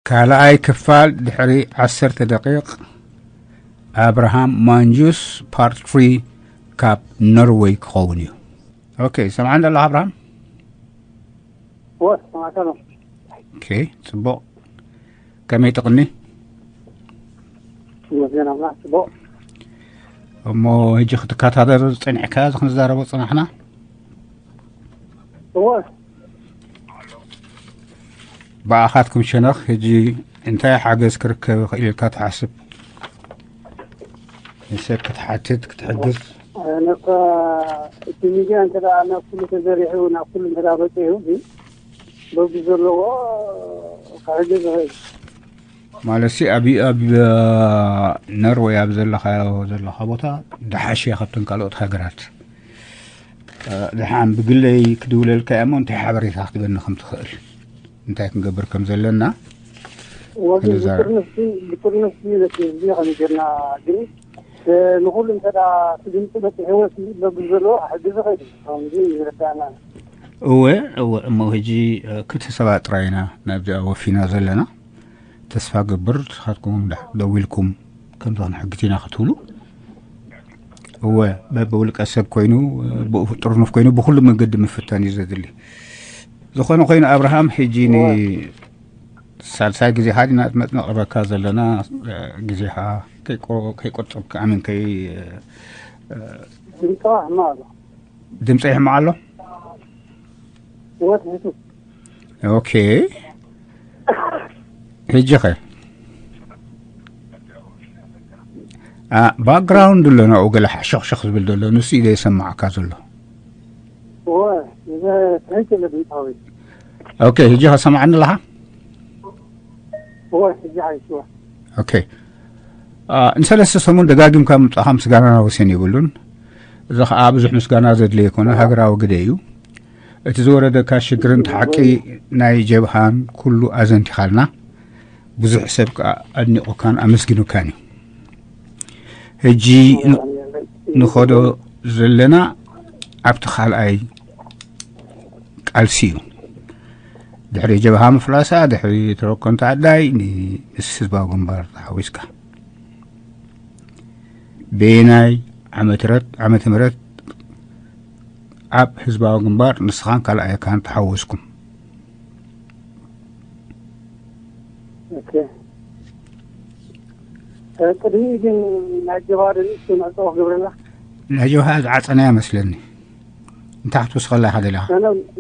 ካልኣይ ክፋል ድሕሪ ዓሰርተ ደቂቕ ኣብርሃም ማንጁስ ፓርት ትሪ ካብ ኖርወይ ክኸውን እዩ። ኦኬ፣ ሰምዓን ደሎ ኣብርሃም? ወስ ማከሎ ኦኬ፣ ጽቡቕ። ከመይ ትቕኒ? ወዜና ማ ጽቡቕ። እሞ ሕጂ ክትከታተል ዝጸኒዕካ እዚ ክንዛረቦ ጽናሕና ወስ ብኣኻትኩም ሸነኽ ሕጂ እንታይ ሓገዝ ክርከብ ይኽእል ኢልካ ትሓስብ? ንሰብ ክትሓትት ክትሕግዝ ነካ እቲ ሚድያ እንተ ደኣ ናብ ኩሉ ተዘሪሑ ናብ ኩሉ እንተ ደኣ በፂሑ እዚ በዚ ዘለዎ ክሕግዝ ይኽእል። ማለት ሲ ኣብ ኣብ ነርወይ ኣብ ዘለኻዮ ዘለኻ ቦታ ደሓሽ እያ ካብተን ካልኦት ሃገራት። እ፣ ደሓን ብግለይ ክድውለልካ እያ እሞ እንታይ ሓበሬታ ክትበኒ ከም ትኽእል እንታይ ክንገብር ከም ዘለና ወዚ ክንዛረብ። ብጥርንፍቲ ብጥርንፍቲ ነቲ ህዝቢ ከመይ ጌርና ግን እ፣ ንኹሉ እንተ ደኣ እቲ ድምፂ በፂሕዎ ሲ በዚ ዘለዎ ክሕግዝ ይኽእል እዩ። ከምዚ ይርዳእና። እወ እወ እሞ ሕጂ እ፣ ክልተ ሰባት ጥራይ ኢና ናብዚኣ ወፊና ዘለና። ተስፋ ገብር ንስኻትኩም እውን ደዊልኩም ከምዚ ክንሕግዝ ኢና ክትብሉ እወ በብውልቀ ሰብ ኮይኑ ብኡ ጥርኑፍ ኮይኑ ብኩሉ መንገዲ ምፍታን እዩ ዘድሊ። ዝኾነ ኮይኑ ኣብርሃም ሕጂ ንሳልሳይ ግዜኻ ዲና መጥነቕርበካ ዘለና ግዜኻ ከይቆ- ከይቆጠብካ ኣሚን ከይ ድምፅዋ ሕማቕ ኣሎ። ድምፂ ይሕማቕ ኣሎ። ወትሒቱ ኦኬ ሕጂ ኸ ባክግራውንድ ኣሎ ናብኡ ገለ ሓሸኽሸኽ ዝብል ዘሎ ንሱ ኢደ ይሰማዕካ ዘሎ። እወ እዚ ትሕት ኢለ ድምፃዊ ኦኬ ሕጂ ኸ ሰማዕኒ ኣለኻ? እወ ሕጂ ሓይሽወ ኦኬ ንሰለስተ ሰሙን ደጋጊምካ ምምፃእኻ ምስጋናና ወሰን የብሉን። እዚ ኸዓ ብዙሕ ምስጋና ዘድለየ ኣይኮነ ሃገራዊ ግደ እዩ። እቲ ዝወረደካ ሽግርን እቲ ሓቂ ናይ ጀብሃን ኩሉ ኣዘንቲኻልና። ብዙሕ ሰብ ከዓ ኣድኒቑካን ኣመስጊኑካን እዩ። ሕጂ ንኸዶ ዘለና ኣብቲ ካልኣይ ቃልሲ እዩ። ድሕሪ ጀብሃ ምፍላሳ ድሕሪ ተረኮንታ ኣዳይ ምስ ህዝባዊ ግንባር ተሓዊስካ በየናይ ዓመተ ምህረት ዓመተ ምህረት ኣብ ህዝባዊ ግንባር ንስኻን ካልኣየካን ተሓወስኩም? ኦኬ። ቅድሚ ግን ናይ ጀብሃ ደሊስ መዕፀዊ ክገብረላ ናይ ጀብሃ ዝዓፀናያ መስለኒ። እንታይ ክትውስኸላ ኢኻ ደሊኻ?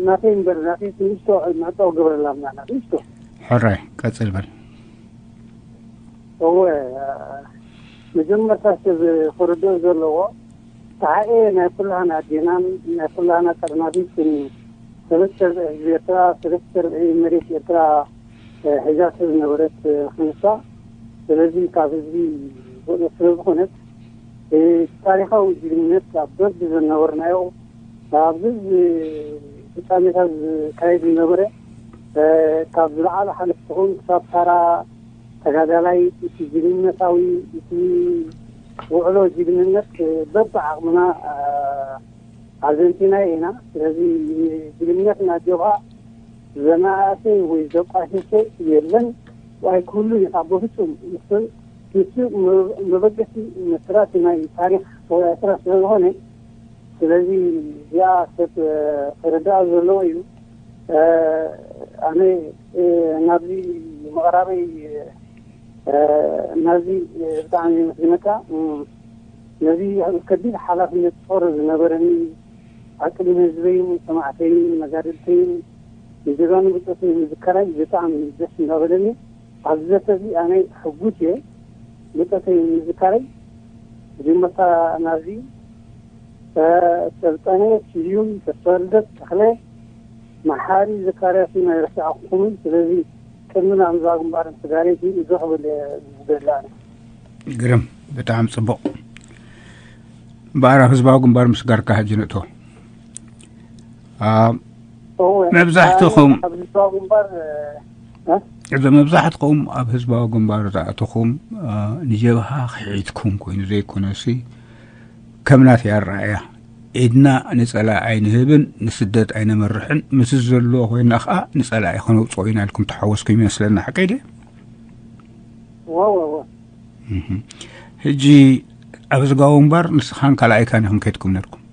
ናተይ እምበር ናተይ ትንሽቶ መዕፀዊ ክገብረላ ምናና ትንሽቶ ሕራይ ቀፅል በል። እወ መጀመርታ ሰብ ክርድኦ ዘለዎ ተሓኤ ናይ ኩላህና ኣዴናን ናይ ኩላህና ጠርናፊትን ሰለስተ ርብዒ ህዝቢ ኤርትራ ሰለስተ ርብዒ መሬት ኤርትራ ሒዛቶ ዝነበረት ክንሳ ስለዚ ካብ ህዝቢ ስለ ዝኾነት ታሪኻዊ ጅግንነት ኣብ በቢ ዝነበርናዮ ኣብዚ ፍጻሜታት ዝካየድ ዝነበረ ካብ ዝለዓለ ሓለፍትኹም ክሳብ ታራ ተጋዳላይ እቲ ጅግንነታዊ እቲ ውዕሎ ጅግንነት በብዓቕምና ኣዘንቲና ኢና። ስለዚ ጅግንነት ናይ ጀብሃ ዘናእሰ ወይ ዘቋሸሸ የለን። ዋይ ክህሉ ኢኻ ብፍጹም ንሱ ንሱ መበገሲ መስራቲ ናይ ታሪኽ ኤርትራ ስለዝኾነ ስለዚ እዚኣ ሰብ ክርዳእ ዘለዎ እዩ። ኣነ ናብዚ ምቕራበይ ናብዚ ብጣዕሚ መስግነካ። ነዚ ከቢድ ሓላፍነት ጾር ዝነበረኒ ኣብ ቅድሚ ህዝበይን ሰማዕተይን መጋድልተይን ንጀጋኑ ብጾተይ ምዝካራይ ብጣዕሚ ደስ እንዳበለኒ። ኣብዚ ዘተ እዚ ኣነ ሕጉስ እየ። ብጾተይ ምዝካረይ ዝመታ ናዚ ሰልጠነ ስዩም ተስፋልደት ተኽለ መሓሪ ዘካርያስ ናይ ረሲዓኩምን ስለዚ ቅድሚ ናብ ህዝባዊ ግንባርን ስጋሬት እዚ ክብል ዝደሊ ኣነ። ግርም ብጣዕሚ ጽቡቕ። እምበኣር ኣብ ህዝባዊ ግንባር ምስጋርካ ሕጂ ንእቶ። መብዛሕትኹም ኣብ ህዝባዊ ግንባር እዚ መብዛሕትኹም ኣብ ህዝባዊ ግንባር ዝኣተኹም ንጀብሃ ክሒድኩም ኮይኑ ዘይኮነሲ ከም ናተይ ኣረኣእያ ኢድና ንጸላኢ ኣይንህብን ንስደት ኣይነመርሕን ምስ ዘለዎ ኮይና ከዓ ንጸላኢ ከነውፅኦ ኢና ኢልኩም ተሓወስኩም ይመስለና ሓቀይ ድየ? ወወወ። ሕጂ ኣብ ዝጋቡ እምበር ንስኻን ካልኣይካን ኢኹም ከይድኩም ነርኩም።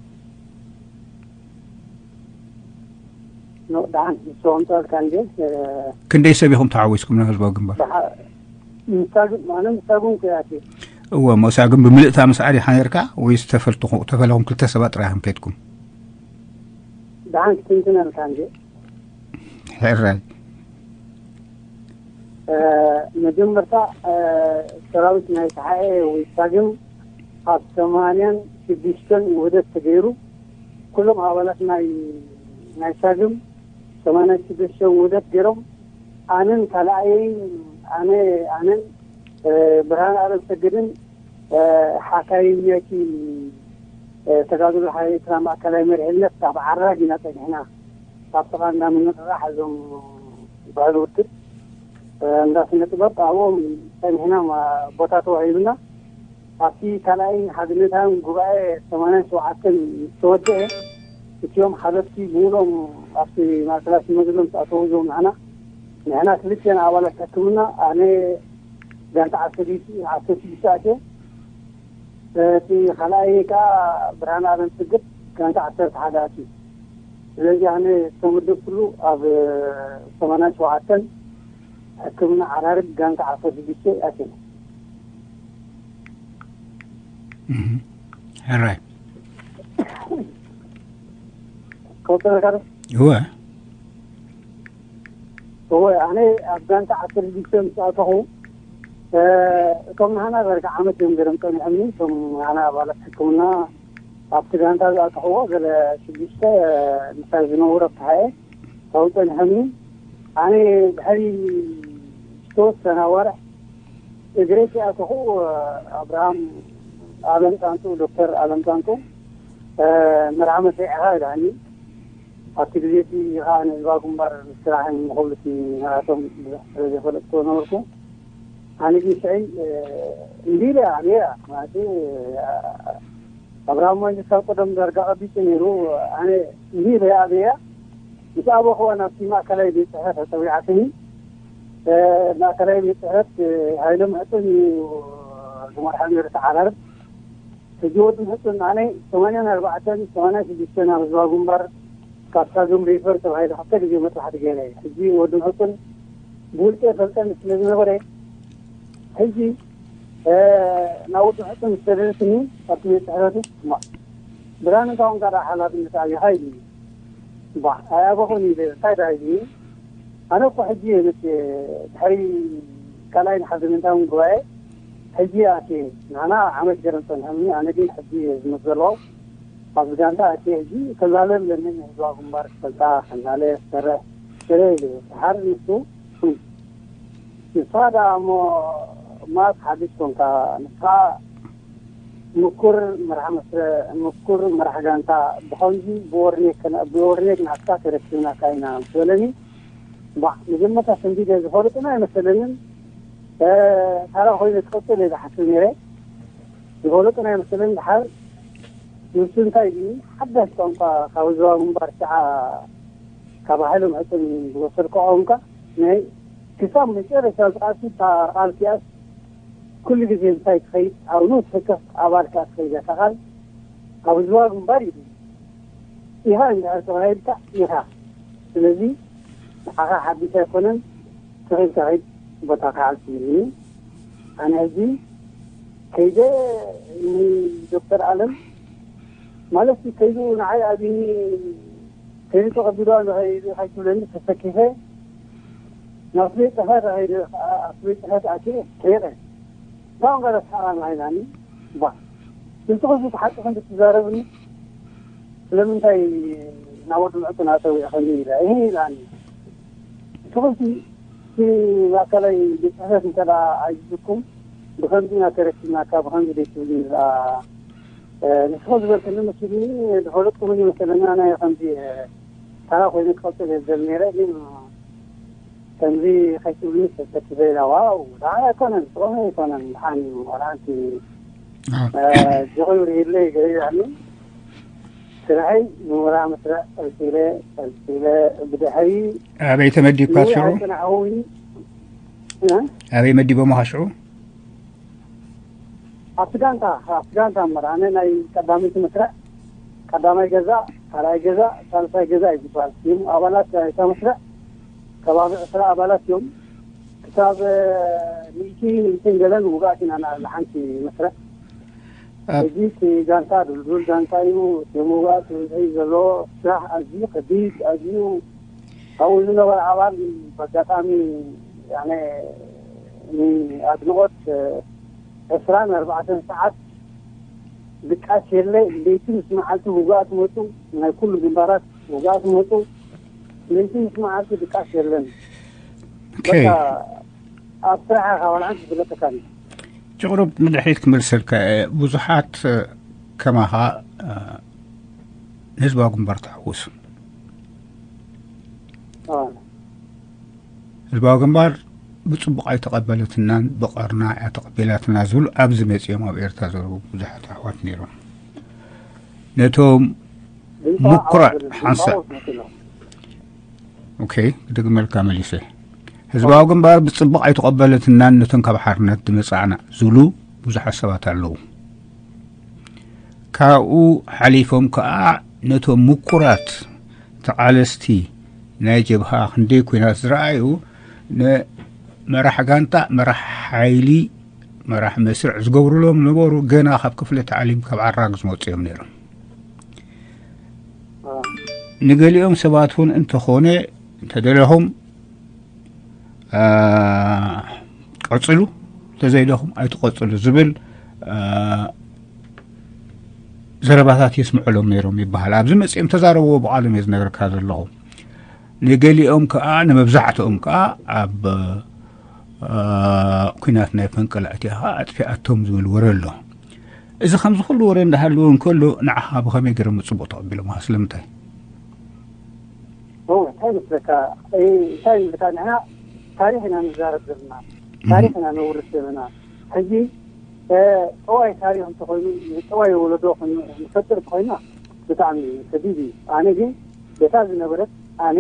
ደሓን ንስኹም ጸልካ እንዴ? ክንደይ ሰብ ኢኹም ተዓዊስኩም ናብ ህዝባዊ ግንባር? ምሳግም ኣነ ምሳግም ክያት። እወ፣ መሳግም ብምልእታ ምስዓር ኢኻ ነርካ ወይስ ተፈልኹ ተፈለኹም ክልተ ሰባት ጥራይ ኢኹም ከይድኩም? ደሓን ክትንትነልካ እንዴ? ሕራይ። መጀመርታ ሰራዊት ናይ ተሓኤ ወይ ሳግም ኣብ ሰማንያን ሽዱሽተን ውህደት ተገይሩ፣ ኩሎም ኣባላት ናይ ናይ ሳግም ሰማንያን ሽዱሽተን ውህደት ገይሮም፣ ኣነን ካልኣየይን ኣነ ኣነን ብርሃን ኣለም ሰግድን ሓካይም ናይቲ ተጋድሎ ሓይሊ ኤርትራ ማእከላይ መሪሕነት ካብ ዓራግ ኢና ጸኒሕና። ካብ ጥቓ እንዳ ምንቕቓሕ እዞም ዝበሃሉ ውድብ እንዳ ስነ ጥበብ ኣብኦም ጸኒሕና ቦታ ተዋሂብና። ኣብቲ ካልኣይ ሓድነታዊ ጉባኤ ሰማንያን ሸውዓተን ምስ ተወደአ እቲኦም ሓለፍቲ ብሙሉኦም ኣብቲ ማእከላይ ሽመግለ ምስ ኣተዉ እዞም ንሕና ንሕና ክልቴና ኣባላት ሕክምና ኣነ ጋንታ ዓሰርተ ሽዱሽተ ኣትየ እቲ ካልኣይ ከዓ ብርሃነ ኣለም ስግድ ጋንታ ዓሰርተ ሓደ ኣትዩ። ስለዚ ኣነ ዝተመደብኩሉ ኣብ ሰማንያን ሸውዓተን ሕክምና ዓራርግ ጋንታ ዓሰርተ ሽዱሽተ ኣትየ። ሕራይ ከውፅለካ ዶ? እወ እወ ኣነ ኣብ ጋንታ ዓሰርተ ሽዱሽተ ምስ ኣተኹ እቶም ንሃና ዳርጋ ዓመት እዮም ገይሮም ፀኒሖምኒ። እቶም ንሃና ኣባላት ሕክምና ኣብቲ ጋንታ ዝኣተኽዎ ገለ ሽዱሽተ ምሳይ ዝነብሩ ኣብቲ ሓኤ ካብኡ ፀኒሖምኒ። ኣነ ድሕሪ ዝተወሰነ ኣዋርሕ እግረይ ከይኣተኹ ኣብርሃም ኣለም ፃንጡ ዶክተር ኣለም ፃንጡ መርሃ መስሪዕኻ ኢላኒ። ኣብቲ ግዜ እቲ ከዓ ንህዝባዊ ግንባር ስራሕን ንክብሉቲ ንኣቶም ብዙሕ ስለ ዘይፈለጥኩ ነበርኩ። ኣነ ግን ሽዕይ እንዲ ኢለ ኣብያ ማለት ኣብርሃም መንግስት ካብ ቀደም ዳርጋ ቀቢፁ ነይሩ። ኣነ እንዲ ኢለ ኣብያ ምስ ኣበኹዋ ናብቲ ማእከላይ ቤት ፅሕፈት ኣፀዊዓትኒ። ማእከላይ ቤት ፅሕፈት ሃይለ ምሕፅን እዩ ዝመርሓ ነይሩ ተዓራርብ ሕጂ ወዲ ምሕፅን ኣነ ሰማንያን ኣርባዕተን ሰማንያን ሽዱሽተን ኣብ ህዝባዊ ግንባር ካብ ሳግም ሪፈር ተባሂሉ ክልተ ግዜ መጥባሕቲ ገይረ እየ። ሕጂ ወዲ ምሕፅን ብውልቂ ፈልጠኒ ስለ ዝነበረ ሕጂ ናብ ወዲ ምሕፅን ዝተደለትኒ ኣብቲ ቤት ፅሕፈቱ እማ ብርሃን እንታውን ጋዳ ሓላፍነት ኣብኻ ኢሉ እባ ኣይ ኣበኹን ኢለ እንታይ ዳ ኢሉ ኣነ እኮ ሕጂ ምስ ድሕሪ ካልኣይ ንሓዘመንታውን ጉባኤ ሕጂ ኣትየ። ንዓና ዓመት ገይረን ጸንሐኒ። ኣነ ግን ሕጂ ዝመት ዘለኹ ኣብዚ ጋንታ ኣትየ። ሕጂ ተዛለ ኣለኒ ንህዝባዊ ግንባር ክፈልጣ፣ ከናለ፣ ክሰርሕ፣ ስረ ኢሉ። ድሓር ንሱ ንስኻ ደኣ እሞ ማት ሓድሽ ኮንካ። ንስኻ ምኩር መራሕ መስረ፣ ምኩር መራሕ ጋንታ፣ ብኸምዚ ብወርኔክ ብወርኔክ ናትካ ተረኪብናካ ኢና ምስ በለኒ፣ ባዕ መጀመርታ ሰንቢደ ዝፈልጡና ኣይመሰለንን። ታራ ኮይኑ ትቐፅል እየ ዝሓስብ ነይረ። ዝፈለጡ ናይ መሰለኒ ድሓር ንሱ እንታይ ድዩ ሓዳሽ ቋንቋ ካብ ህዝባዊ ግንባር ሽዓ ካብ ሃይለ ምሕፅን ዝወሰድኩ ቋንቋ ናይ ክሳብ መጨረሻ ዝቃልሲ እታ ቃል እቲኣስ ኩሉ ግዜ እንታይ ትኸይድ ኣብ ንኡስ ህግደፍ ኣባል ከኣ ትኸይድ እያ እታ ቃል ኣብ ህዝባዊ ግንባር እዩ ኢኻ እንድሕር ተባሂልካ ኢኻ ስለዚ ንዓኻ ሓዲሽ ኣይኮነን ተኺልካ ኺድ ቦታኻ ሓልፍ ኢሉኒ ኣነ ሕጂ ከይደ ንዶክተር ኣለም ማለት ከይዱ ንዓይ ኣብኒ ከይዱ ተቐቢሉ ኣሎ ከይዱ ከይትብለኒ ተሰኪፈ ናብ ስቤት ጽሕፈት ከይደ ኣብ ስቤት ጽሕፈት ኣትየ ከይረ ታውን ገለ ሰሓራ ንዓይ ዳኒ ባ ንስኹም እዚ ብሓቂ ከም ትዛረብኒ ስለምንታይ ናብ ወዲ ምዕጡ ናተው ይኸኒ ኢለ ይህ ኢላኒ ንስኹም እቲ ማእከላይ ቤት ጽሕፈት እንተ ኣይዝኩም ብኸምዚ ኢና ተረኪብናካ ብኸምዚ ደይ ትብልኒ ንስኹም ዝበልክኒ መሲልኒ ዝፈለጥኩምን ይመሰለኒ ኣነ ከምዚ ተራ ኮይኑ ክቐፅል እየ ዝደሊ ነይረ ግን ከምዚ ከይትብልኒ ተሰኪፈ ኢላ ዋው ደሓን ኣይኮነን ጥዑም ኣይኮነን ደሓን እዩ ዋላ ሓንቲ ጆኸ ይብርሂለይ ገሪራኒ ስራሐይ ምሁራ መስርዕ ቀልጢለ ቀልጢለ ብድሕሪ ኣበይ ተመዲብካ ሽዑ? ኣበይ መዲቦምኻ ሽዑ? ኣብቲ ጋንታ ኣብቲ ጋንታ እምበር ኣነ ናይ ቀዳመይቲ መስርዕ ቀዳማይ ገዛ ካልኣይ ገዛ ሳልሳይ ገዛ እዩ ዝበሃል። እዮም ኣባላት ናይታ መስርዕ ከባቢ ዕስራ ኣባላት እዮም። ክሳብ ሚእቲ ሚእትን ገለን ውጋእት ኢና ንኣላ ሓንቲ መስርዕ። ሕጂ እቲ ጋንታ ድልዱል ጋንታ እዩ። እቲ ምውጋእት ብዝሒ ዘለዎ ስራሕ ኣዝዩ ከቢድ ኣዝዩ ካብኡ ዝነበረ ኣባል በኣጋጣሚ ያነ ንኣድንቆት ዕስራን ኣርባዕተን ሰዓት ድቃስ የለ። ለይቲ ምስ መዓልቲ ውጋእት መፁ። ናይ ኩሉ ግንባራት ውጋእት መፁ። ለይቲ ምስ መዓልቲ ድቃስ የለን። ኦኬ። ኣብ ስራሕኻ ዋላ ሓንቲ ዝብለካ ጭቕሩብ ንድሕሪት ክመልሰልካ እየ። ብዙሓት ከማኻ ንህዝባዊ ግንባር ተሐውሱ። ህዝባዊ ግንባር ብፅቡቕ ኣይተቐበለትናን ብቐርና እያ ተቐቢላትና ዝብሉ ኣብዚ መፂኦም ኣብ ኤርትራ ዘለዉ ብዙሓት ኣሕዋት ነይሮም። ነቶም ምኩራ ሓንሳ ኦኬ፣ ክድግመልካ መሊሰ። ህዝባዊ ግንባር ብፅቡቕ ኣይተቐበለትናን ነቶም ካብ ሓርነት ዝመፃዕና ዝብሉ ብዙሓት ሰባት ኣለዉ። ካብኡ ሓሊፎም ከዓ ነቶም ምኩራት ተቓለስቲ ናይ ጀብሃ ክንደይ ኩናት ዝረኣዩ ንመራሕ ጋንታ፣ መራሕ ሓይሊ፣ መራሕ መስርዕ ዝገብሩሎም ነበሩ። ገና ካብ ክፍለ ተዓሊም ካብ ዓራግ ዝመፁ እዮም ነይሮም። ንገሊኦም ሰባት እውን እንተኾነ እንተደለኹም ቀፅሉ፣ እንተዘይደኹም ኣይትቐፅሉ ዝብል ዘረባታት የስምዑሎም ነይሮም ይበሃል። ኣብዚ መፅኦም ተዛረብዎ ብቓሎም እየ ዝነግርካ ዘለኹ። ንገሊኦም ከዓ ንመብዛሕትኦም ከዓ ኣብ ኩናት ናይ ፈንቅል ኣእቲኻ ኣጥፊኣቶም ዝብል ወረ ኣሎ። እዚ ከምዚ ኩሉ ወረ እንዳሃለወ እንከሎ ንዓኻ ብኸመይ ገይሮም ጽቡቕ ተቐቢሎምኻ? ስለምንታይ? እንታይ መስለካ እንታይ መስለካ ንሕና ታሪኽ ኢና ንዛረብ ዘለና፣ ታሪኽ ኢና ነውርስ ዘለና። ሕጂ ጠዋይ ታሪኽ እንተኾይኑ ጠዋይ ወለዶ ንፈጥር እንተኾይና ብጣዕሚ ከቢድ እዩ። ኣነ ግን በታ ዝነበረት ኣነ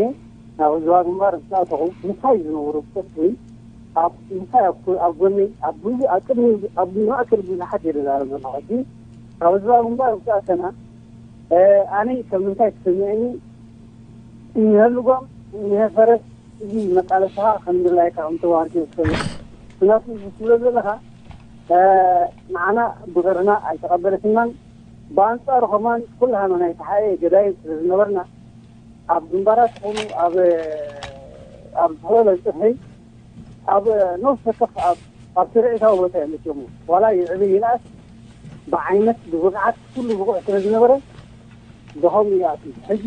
ናብ ህዝባዊ ግንባር ምስ ኣተኹ ምሳይ ዝነበሩ ብቀጥታ ኣብ ምሳይ ኣብ ጎነይ ኣብ ብዙ ኣብ ቅድሚ ኣብ ማእከል ብዙሓት እየ ዝዛረብ ዘለኹ። ሕጂ ካብ ህዝባዊ ግንባር ምስ ኣተና ኣነ ከም ምንታይ ተሰሚዕኒ እንሀልጎም እንሀ ፈረስ እዚ መቃለስኻ ከም ድላይካ ከም ተዋርኪ ዝፈልጥ ምክንያቱ ዝስለ ዘለኻ ንዓና ብገርና ኣይተቐበለትናን ብኣንጻሩ ከማን ኩላህና ናይ ተሓኤ ገዳይም ስለ ዝነበርና ኣብ ግንባራት ኾኑ ኣብ ኣብ ዝኾነ ጽፍሒ ኣብ ነፍስ ወከፍ ኣብ ኣብ ስርዒታዊ ቦታ እዮም እትሙ ዋላ ይዕቢ ይንኣስ ብዓይነት ብብቕዓት ኩሉ ብቑዕ ስለ ዝነበረ ብኸምኡ ይኣቱ። ሕጂ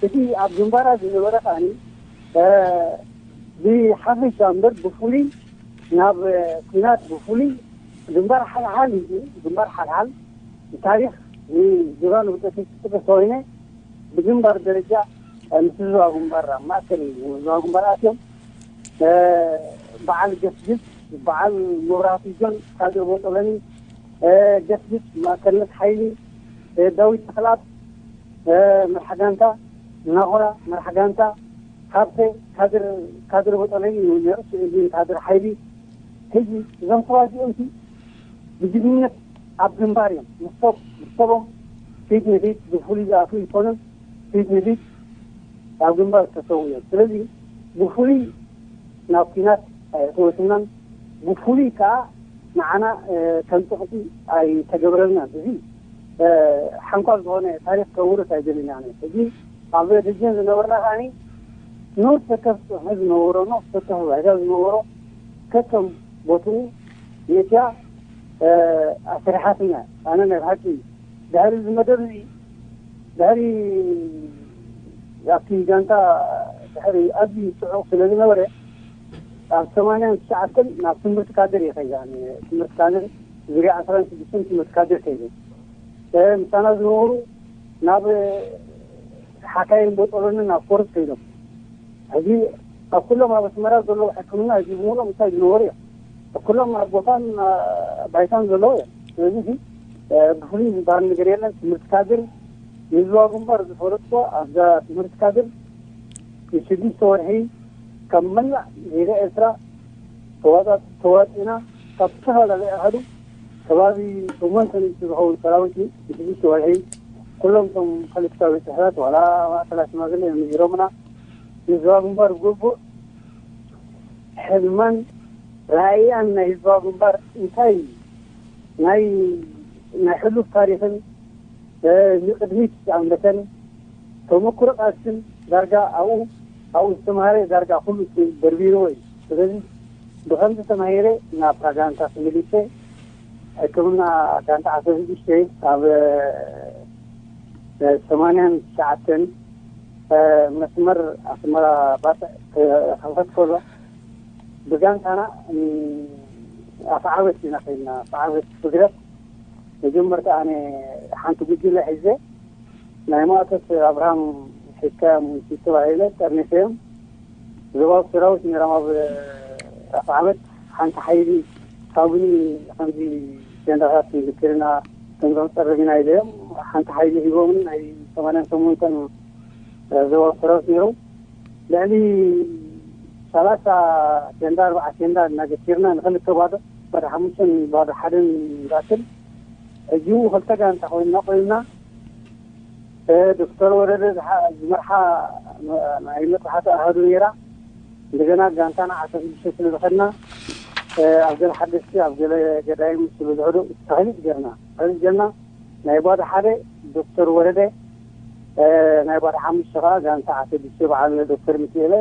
እቲ ኣብ ግንባራት ዝነበረ ከኣኒ ብሓፈሻ እምበር ብፍሉይ ናብ ኩናት ብፍሉይ ግንባር ሓልሓል እዩ። ግንባር ሓልሓል ብታሪኽ ንጀጋኑ ብጠፊ ክጥቅስ ተኮይነ ብግንባር ደረጃ ምስ ህዝባዊ ግንባር ኣብ ማእከል ህዝባዊ ግንባር ኣትዮም በዓል ገስግስ፣ በዓል መብራህቱ ጆን፣ ካድር ቦጦለኒ፣ ገስግስ ማእከልነት ሓይሊ፣ ዳዊት ተኽልኣብ መርሓ ጋንታ፣ ናኹራ መርሓ ጋንታ፣ ሃብተ ካድር ካድር ቦጦለኒ ንሱ እዚ ካድር ሓይሊ። ሕጂ እዞም ሰባት እዚኦም ሲ ብጅግንነት ኣብ ግንባር እዮም። ንሶም ንሶም ፊት ንፊት ብፍሉይ ዝኣትዉ ይኮኑን ፊት ንፊት ኣብ ግንባር ዝተሰዉ እዮም። ስለዚ ብፍሉይ ናብ ኲናት ኣየእተወትናን ብፍሉይ ከዓ ንዓና ከም ጥቕጢ ኣይተገብረልናን። እዚ ሓንኳል ዝኾነ ታሪክ ከውርስ ኣይደልን ኣነ። እዚ ኣብ ደጀን ዝነበርና ከዓኒ ንወሰከፍ ዝነበሮ ንወሰከፍ ባይታ ዝነበሮ ከከም ቦትኡ ነቲያ ኣስሪሓትና። ኣነ ናይ ብሓቂ ድሕሪ እዚ መደብ እዚ ድሕሪ ኣብቲ ጋንታ ድሕሪ ኣዝዩ ጽዑቕ ስለ ዝነበረ ኣብ ሰማንያን ትሽዓተን ናብ ትምህርቲ ካድር እየ ከይዳ። ትምህርቲ ካድር ዙርያ ዓስራን ሽዱሽተን ትምህርቲ ካድር ከይደ። ምሳና ዝነበሩ ናብ ሓካይን ቦጦሎንን ናብ ፎርስ ከይዶም። ሕጂ ኣብ ኩሎም ኣብ ኣስመራ ዘለዉ ሕክምና እዚ ብምሉኦም እንታይ ዝነበሩ እዮም። ኣብ ኩሎም ኣብ ቦታን ባይታን ዘለዉ እዮም። ስለዚ ብፍሉይ ዝበሃል ነገር የለን። ትምህርቲ ካድር ንህዝባዊ ግንባር ዝፈለጥዎ ኣብዛ ትምህርቲ ካድር ንሽዱሽተ ወርሒ ካብ መላእ ሜዳ ኤርትራ ተዋፂእና ካብ ዝተፈላለዩ ኣሃዱ ከባቢ ሸሞንተ ሚእቲ ዝኸውን ሰራዊት እዩ። ንሽዱሽተ ወርሒ ኩሎም እቶም ፖለቲካዊ ቤት ጽሕፈት ዋላ ማእከላት ሽማግለ እዮም ነጊሮምና። ንዞባ ግንባር ብግቡእ ሕልማን ራእያን ናይ ህዝባዊ ግንባር እንታይ ናይ ናይ ሕሉፍ ታሪኽን ንቅድሚት ዝኣምለተን ተመክሮ ቃልስን ዳርጋ ኣብኡ ኣብኡ ዝተምሃረ ዳርጋ ኩሉ ደርቢርዎ እዩ። ስለዚ ብኸምዚ ተማሂረ ናብ ፕራጋንታ ተመሊሰ ሕክምና ጋንታ ዓሰርተ ሽዱሽተ ኣብ ሰማንያን ትሽዓተን መስመር ኣስመራ ባጽዕ ክኸፈት ከሎ ብጋንታና ኣፍዓበት ኢና ከይድና። ኣፍዓበት ብግደፍ መጀመርታ ኣነ ሓንቲ ጉጅለ ሒዘ ናይ ማእቶት ኣብርሃም ሒዝካዮም ተባሂለ ጠርኒፈዮም። ዞባዊ ሰራዊት ነይሮም ኣብ ኣፍዓበት ሓንቲ ሓይሊ ሳጉኒ ከምዚ ቴንዳታት ንዝክርና ከምዞም ፀረብ ኢና ኢለዮም ሓንቲ ሓይሊ ሂቦምን ናይ ሰማንያን ሸሞንተን ዞባዊ ሰራዊት ነይሮም። ልዕሊ ሰላሳ ቴንዳ ኣርባዓ ቴንዳ እናገቲርና ንክልተ ባዶ ባዶ ሓሙሽተን ባዶ ሓደን ንኣክል ሕጂ እውን ክልተ ጋንታ ኮይንና ኮይንና ዶክተር ወረደ ዝመርሓ ናይ መጥባሕቲ ኣሃዱ ነይራ። እንደገና ጋንታና ዓሰርተ ሽዱሽተ ስለ ዝኸድና ኣብ ገለ ሓደሽቲ ኣብ ገለ ገዳይም ስለ ዝሕዱ ተኽሊት ገርና ተኽሊት ገርና ናይ ባዶ ሓደ ዶክተር ወረደ ናይ ባዶ ሓሙሽተ ከዓ ጋንታ ዓሰርተ ሽዱሽተ በዓል ዶክተር ሚኪኤለ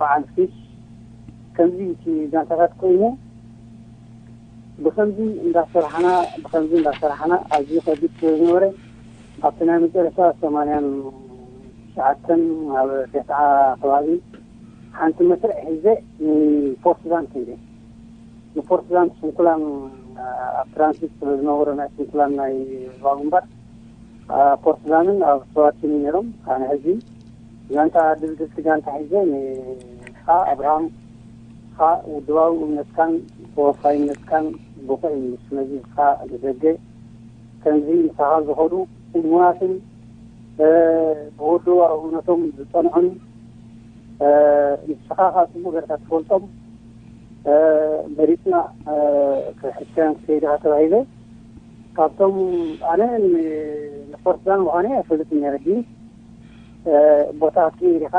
በዓል ፊሽ ከምዚ እቲ ጋንታታት ኮይኑ ብኸምዚ እንዳሰራሕና ብኸምዚ እንዳሰራሕና ኣዝዩ ከቢድ ስለ ዝነበረ ኣብቲ ናይ መጨረሻ ሰማንያን ትሽዓተን ኣብ ቴስዓ ከባቢ ሓንቲ መስርዕ ሒዘ ንፖርትላንድ ከይደ። ንፖርትላንድ ስንኩላን ኣብ ትራንሲት ስለ ዝነበረ ናይ ስንኩላን ናይ ዞባ ግንባር ፖርትላንን ኣብ ሰዋቲኒ ነይሮም። ኣነ ሕጂ ጋንታ ድልድልቲ ጋንታ ሒዘ ንኻ ኣብርሃም ኻ ውድባዊ እምነትካን ተወፋይነትካን ብቑዕ እዩ። ስለዚ ኻ ንደገ ከምዚ ምሳኻ ዝኸዱ እሙናትን ብወድባዊ እምነቶም ዝጸንዑን ንስኻ ኻ ጽቡቕ ገርካ ትፈልጦም መሪጽና ክሕሸን ክከይድኻ ተባሂለ ካብቶም ኣነ ንፖርትላን ምዃነ ኣይፈልጥን ነረ ግን ቦታ ክትቅይር ኢኻ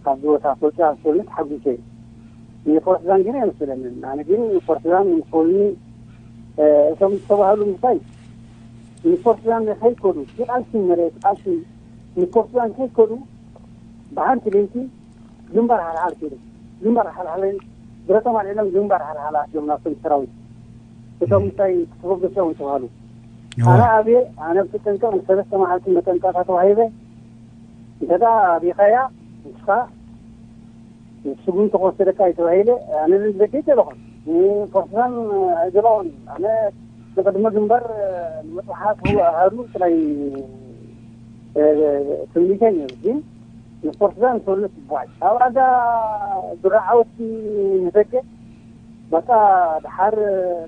ካብዚ ቦታ ክወፅእ ኣብ ሰውነት ሓጒሰ እዩ ንፖርትላን ግን ኣይመስለንን ኣነ ግን ፖርትላን ንክኸውኒ እቶም ዝተባህሉ ምሳይ ንፖርትላን ከይከዱ ቃልሲ መሬት ቃልሲ ንፖርትላን ከይከዱ ብሓንቲ ለይቲ ግንባር ሓልሓል ከይዱ ግንባር ሓልሓል ብረቶም ኣልዒሎም ግንባር ሓልሓል ኣትዮም ናብቶም ሰራዊት እቶም ምሳይ ተበገሶም ዝተባህሉ ኣነ ኣብየ ኣነ ብትጥንቀቕ ንሰለስተ መዓልቲ መጠንቀቕታ ተዋሂበ እንተ ደኣ ኣቢኻያ ንስኻ ስጉምቲ ክወሰደካ እዩ ተባሂለ ኣነ ዘገይት ኣለኹም ንፖርትላን ኣይገለኹም ኣነ ንቅድሚ ግንባር ንምጥፋሓት ኣሃዱ ጥራይ ትምኒተይ ነይሩ ግን ንፖርትላን ተወለስ ይበሃል ኣብ ኣጋ ዱራ ዓወቲ ንደገ በቃ ድሓር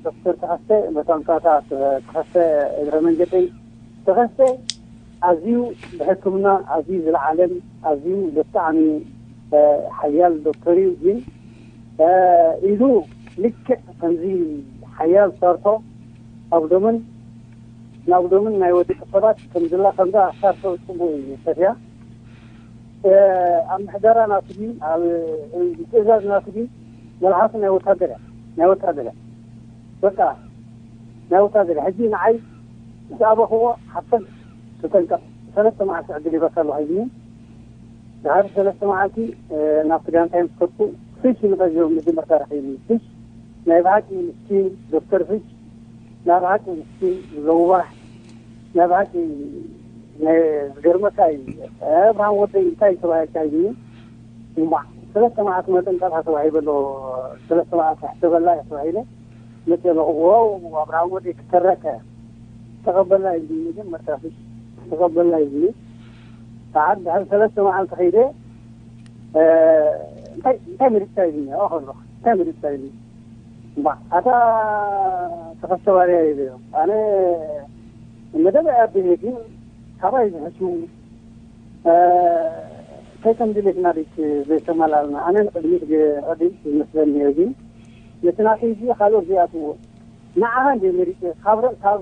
ዶክተር ተኸስተ በቶም ሰዓታት ተኸስተ እግረ መንገደይ ተኸስተ ኣዝዩ ብሕክምና ኣዝዩ ዝለዓለን ኣዝዩ ብጣዕሚ ሓያል ዶክተር እዩ ግን ኢዱ ልክዕ ከምዚ ሓያል ሰርቶ ኣብ ዶምን ናብ ዶምን ናይ ወደቂ ሰባት ከምዝላ ከምዛ ሰርቶ ፅቡቅ እዩ ሰትያ ኣብ ምሕደራ ናቱ ድዩ ኣብ ትእዛዝ ናቱ ድዩ መልሓሱ ናይ ወታደር እያ ናይ ወታደር እያ በቃ ናይ ወታደር ሕጂ ንዓይ ምስ ኣበኽዎ ሓፍተን ተጠንቀቕ ሰለስተ መዓልቲ ዕድል ይበካ ኣለኹ ሕጂ ድሓር ሰለስተ መዓልቲ ናብቲ ጋንታይ ምስ ከድኩ ፍሽ ንቀዚኦም መጀመርታ ረኺብኒ ፍሽ ናይ ብሓቂ ምስኪን ዶክተር ፍሽ ናይ ብሓቂ ምስኪን ለዋህ ናይ ብሓቂ ናይ ዝገርመካ እዩ ኣብርሃም ወደይ እንታይ ተባሂልካ እዩ እማ ሰለስተ መዓልቲ መጠንቀቕታ ተባሂበ ኣሎ ሰለስተ መዓልቲ ሕሰበላ እያ ተባሂለ መፅእ ኣለኹ ዋው ኣብርሃም ወደይ ክተረከ ተቐበልና እዩ መጀመርታ ተቐበልና እዩ ሰዓት ድሕሪ ሰለስተ መዓልቲ ከይደ እንታይ እንታይ መሪፅካ እዩ ከሎ እንታይ መሪፅካ እዩ እባ ኣታ ተኸሰባርያ ይብዮ ኣነ መደብ ኣቢለ ግን ካባይ ዝሕሹ ከይተም ድሌትና ድክ ዘይተመላልና ኣነ ንቅድሚት ቅድሚት ይመስለኒ ነይሩ ግን ነቲ ናተይ እዚ ካልኦት ዘይኣትዎ ንዓኻ እንደ መሪጸ ካብ ረ- ካብ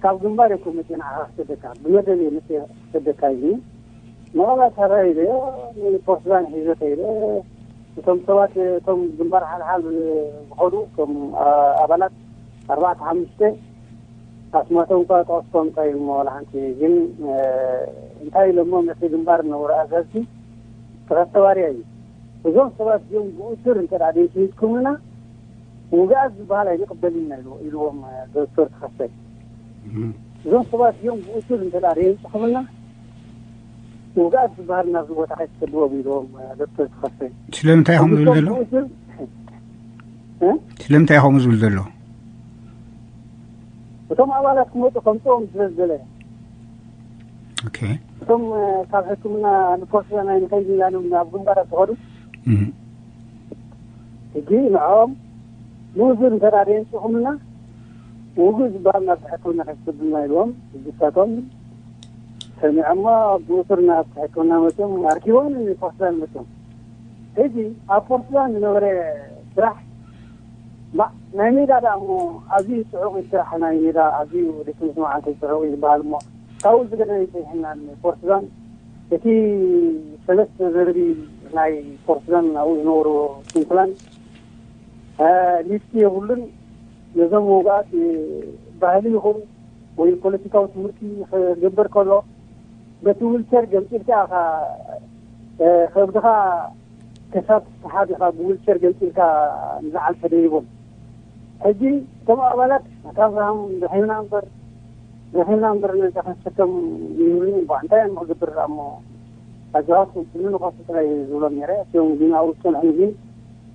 ካብ ግንባር እኮ መቼ ንዓኻ ክሰደካ ብመደብ እየ መቼ ክሰደካ እዩ። መቐለ ተራይ ኢለ ንፖርትላን ሒዘ ከይደ። እቶም ሰባት እቶም ግንባር ሓልሓል ዝኸዱ እቶም ኣባላት ኣርባዕተ ሓሙሽተ ኣስማቶም እኳ ጠቐስኮም እንታይ እሞ ዋላ ሓንቲ። ግን እንታይ ኢሎሞ መቼ ግንባር ነበሩ ኣዛዝቲ ተኸተባርያ እዩ። እዞም ሰባት እዚኦም ብእሱር እንተ ደኣ ደይትሂዝኩምና ውግኣት ዝበሃል ኣይንቕበልን ኢና ኢልዎ- ኢልዎም ዶክተር ተኸስተ። እዞም ሰባት እዚኦም ብእሱር እንተ ደኣ ደየምፅኹምና ውግኣት ዝበሃል ናብዚ ቦታ ከይትሰድዎም ኢልዎም ዶክተር ተኸስተ። ስለምንታይ ከምኡ ዝብል ዘሎ? ብእሱር እ? ስለምንታይ ከምኡ ዝብል ዘሎ? እቶም ኣባላት ክመፁ ከምፅኦም ስለ ዝደለ። ኦኬ። እቶም ካብ ሕክምና ንፖርትላንድ ኣይንኸይድ ኢላኖም ናብ ግንባራት ዝኸዱ ሕጂ ንዕኦም ንውዝር እንተ ደኣ ደየምፅኹምና ውግእ ዝበሃል ናብ ሕክምና ከይትሰዱና ኢልዎም። ሕጂ እሳቶም ሰሚዖሞ ብእሱር ናብ ሕክምና መፅኦም ኣርኪቦም ንፖርትላንድ መፅኦም። ሕጂ ኣብ ፖርትላንድ ዝነበረ ስራሕ ማ- ናይ ሜዳ ደኣ እሞ ኣዝዩ ፅዑቕ እዩ ስራሕ ናይ ሜዳ ኣዝዩ ደስ ምስ መዓልቲ ፅዑቕ እዩ ዝበሃል እሞ ካብኡ ዝገደለ ይፀይሕናን ፖርትላንድ እቲ ሰለስተ ዘርቢ ናይ ፖርትላንድ ኣብኡ ዝነበሩ ስንኩላን ሊፍቲ የብሉን። ነዞም ውግኣት ባህሊ ይኹን ወይ ፖለቲካዊ ትምህርቲ ክገብር ከሎ በቲ ዊልቸር ገምጢልካ ኢኻ ከብድኻ ክሳብ ትስሓብ ኢኻ ብዊልቸር ገምጢልካ ንዝዓል ተደይቦም። ሕጂ እቶም ኣባላት ኣታ ኣብርሃም ደኺምና እምበር ደኺምና እምበር ነዚ ክንሰከም ይብሉኒ እባ እንታይ እዮም ክገብር እሞ ኣጆኻት ብሉ ንኸሱ ጥራይ ዝብሎም ነይረ። እቲኦም ግን ኣብኡ ዝፀንሑ ግን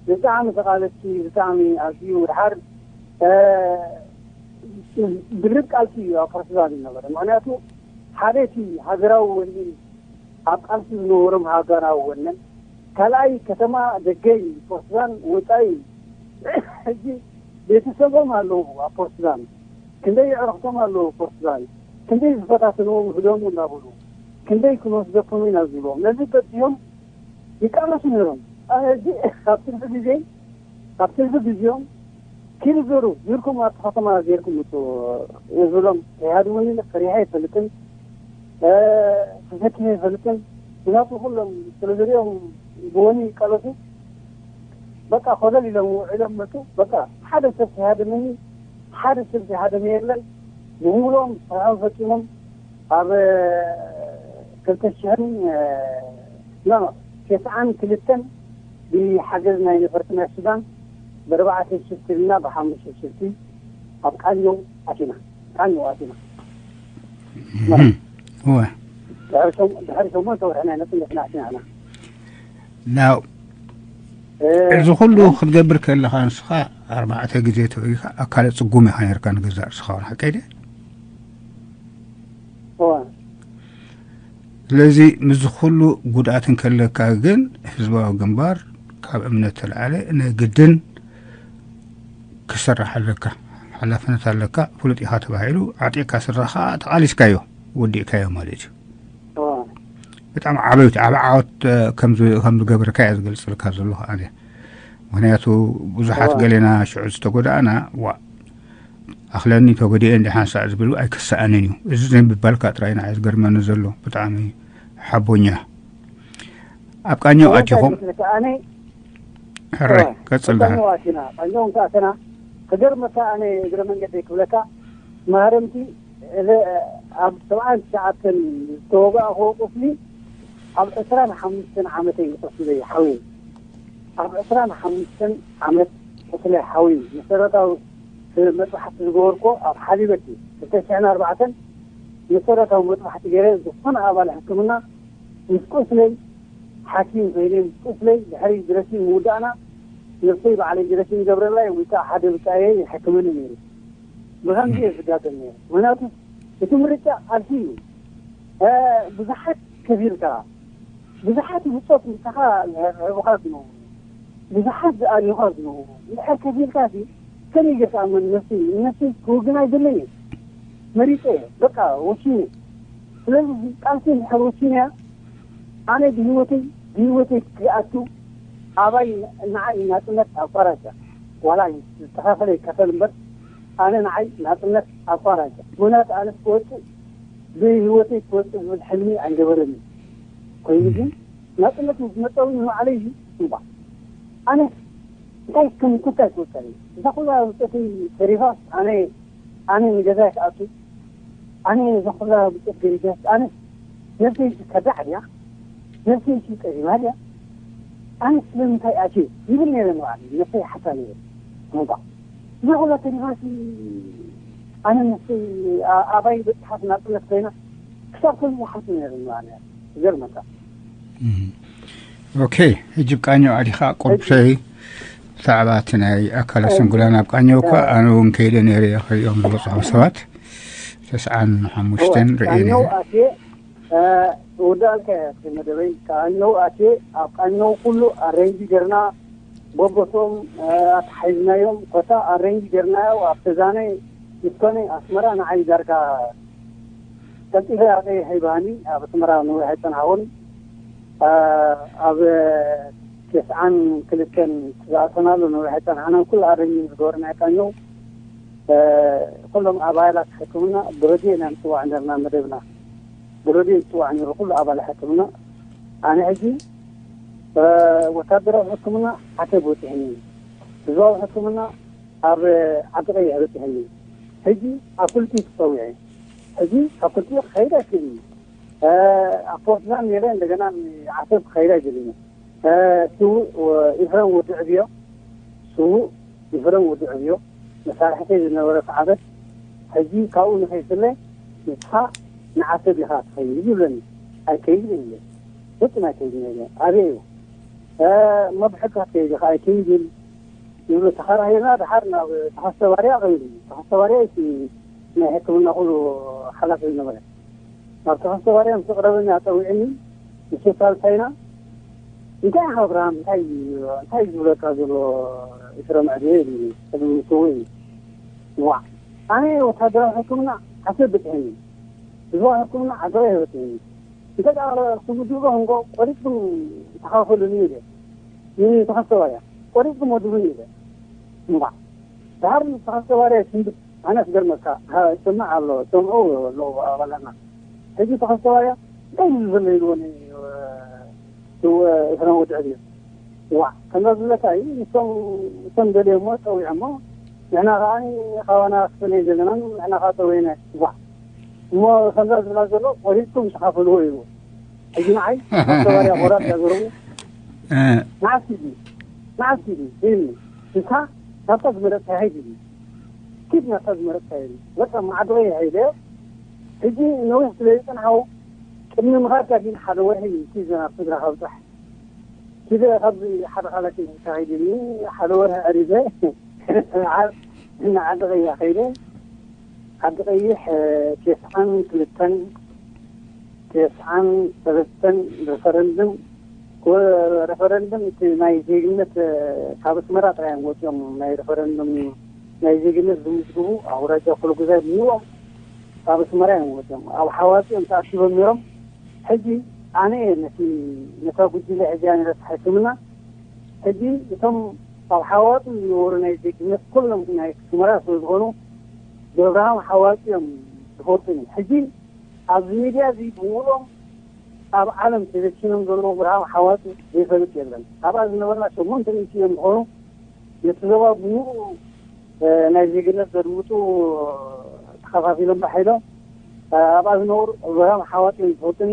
ብጣዕሚ ተቓለስቲ ብጣዕሚ ኣዝዩ ድሓር ድርብ ቃልሲ እዩ ኣብ ፖርቱጋል ዝነበረ። ምክንያቱ ሓደ እቲ ሃገራዊ ወኒ ኣብ ቃልሲ ዝነበሮም ሃገራዊ ወነን ካልኣይ ከተማ ደገይ ፖርቱጋል ወፃኢ ሕጂ ቤተሰቦም ኣለዉ ኣብ ፖርቱጋል ክንደይ ኣዕሩኽቶም ኣለዉ ፖርቱጋል ክንደይ ዝፈታተንዎም ህደሙ እናበሉ ክንደይ ክንወስደኩም ኢና ዝብልዎም ነዚ በዚኦም ይቃለሱ ነይሮም። ሕጂ ኣብ ትርፊ ግዜ ኣብ ትርፊ ግዜኦም ኪዱ ዞሩ ዙርኩም ኣብቲ ከተማ ጌርኩም ምፁ ዝብሎም። ከይሃድሙኒ ፈሪሐ ኣይፈልጥን ተሰኪመ ኣይፈልጥን። ምክንያቱ ኩሎም ስለዝሪኦም ብወኒ ይቃለሱ። በቃ ኮለል ኢሎም ውዒሎም መፁ። በቃ ሓደ ሰብ ከይሃደመኒ ሓደ ሰብ ዘይሃደመ የለን። ብሙሉኦም ስርሖም ፈፂሞም ኣብ ክልተ ሽሕን ኖ ኖ ተስዓን ክልተን ብሓገዝ ናይ ነፈርቲ ናይ ሱዳን ብኣርባዕተ ሽፍቲ ኢልና ብሓሙሽተ ሽፍቲ ኣብ ቃኘው ኣቲና ቃኘው ኣቲና እወ ድሕሪ ሸሞንተ ወርሒ ናይ ነፅነትና ኣቲና ኢና ናው እዚ ኩሉ ክትገብር ከለኻ ንስኻ ኣርባዕተ ግዜ ተወጊኻ ኣብ ካልእ ፅጉም ኢኻ ነርካ ንገዛእ ርእስኻ እውን ሓቀይ ድየ ስለዚ ምስዚ ኩሉ ጉድኣት እንከለካ ግን ህዝባዊ ግንባር ካብ እምነት ተልዓለ ናይ ግድን ክስራሕ ኣለካ ሓላፍነት ኣለካ ፍሉጥ ኢኻ ተባሂሉ ዓጢቕካ ስራኻ ተቓሊስካዮ ወዲእካዮ ማለት እዩ ብጣዕሚ ዓበይቲ ዓብ ዓወት ከም ዝገበርካ እየ ዝገልፀልካ ዘለኹ ኣነ ምክንያቱ ብዙሓት ገሌና ሽዑ ዝተጎዳእና ዋ ኣኽለኒ ተጎዲኤ እንዲ ሓንሳእ ዝብል ኣይክሰኣንን እዩ እዚ ዘይምባልካ ጥራይ ንዓይ ዝገርመኒ ዘሎ ብጣዕሚ ሓቦኛ ኣብ ቃኘው ኣቲኹም ሕራይ ቀፅል ዳሓር ቃኘው እንተኣተና ክገርመካ ኣነ እግረ መንገደይ ክብለካ ማህረምቲ ኣብ ሰብዓን ትሽዓተን ዝተወጋእኽዎ ቁስሊ ኣብ ዕስራን ሓሙሽተን ዓመተይ ቁስለይ ሓውዩ ኣብ ዕስራን ሓሙሽተን ዓመት ቁስለይ ሓውዩ መሰረታዊ መጥባሕቲ ዝገበርክዎ ኣብ ሓሊበት እዩ ክልተ ሽሕን ኣርባዕተን መሰረታዊ መጥባሕቲ ገይረ ዝኾነ ኣባል ሕክምና ምስ ቁስለይ ሓኪም ከይደ ምስ ቁስለይ ድሕሪ ድረሲን ምውዳእና ነብሰይ ባዕለይ ድረሲን ይገብረላ እየ ወይ ከዓ ሓደ ብጻየይ ይሕክመኒ ነይሩ ብኸምዚ እየ ዝጋገል ነይረ ምክንያቱ እቲ ምርጫ ቃልሲ እዩ ብዙሓት ከፊልካ ብዙሓት ብጾት ምሳኻ ዝሕብሕቡኻ ዝነብሩ ብዙሓት ዝኣልዩኻ ዝነብሩ እንድሕር ከፊልካ ሲ ከመይ ጌርካ ኣመን ነፍሲ ነፍሲ ክውግን ኣይደለየ መሪጸ በቃ ወሲነ ስለዚ ቃልሲ እንድሕር ወሲነያ ኣነ ብህይወተይ ብህይወተይ ክኣቱ ኣባይ ንዓይ ናጽነት ኣቋራጭ ዋላ ዝተኸፈለ ይከፈል እምበር ኣነ ንዓይ ናጽነት ኣቋራጭ፣ ምናት ኣነ ክወጽእ፣ ብህይወተይ ክወጽእ ዝብል ሕልሚ ኣይነበረኒ። ኮይኑ ግን ናጽነት ምስ መጸ እውን ንባዕለይ እዩ እምባ። ኣነ እንታይ ከም እንታይ ክውሰን እዩ? እዛ ኩላ ውጽእተይ ተሪፋስ ኣነ፣ ኣነ ንገዛይ ክኣቱ፣ ኣነ እዛ ኩላ ውጽእት ገሪጃስ፣ ኣነ ነብሰይ ከዳዕ ድያ? ነብሰይ ጠሊማ ድያ? ኣነ ስለምንታይ ኣትየ? ይብል ነይረ ንባዕለይ፣ ነብሰይ ሓሳ ነይረ። እምባ እዛ ኩላ ተሪፋስ ኣነ ነብሰይ ኣ-፣ ኣባይ በጽሓት ናጽነት ኮይና ክሳብ ከም ዝሓት ነይረ ንባዕለይ። ይገርመካ። ኦኬ፣ ሕጂ ቃኘው ኣሊኻ ቁርብሰይ ብዛዕባ እቲ ናይ ኣካለ ስንኩላን ኣብ ቃኘው እኳ ኣነ እውን ከይደ ነይረ እየ ክሪኦም ዝበፅሖም ሰባት ተስዓን ሓሙሽተን ርእየ ነይረ። ውዳልካ መደበይ ቃኘው ኣትየ ኣብ ቃኘው ኩሉ ኣረንጂ ገርና በቦቶም ኣተሓይዝናዮም ኮታ ኣረንጂ ገርናዮ ኣብ ተዛነ ይኮነ ኣስመራ ንዓይ ዳርጋ ቀልጢፈ ኣበይ ሃይባኒ ኣብ ኣስመራ ነዊሕ ኣይጸንሓውን። ኣብ ተስዓን ክልተን ዝኣተናሉ ነዊሕ ኣይጸንሓናን ኩሉ ኣረንጂ ዝገበርና ይቃኘው ኩሎም ኣባላት ሕክምና ብረድዮ ኢና ንጽዋዕ እንደርና መደብና ብረድዮ ዝጽዋዕ ነይሩ ኩሉ ኣባል ሕክምና። ኣነ ሕጂ ወታደራዊ ሕክምና ዓሰብ በፂሕኒ፣ ህዝባዊ ሕክምና ኣብ ዓዲ ቀይሕ በፂሕኒ። ሕጂ ኣብ ክልቲኡ ተፀዊዐ። ሕጂ ካብ ክልቲኡ ክኸይድ ኣይክእልን እዩ። ኣብ ፖርትላንድ ነይረ እንደገና ዓሰብ ክኸይድ ኣይደልን እዩ። ስዉእ ኢፍረም ወዲ ዕብዮ፣ ስዉእ ኢፍረም ወዲ ዕብዮ መሳርሕተይ ዝነበረ ሰዓበት ሕጂ ካብኡ ንኸይፍለ ንስኻ ንዓሰብ ኢኻ ትኸይድ ይብለኒ። ኣይከይድን ኢለ ፍጹም ኣይከይድን ኢለ። ኣበይ እዩ እሞ ብሕግኻ ትከይድ ኢኻ ኣይከይድን ይብሎ። ተኸራሂርና ድሓር ናብ ተኸስተ ባርያ ቀይሩ። ተኸስተ ባርያ እዩ እቲ ናይ ሕክምና ኩሉ ሓላፊ ዝነበረ። ናብ ተኸስተ ባርያ ምስ ኣቕረበኒ ኣጸዊዕኒ ምስ ሳልሳይና እንታይ ኢኻ ኣብርሃም እንታይ እንታይ ዝብለካ ዘሎ ኢፍረም ዕድየ ኢሉኒ ቅድሚ ምስውእ እዩ። ዋዕ ኣነ ወታደራዊ ሕክምና ዓሰብ በፂሐኒ። ህዝባዊ ሕክምና ዓገበ ይበፅሐኒ። እንተ ክምድቦ እንጎ ቆሪፅኩም ተኻፈሉኒ ኢለ ንተኸስተ ባርያ ቆሪፅኩም ወድቡኒ ኢለ። እምባ ድሓር ተኸስተ ባርያ ስንብት ኣነ ክገርመካ ይሰማዕ ኣሎ ሰምዑ ኣለዉ ኣባላትና ሕጂ ተኸስተ ባርያ እንታይ እዩ ዘሎ ኢልዎኒ። እቶም ወዲ ዕብዮ ዋዕ ከምዛ ዝብለካ እዩ። ንሶም እሶም ደልዮሞ ፀዊዖሞ ንሕና ከዓ ካባና ክፍለይ ዘለና ንሕና ከዓ ፀዊዕና ዋዕ እሞ ከምዛ ዝብላ ዘሎ ቆሪፅኩም ዝኻፈልዎ እዩ። ሕጂ ንዓይ ኣስተባርያ ቆራፅ ያገርቡ ንዓስ ሂድ ንዓስ ሂድ ሂድኒ ንስኻ ናብታ ዝመረፅካ ሂድ ሂድ ኪድ ናብታ ዝመረፅካ ሂድ በቃ ማዕድቂ ሂደ። ሕጂ ነዊሕ ስለ ዝፀንሓዎ ቅድሚ ምኻድካ ግን ሓደ ወርሒ ኪድ ዘናብ ስድራኻ ብፃሕ ኪደ ካብዚ ሓደ ካላሽን ሒዝካ ሂድኒ ሓደ ወርሒ ዕሪዘ ንዓዲ ቀይሕ ከይደ ዓዲ ቀይሕ ቴስዓን ክልተን ቴስዓን ሰለስተን ሪፈረንድም ሪፈረንድም እቲ ናይ ዜግነት ካብ ኣስመራ ጥራይ እዮም ወፂኦም ናይ ሪፈረንድም ናይ ዜግነት ዝምዝግቡ ኣውራጃ ኩሉ ግዛይ ብንዎም ካብ ኣስመራ እዮም ወፂኦም ኣብ ሓዋፂኦም ተኣኪቦም ነይሮም። ሕጂ ኣነ እየ ነቲ ነታ ጉጅለ ሕዚያ ነረስሓይኩምና ሕጂ እቶም ኣብ ሓዋጡ ዝነበሩ ናይ ዜግነት ኩሎም ናይ ኣስመራ ስለ ዝኾኑ ብኣብርሃም ሓዋጡ እዮም ዝፈልጡኒ። ሕጂ ኣብዚ ሚድያ እዚ ብምሉኦም ኣብ ዓለም ተዘኪኖም ዘለዉ ኣብርሃም ሓዋጡ ዘይፈልጥ የለን። ኣብኣ ዝነበርና ሸሞንተ ሚእቲ እዮም ዝኾኑ ነቲ ዞባ ብምሉኡ ናይ ዜግነት ዘድምፁ ተኸፋፊሎም ባሒሎም ኣብኣ ዝነበሩ ኣብርሃም ሓዋጡ እዮም ዝፈልጡኒ።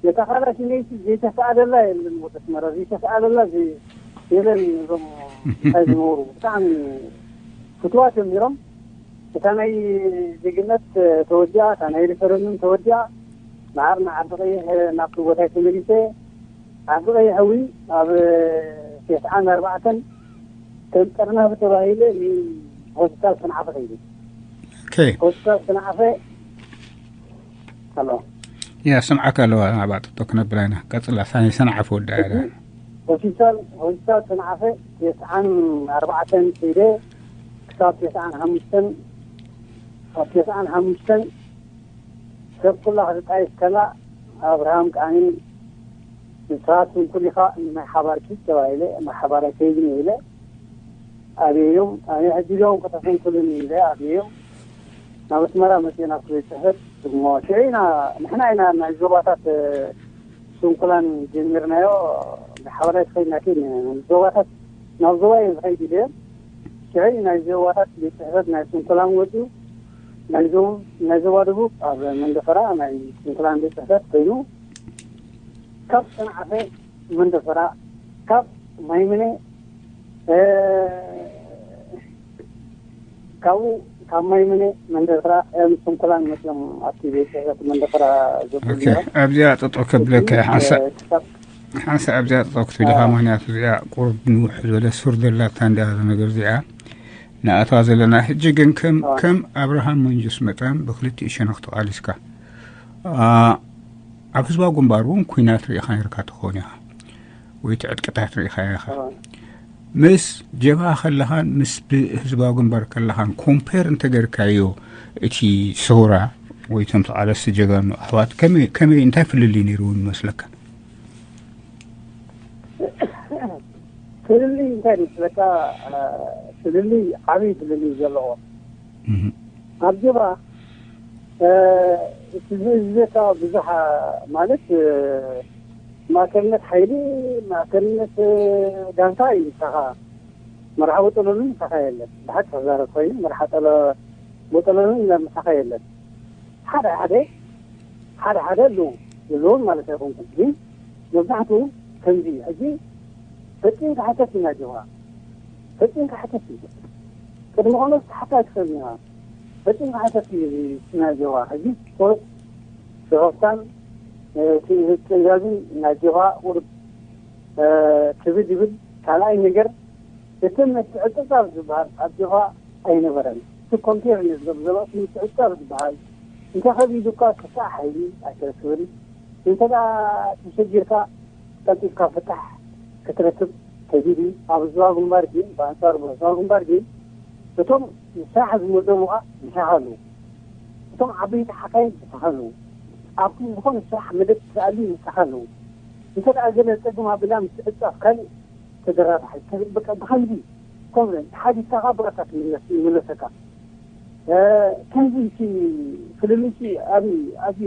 ነታ ካላሽነይቲ ዘይተሰኣለላ የለን ወዲ ኣስመራ ዘይተሰኣለላ የለን። እዞም እንታይ ዝነበሩ ብጣዕሚ ፍትዋት እዮም ነይሮም። እታ ናይ ዜግነት ተወዲኣ እታ ናይ ሪፈረንዱም ተወዲኣ ንዓር ንዓዲ ቀይሕ ናብቲ ቦታይ ተመሊሰ ዓዲ ቀይሕ እውን ኣብ ቴስዓን ኣርባዕተን ከም ጠርናፊ ተባሂለ ሆስፒታል ሰንዓፈ ከይደ። ሆስፒታል ሰንዓፈ ኣሎ ያ ስምዓካ ኣለዋ ናባጥቶ ክነብላ ኢና ቀፅላ ሳኒ ሰንዓፈ ወዳ እያ ሆስፒታል ሆስፒታል ሰንዓፈ ቴስዓን ኣርባዕተን ከይደ ክሳብ ቴስዓን ሓሙሽተን ካብ ቴስዓን ሓሙሽተን ሰብ ኩላ ክትጣይስ ከላ ኣብርሃም ቃኒ ንስኻ ትንኩል ኢኻ ናይ ሓባር ኪድ ተባሂለ ናይ ሓባር ኣይከይድን ኢለ ኣብዮም ኣነ ሕጂ ሎም ከተፈንክሉኒ ኢለ ኣብዮም ናብ ኣስመራ መፅና ክብል ፅሕፈት እሞ ሽዑ ኢና ንሕና ኢና ናይ ዞባታት ስንኩላን ጀሚርናዮ። ብሓበራይ ዝኸይድና ከይድ ዞባታት ናብ ዞባ እየ ዝኸይድ ኢለ ሽዑ ናይ ዞባታት ቤት ፅሕፈት ናይ ስንኩላን ወፂኡ ናይ ዞ- ናይ ዞባ ደቡብ ኣብ መንደፈራ ናይ ስንኩላን ቤት ፅሕፈት ኮይኑ ካብ ሰንዓፈ መንደፈራ ካብ ማይምነ ካብኡ ካብ ማይ ምነ መንደፈራ ምስንኩላን መፅኦም ኣብቲ ቤት ፅሕፈት መንደፈራ ዘብሉ ኦኬ። ነይሮም። ኣብዚኣ ጠጠው ከብለካ ሕጂ፣ ሓንሳእ ክሳብ ሓንሳእ ኣብዚኣ ጠጠው ክትብል ኢኻ። ኣዎ። ምክንያቱ እዚኣ ቁሩብ ንውሕ ዝበለ ሱር ዘላታ እንዲያ እዛ ነገር እዚኣ ንኣትዋ ዘለና። ሕጂ ግን ከም ኣዎ። ከም ኣብርሃም መንጁስ መጠን ብክልቲኡ ሸነኽ ተቓሊስካ፣ ኣ፣ ኣብ ህዝባዊ ግንባር እውን ኩናት ርኢኻ ነርካ ትኸውን ኢኻ። ወይ እቲ ዕጥቅታት ርኢኻዮ ኢኻ። ምስ ጀብሃ ከለኻን ምስ ብህዝባዊ ግንባር ከለኻን ኮምፔር እንተገርካዮ እቲ ሰውራ ወይ እቶም ተቓለስቲ ጀጋኑ ኣሕዋት ከመይ እንታይ ፍልልይ ነይርዎ ይመስለካ? ፍልልይ እንታይ ይመስለካ? ፍልልይ ዓብይ ፍልልይ ዘለዎ ኣብ ጀብሃ እቲ ዝእዝዘካ ብዙሕ ማለት ማእከልነት ሓይሊ ማእከልነት ጋንታ እዩ። ንስኻ መርሓ ቦጠሎኒ ምሳኻ የለን። ብሓቂ ክዛረብ ኮይኑ መርሓ ቦጠሎኒ ምሳኻ የለን። ሓደ ሓደ ሓደ ሓደ ኣለዉ ዘለዎም ማለት ኣይኮንኩን፣ ግን መብዛሕትኡ ከምዚ እዩ። ሕጂ ፈጺምካ ሕተት ኢና ጀብሃ ፈጺምካ ሕተት እዩ። ቅድሚ ኾነ ተሓታይ ትኽእል ኢና ፈጺምካ ሕተት እዩ። ናይ ጀብሃ ሕጂ ስፖርት ስሆፍታን ትእዛዝን ናይ ጀብሃ ቁርብ ክብድ ይብል። ካልኣይ ነገር እቲ ምትዕጽጻር ዝበሃል ኣብ ጀብሃ ኣይነበረን። እቲ ኮምፔር ንዝገብር ዘሎ እቲ ምትዕጽጻር ዝበሃል እንተ ከቢዱ እኳ ክሳዕ ሓይሊ ኣይትረክብን። እንተ ደኣ ተሸጊርካ ቀልጢፍካ ፍታሕ ክትረክብ ከቢድ እዩ። ኣብ ህዝባዊ ግንባር ግን ብኣንጻሩ ብህዝባዊ ግንባር ግን እቶም ንስራሕ ዝመደቡ ኸኣ ምሳኻ ኣለዉ። እቶም ዓበይቲ ሓካይም ምሳኻ ኣለዉ። ኣብቲ ዝኾነ ስራሕ መደብ ክትኣሊ ምሳኻ ኣለዉ። እንተ ደኣ ገለ ጸገም ኣቢላ ምትዕጻፍ ካልእ ተደራቢ ሓይሊ ተብል በቃ ብኸምዚ ከምዚ ተሓዲስካ ካብ ብረካ ትምለስ ይምለሰካ። ከምዚ ሲ ፍልልይ ሲ ኣብ ኣብዚ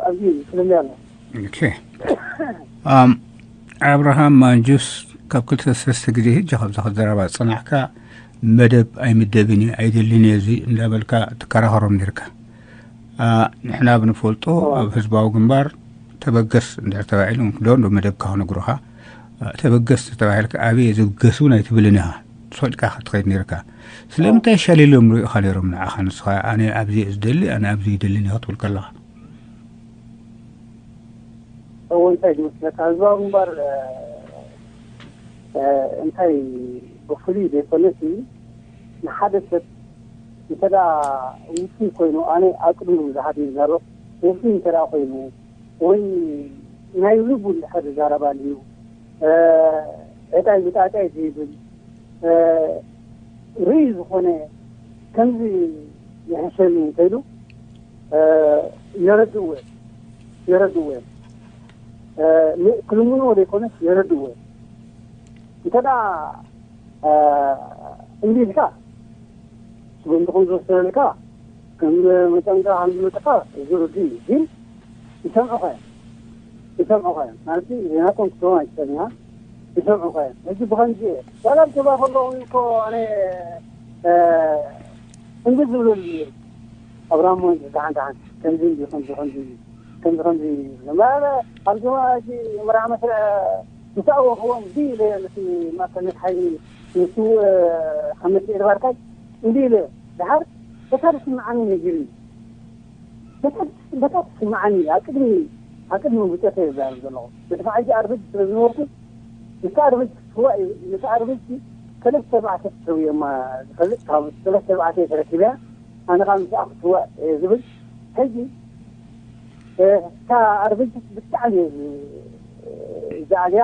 ኣብዚ ፍልልይ ኣሎ። ኦኬ። ኣም ኣብርሃም ማንጁስ ካብ ክልተ ሰለስተ ግዜ ህጂ ካብዛ ክዘረባ ዝጸናሕካ መደብ ኣይምደብን እዩ ኣይደልን እየ እዚ እንዳበልካ ትከራኸሮም ነርካ። ንሕና ብንፈልጦ ኣብ ህዝባዊ ግንባር ተበገስ እንድሕር ተባሂሉ ዶ እንዶ መደብካ ክነግሩኻ። ተበገስ ተባሂልካ ኣበየ ዝብገስ እውን ኣይትብልን ኢኻ። ትፈልጥካ ክትኸይድ ነርካ። ስለምንታይ ሸሊሎም ሪእኻ ነይሮም ንዓኻ ንስኻ ኣነ ኣብዚ እየ ዝደሊ ኣነ ኣብዚ ይደልን ኢኻ ትብል ከለኻ? እዎ እንታይ ዝመስለካ ህዝባዊ ግንባር እንታይ ብፍሉይ ዘይኮነሲ ንሓደ ሰብ እንተ ደኣ ውፉይ ኮይኑ ኣነ ኣብ ቅድሚ ብዙሓት ይዛረብ ውፉይ እንተ ደኣ ኮይኑ ወይ ናይ ልቡ እንድሕር ዝዛረብ ኣልዩ ዕጣይ ብጣጣይ ዘይብል ርእዩ ዝኾነ ከምዚ ይሕሸኒ እንተኢሉ የረድእዎ እዮም የረድእዎ እዮም ክልምንዎ ዘይኮነስ የረድእዎ እዮም እንተ ደኣ እምቢ ኢልካ ስጉምቲ ከም ዝወሰነልካ ከም መጠንካ ከም ዝመጠካ እዚ ርዱእ እዩ ግን ይሰምዑኻ እዮም ይሰምዑኻ እዮም ማለት ዜናቶም ክትህቦም ኣይትኽእልን ኢኻ ይሰምዑኻ እዮም ሕጂ ብኸምዚ እየ ዋላ ኣብ ጀብሃ ከለኹ እኮ ኣነ እምቢ ዝብለሉ ነይሩ ኣብርሃም ወንዝ ደሓን ደሓን ከምዚ እንዲ ከምዚ ከምዚ እንዲ ከምዚ ከምዚ ዝነበረ ኣብ ጀብሃ ሕጂ መርዓ መስርዕ ምስ ኣወኽዎም እምቢ ኢለ ነቲ ማእከልነት ሓይሊ ንሱ ካብ መፅእ ድባርካይ እምቢ ኢለ ደሓር በታ ዝስምዓኒ ነጊሩኒ በታ ትስምዓኒ ኣብ ቅድሚ ኣብ ቅድሚ ብፆተይ ይዛረብ ዘለኹ በቲ መዓልቲ ኣርብድ ስለ ዝነበርኩ ነቲ ኣርብድ ክትስዋእ ነቲ ኣርብድ ሰለስተ ኣርባዕተ ተሰውዮማ ዝፈልጥ ካብ ሰለስተ ኣርባዕተ ተረኪበያ ኣነ ከዓ ምስኣ ክትስዋእ እየ ዝብል ሕጂ እታ ኣርብድ ብጣዕሚ እየ ዝኣልያ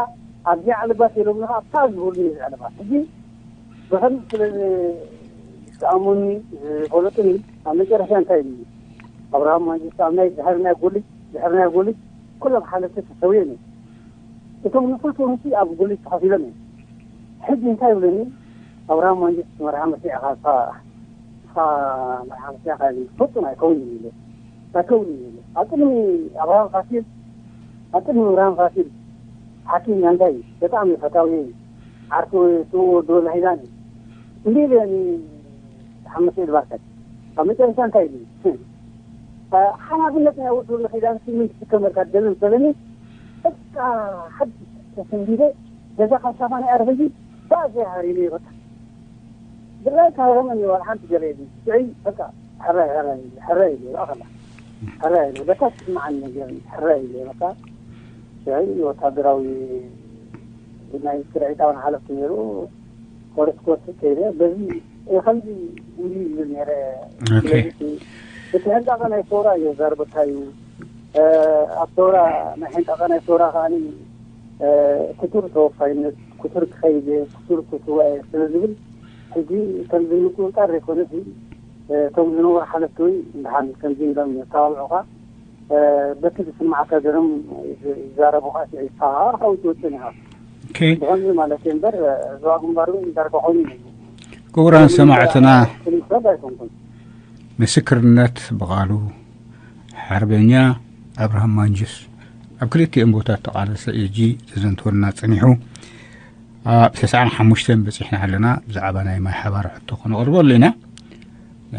ኣብዚኣ ዕልባት የሎምኒ ከዓ ብጣዕሚ ዝብሉኒ እየ ዝዕልባ ሕጂ ብኸምዚ ስለ ዝሰኣሙኒ ዝፈለጡኒ ኣብ መጨረሻ እንታይ ኢሉ ኣብርሃም ማንጅስ ኣብ ናይ ድሕሪ ናይ ጎልጅ ድሕሪ ናይ ጎልጅ ኩሎም ሓለፍቲ ተሰውዮም እዮም እቶም ንፉልቲ ሩሲ ኣብ ጎልጅ ተኸፊሎም እዮም ሕጂ እንታይ ይብለኒ ኣብርሃም መንግስት መርሃ መሲሕ ኢኻ፣ ንስኻ፣ ንስኻ መርሃ መሲሕ ኢኻ ኢሉ። ፍጹም ኣይከውንን ኢሉ። ኣይከውንን ኢሉ። ኣብ ቅድሚ ኣብርሃም ፋሲል፣ ኣብ ቅድሚ ኣብርሃም ፋሲል ሓኪም ያንታይ ብጣዕሚ ፈታዊ እዩ። ዓርኩ ስሙ ወዲ ወላሂዳን እዩ። እንዲህ ኢሉ ሓመስ ኢድ ባርከት። ኣብ መጨረሻ እንታይ ኢሉ? ሓላፍነት ናይ ወዲ ወላሂዳን ስምንት ትከመልካ ደብል በለኒ። በቃ ሓድሽ ተሰንቢደ ገዛ ካብ ሳፋ ናይ ኣርበጂ ባእዘ ሃሪነ በቃ። ብላይ ካብ ረመን ይዋል ሓንቲ ገለ የብሉ። ሽዕይ በቃ ሕራይ፣ ሕራይ፣ ሕራይ ኢሉ ይረኣ ከላ። ሕራይ ኢሉ በቃ ትስምዓኒ ነገር ሕራይ ኢሉ በቃ። ሽዕይ ወታደራዊ ናይ ስርዒታውን ሓለፍቲ ነይሩ። ኮርስ ኮርስ ከይደ በዚ ከምዚ እንዲ ይብል ነይረ። ኦኬ። ስለዚ እቲ ሕንጣቐ ናይ ሶራ እዮ ዘርበካ እዩ። ኣብ ሶራ ናይ ሕንጣቐ ናይ ሶራ ከዓኒ ክቱር ተወፋይነት፣ ክቱር ክኸይድ እየ፣ ክቱር ክስዋእ እየ ስለ ዝብል ሕጂ ከምዚ ምቁርጣር ዘይኮነስ እቶም ዝነበሩ ሓለፍቲ እውን ደሓን ከምዚ ኢሎም የተባብዑኻ። በቲ ዝስምዓካ ገይሮም ይዛረቡኻ፣ ስዒብካ ካብኡ ትወፅእ ኢኻ። ኦኬ። ብኸምዚ ማለት እዩ እምበር ዞባ ግንባር እውን ዳርጋ ኮይኑ እዩ። ክቡራን ሰማዕትና፣ ፍሉይ ሰብ ኣይኮንኩን። ምስክርነት ብቓሉ ሓርበኛ ኣብርሃም ማንጁስ ኣብ ክልቲኦም ቦታት ተቓለሰ እዩ ሕጂ ዘዘንትወልና ጸኒሑ። ኣብ ተስዓን ሓሙሽተን በጺሕና ኣለና። ብዛዕባ ናይ ማይ ሓባር ሕቶ ከነቕርበሉ ኢና።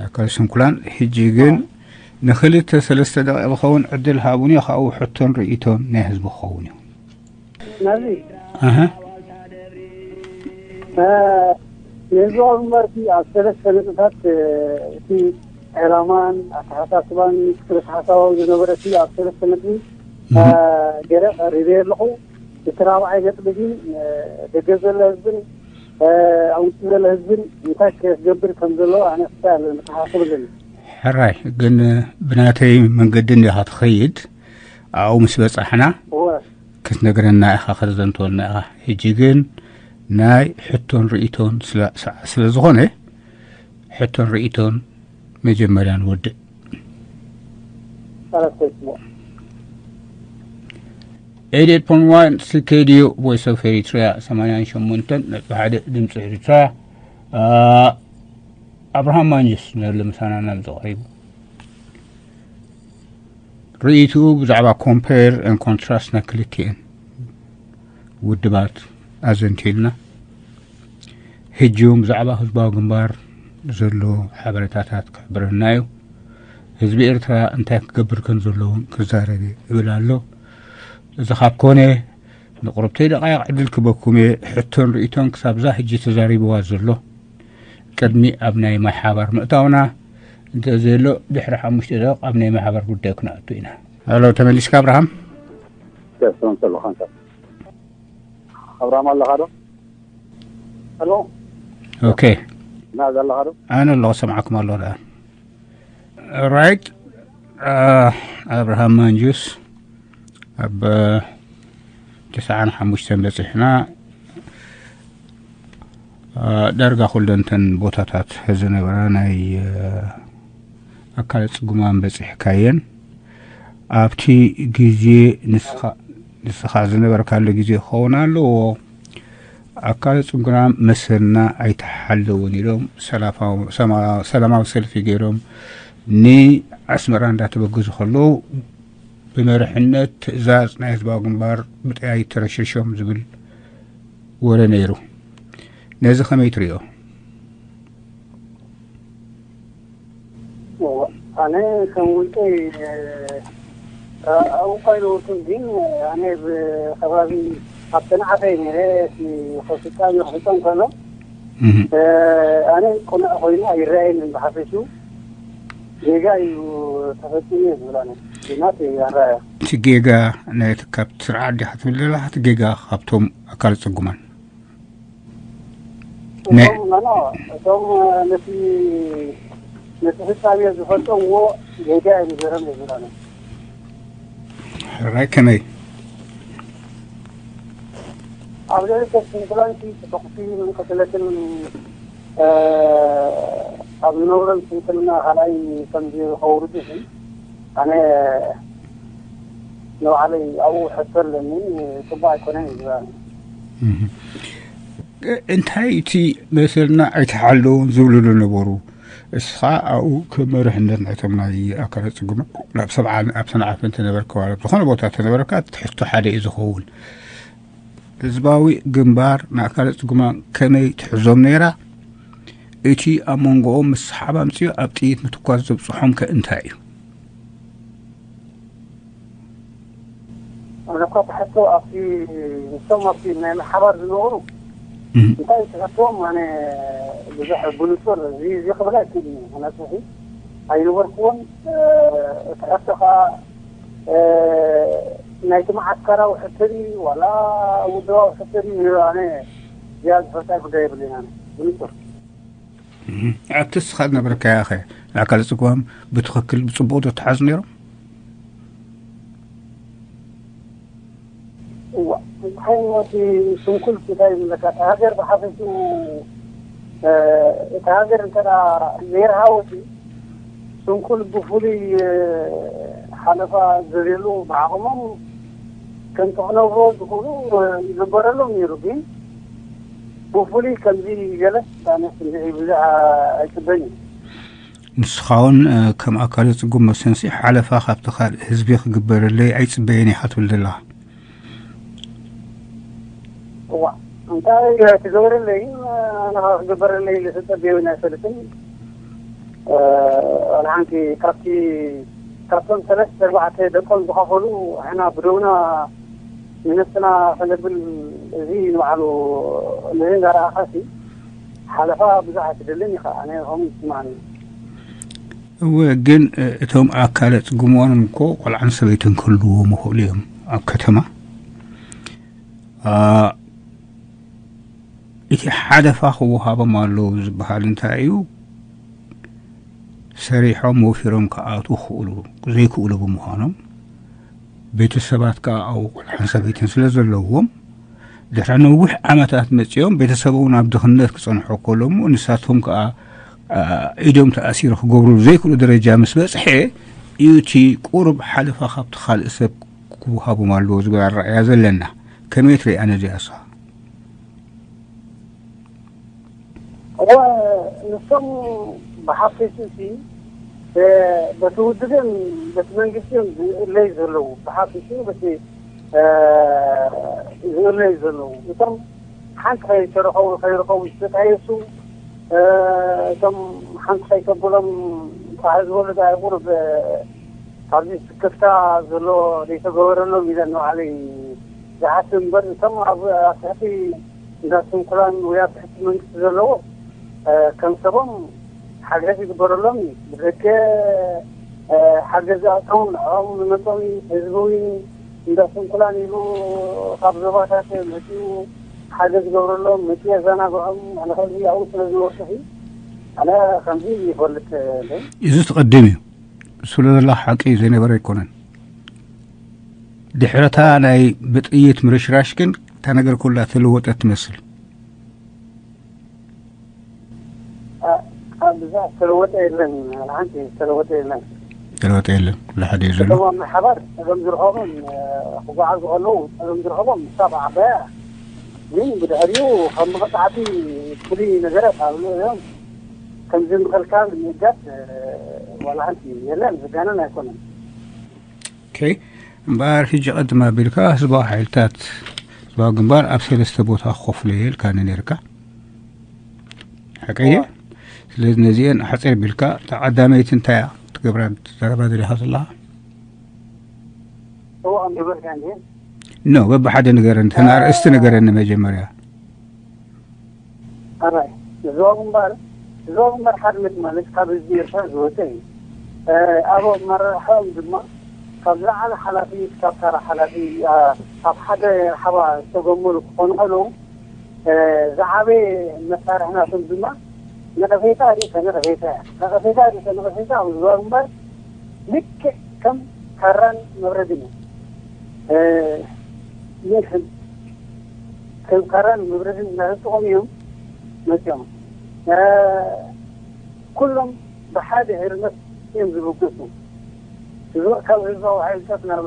ኣካል ስንኩላን ሕጂ ግን ንኽልተ ሰለስተ ደቂቕ ዝኸውን ዕድል ሃቡኒ፣ ካብኡ ሕቶን ርእይቶን ናይ ህዝቢ ክኸውን እዩ። ናዚ ኣሀ። ነዚ እምበርቲ ኣብ ሰለስተ ነጥብታት እቲ ዕላማን ኣተሓሳስባን ክልተ ሓሳባዊ ዝነበረ እቲ ኣብ ሰለስተ ነጥቢ ገለ ቀሪበ ኣለኹ። እቲ ራብዓይ ነጥቢ ግን ደገ ዘሎ ህዝብን ኣብ ውሽጢ ዘሎ ህዝብን እንታይ ክገብር ከም ዘለዎ ኣነ ክሳይ ኣለኒ ክሓስብ ኣለኒ። ሕራይ ግን ብናተይ መንገዲ እንዲኻ ትኸይድ ኣብኡ ምስ በጻሕና እወ። ክትነግረና ኢኻ፣ ከተዘንትወልና ኢኻ። ሕጂ ግን ናይ ሕቶን ርእይቶን ስለ ዝኾነ ሕቶን ርእይቶን መጀመርያ ንወድእ። ኤይት ኤይት ፖይንት ዋን ሲ ኬ ዲ ዩ ቮይስ ኦፍ ኤሪትሪያ፣ ሰማንያን ሸሞንተን ነጥቢ ሓደ ድምፂ ኤሪትራ። ኣብርሃም ማንጅስ ነሉ ምሳና ናብ ዝቐሪቡ ርእይትኡ ብዛዕባ ኮምፔር ን ኮንትራስት ናይ ክልቲኤን ውድባት ኣዘንቲልና። ሕጂ እውን ብዛዕባ ህዝባዊ ግንባር ዘሎ ሓበሬታታት ክሕብረና እዩ። ህዝቢ ኤርትራ እንታይ ክገብር ከም ዘለዎን ክዛረብ እብል ኣሎ። እዚ ካብ ኮነ ንቁርብተይ ደቃይቕ ዕድል ክበኩም እየ። ሕቶን ርእይቶን ክሳብ እዛ ሕጂ ተዛሪብዋ ዘሎ ቅድሚ ኣብ ናይ ማይ ሓባር ምእታውና እንተዘየሎ ድሕሪ ሓሙሽተ ደቂቕ ኣብ ናይ ማይ ሓባር ጉዳይ ክነኣቱ ኢና። ሄሎ፣ ተመሊስካ ኣብርሃም? ተስፋውን ሰለኻን ሰብ ኣብርሃም ኣለኻ ዶ? ሄሎ። ኦኬ። ናዝ ኣለኻ ዶ? ኣነ ኣለኹ፣ ሰምዓኩም ኣለኹ ደኣ። ራይት። ኣብርሃም ማንጁስ ኣብ ተስዓን ሓሙሽተን በጺሕና። ዳርጋ ኩለንተን ቦታታት ዝነበራ ናይ ኣካለ ጽጉማን በጺሕካየን። ኣብቲ ግዜ ንስኻ ንስኻ ዝነበርካሉ ግዜ ክኸውን ኣለዎ። ኣካለ ጽጉማን መሰልና ኣይተሓለውን ኢሎም ሰላፋዊ-፣ ሰማ-፣ ሰላማዊ ሰልፊ ገይሮም ንኣስመራ እንዳተበገዙ ከለዉ ብመሪሕነት ትእዛዝ ናይ ህዝባዊ ግንባር ብጠያይት ተረሸሾም ዝብል ወረ ነይሩ። ነዚ ከመይ ትርእዮ? ኣነ ከም ውልቀይ ኣብኡ እኳ ኣይነበርኩን፣ ግን ኣነ ብከባቢ ኣብ ተንዓፈ ነይረ። እቲ ከፍጻም ይኽፍጸም ከሎ ኣነ ቅኑዕ ኮይኑ ኣይረኣየንን። ብሓፈሽኡ ጌጋ እዩ ተፈጺሙ እየ ዝብል ኣነ። ግናት ኣረኣያ። እቲ ጌጋ ነቲ ካብቲ ስርዓት ዲኻ ትብል ዘለኻ? እቲ ጌጋ ካብቶም ኣካል ጽጉማን? ነ- እቶም፣ ኖ፣ እቶም ነቲ፣ ነቲ ፍጻሜ ዝፈጸምዎ ጌጋ እዮም ገይሮም እዮም ዝብላና። ሕራይ ከመይ? ኣብ ልዕሊ ተስንክላንሲ ተተኩሲ ምንቅስለትን፣ እ፣ ኣብ ዝነበሮም ስንክልና ካልኣይ ከም ዝኸውርዱ ሲ፣ ኣነ ንባዕለይ ኣብኡ ሕቶ ኣለኒ፣ ጽቡቕ ኣይኮነን እዩ ዝብላኒ። እህ። እንታይ እቲ መሰልና ኣይተሓለውን ዝብሉ ነበሩ። እስኻ ኣብኡ ከም መርሕነት ናይቶም ናይ ኣካለ ጽጉማት ናብ ሰብዓ ኣብ ሰንዓፈ እንተነበርካ ዋላ ኣብ ዝኾነ ቦታ እንተነበርካ ትሕዝቶ ሓደ እዩ ዝኸውን። ህዝባዊ ግንባር ንኣካለ ጽጉማን ከመይ ትሕዞም ነይራ? እቲ ኣብ መንጎኦም ምስሓብ ኣምጺኡ ኣብ ጥይት ምትኳስ ዘብጽሖም ከ እንታይ እዩ? ኣነ እኳ ትሕቶ ኣብቲ ንሶም ኣብቲ ናይ ሓባር ዝነበሩ እንታይ ትሕቶም ኣነ ብዙሕ ብንጹር እዚ እዚ ክብል ኣይክእል እዩ። ምክንያቱ ሕዚ ኣይነበርኩዎን። እቲ ሕቶ ከዓ ናይቲ መዓስከራዊ ሕቶ ድዩ ዋላ ውድባዊ ሕቶ ድዩ ኣነ እዚኣ ዝፈልጣ ጉዳይ የብለይን። ኣነ ብንጹር ኣብቲ እስኻ ዝነበርካያ ኸ ንኣካለ ጽጉማም ብትኽክል ብጽቡቕ ዶ ተሓዙ ነይሮም? እዋ እንታይ ሞቲ ስንኩል እንታይ ዝብለካ እቲ ሃገር ብሓፈሽኡ እቲ ሃገር እንተ ዘይረሃወቲ ስንኩል ብፍሉይ ሓለፋ ዘልየሉ ብዓቕሞም ከምቲ ክነብሮ ዝኽእሉ ይግበረሎም ነይሩ። ግን ብፍሉይ ከምዚ ገለ ኣነ ክንርኢ ብዙሕ ኣይፅበን እዩ። ንስኻ እውን ከም ኣካለ ጽጉም መሰንሲ ሓለፋ ካብቲ ካልእ ህዝቢ ክግበረለይ ኣይጽበየን ኢኻ ትብል ዘለኻ። እዋ እንታይ ክገብረለይ ኣነ ክግበረለይ ዝጸበዩ ናይ ሰልፍን ዋላ ሓንቲ ካብቲ ካብቶም ሰለስተ ኣርባዕተ ደቆም ዝኸፈሉ ኣሕና ብደውና ንነብስና ከነብል እዚ ንባዕሉ ነዚ እንዳረኣኻሲ ሓለፋ ብዙሕ ኣይትደልን ኢኻ። ኣነ ከምኡ ይስማዓኒ። እወ ግን እቶም ኣካለ ጽጉም ምዃኖም እኮ ቆልዓን ሰበይትን ክህልዎም ይኽእሉ እዮም ኣብ ከተማ። እቲ ሓለፋ ክወሃቦም ኣለዎ ዝበሃል እንታይ እዩ? ሰሪሖም ወፊሮም ክኣትዉ ክኽእሉ ዘይክእሉ ብምዃኖም ቤተሰባት ከኣ ኣብኡ ቆልዓን ሰበይትን ስለ ዘለዎም ድሕሪ ነዊሕ ዓመታት መጺኦም ቤተሰቦም ናብ ድኽነት ክጸንሑ ከሎ እሞ ንሳቶም ከኣ ኢዶም ተኣሲሩ ክገብሩ ዘይክእሉ ደረጃ ምስ በጽሐ እዩ እቲ ቁሩብ ሓለፋ ካብቲ ካልእ ሰብ ክወሃቦም ኣለዎ ዝብል ኣረኣእያ ዘለና። ከመይ ትሪኣ ነዚኣ ንስኻ? እወ ንሶም ብሓፈሽኡ ሲ በቲ ውድብን በቲ መንግስትን ዝእለዩ ዘለዉ ብሓፈሽኡ በቲ ዝእለዩ ዘለዉ እቶም ሓንቲ ከይተረኸቡ ከይረኸቡ ዝተጣየሱ እቶም ሓንቲ ከይተብሎም ፃዕ ዝበሉ ዳኣ ቁሩብ ኣብዚ ስክፍታ ዘሎ ዘይተገበረሎም ኢለ ንባዕለይ ዝሓስብ እምበር እቶም ኣብ ትሕቲ እንዳ ስንኩላን ወይ ኣብ ትሕቲ መንግስቲ ዘለዎ ከም ሰቦም ሓገዝ ይግበረሎም እዩ። ብደገ ሓገዝ ዝኣተዉ ንዕኦም ዝመጾም ህዝቢ እውን እንዳ ስንኩላን ኢሉ ካብ ዞባታት መጺኡ ሓገዝ ዝገብረሎም መጺኡ የዘናግዖም ኣነ ከምዚ ኣብኡ ስለ ዝነበርኩ ኣነ ከምዚ ይፈልጥ እዚ ትቐድም እዩ ስለ ዘሎ ሓቂ ዘይነበረ ኣይኮነን። ድሕረታ ናይ ብጥይት ምርሽራሽ ግን እታ ነገር ኩላ ተለወጠት ትመስል። ብዛዕ ዝተለወጠ የለን። ሓንቲ ዝተለወጠ የለን። ተለወጠ የለን። ኩሉ ሓደ እዩ ዘሎ። እቶም ኣብ ሓባር እዞም ዝረኸቦም ክጓዓዙ ከለዉ እዞም ዝረኸቦም ክሳብ ዓባያ ግን ብድሕሪኡ ካብ መቐፃዕቲ ፍሉይ ነገራት ኣብ እዮም ከምዚ ምኸልካል ምእጋድ ዋላ ሓንቲ የለን። ዝጋነን ኣይኮነን። ኦኬ እምበኣር ሕጂ ቅድም ኣቢልካ ህዝባዊ ሓይልታት ህዝባዊ ግንባር ኣብ ሰለስተ ቦታ ክኸፍሎ እየ ኢልካኒ ነርካ ሓቀየ ስለዚ ነዚአን ሓፂር ቢልካ እታ ቀዳመይቲ እንታይ እያ ትገብራ ዘረባ ዘሪኻ ዘለኻ እዋ ንበልካ እንዲየ ኖ በብሓደ ንገረኒ እተን ኣርእስቲ ንገረኒ መጀመርያ ኣራይ እዞም እምበር እዞም እምበር ሓድነት ማለት ካብ ህዝቢ ኤርትራ ዝወፀ እዩ። ኣብ ኣመራርሓኦም ድማ ካብ ዝለዓለ ሓላፊ ክሳብ ተራ ሓላፊ ኣብ ሓደ ሓባ ዝተገመሉ ክኾኑ ከለዉ ዝዓበየ መሳርሒ ናቶም ድማ ነቐፌታ ርእሰ ነቐፌታ እያ። ነቐፌታ ርእሰ ነቐፌታ ኣብ ዝባብ እምበር ልክዕ ከም ካራን መብረድን እዩ። ይኽን ከም ካራን መብረድን እናተጠቐሙ እዮም መፂኦም። ኩሎም ብሓደ ህርመት እዮም ዝብገሱ። ካብ ህዝባዊ ሓይልታት ናብ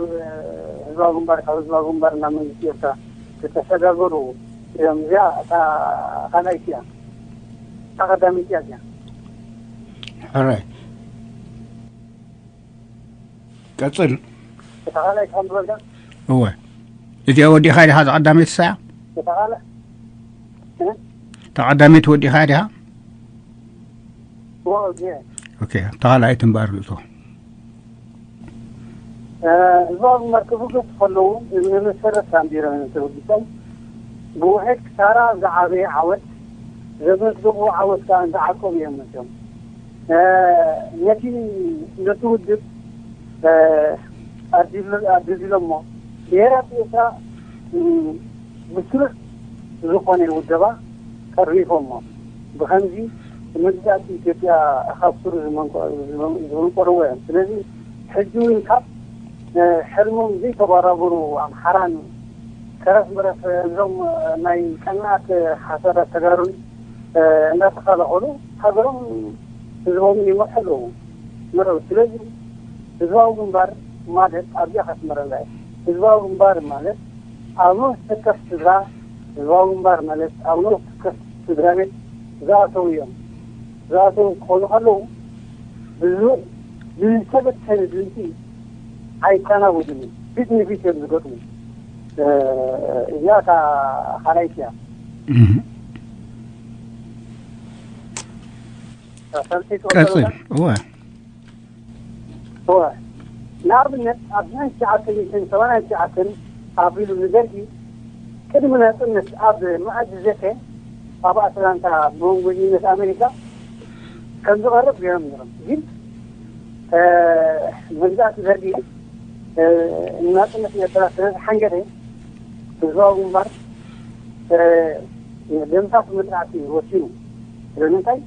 ህዝባዊ ግንባር፣ ካብ ህዝባዊ ግንባር ናብ መንግስቲ ኤርትራ ዝተሰጋገሩ እዮም። እዚኣ እታ ካልኣይቲ እያ፣ እታ ቀዳመይቲ እያ እዚኣ። ሕራይ፣ ቀጽል። እታ ካልኣይቲ ከም ዝበልካ እወ፣ እዚኣ ወዲኻ ዲኻ? እዛ ቀዳመይቲ ሳያ እታ ካልኣ እ? እታ ቀዳመይቲ ወዲኻ ዲኻ? እወ፣ እዚኣ። ኦኬ፣ እታ ካልኣይቲ እምበኣር ርእቶ። እዞም መርክቡ ገጽ ከለዉ ንመሰረት ኣንቢሮም ተወዲሶም ብውሕድ ክሳራ ዝዓበየ ዓወት ዘመዝገቡ ዓወት ከኣ ዝዓቀቡ እዮም መቸም። ነቲ ነቲ ውድብ ኣዲሎሞ ብሄራት ኤርትራ ብስሩዕ ዝኾነ ውደባ ቀሪፎሞ። ብኸምዚ መግዛእቲ ኢትዮጵያ ካብ ሱሩ ዝመንቆርዎ እዮም። ስለዚ ሕጂ እውን ካብ ሕልሞም ዘይተባራበሩ ኣምሓራን ከረፍ መረፍ እዞም ናይ ቀናት ሓሳዳት ተጋሩን እንዳተኸላኸሉ ሃገሮም ህዝቦምን ይመርሑ ኣለዉ። ስለዚ ህዝባዊ ግንባር ማለት ኣብዚኣ ከስመረላ እየ። ህዝባዊ ግንባር ማለት ኣብ ነፍሲ ወከፍ ስድራ፣ ህዝባዊ ግንባር ማለት ኣብ ነፍሲ ወከፍ ስድራ ቤት ዝኣተዉ እዮም። ዝኣተዉ ክኾኑ ከለዉ ብዝተበተነ ድምፂ ኣይከናወድን እዩ። ፊት ንፊት እዮም ዝገጥሙ። እዚኣ እታ ካልኣይቲ እያ። ቀፅል። እወ። እወ። ንኣብነት ኣብ ሽሕን ትሽዓተ ሚእትን ሰማንያን ትሽዓተን ኣቢሉ ንደርጊ ቅድሚ ናጽነት ኣብ መኣዲ ዘተ ኣብ ኣትላንታ ብመንጎኝነት ኣሜሪካ ከም ዝቐርብ ገይሮም ነይሮም። ግን መግዛእቲ ደርጊ ንናጽነት ኤርትራ ስለ ዝሓንገተ ህዝባዊ ግንባር ደምሳስ መጥቃዕቲ ወሲኑ። ስለምንታይ?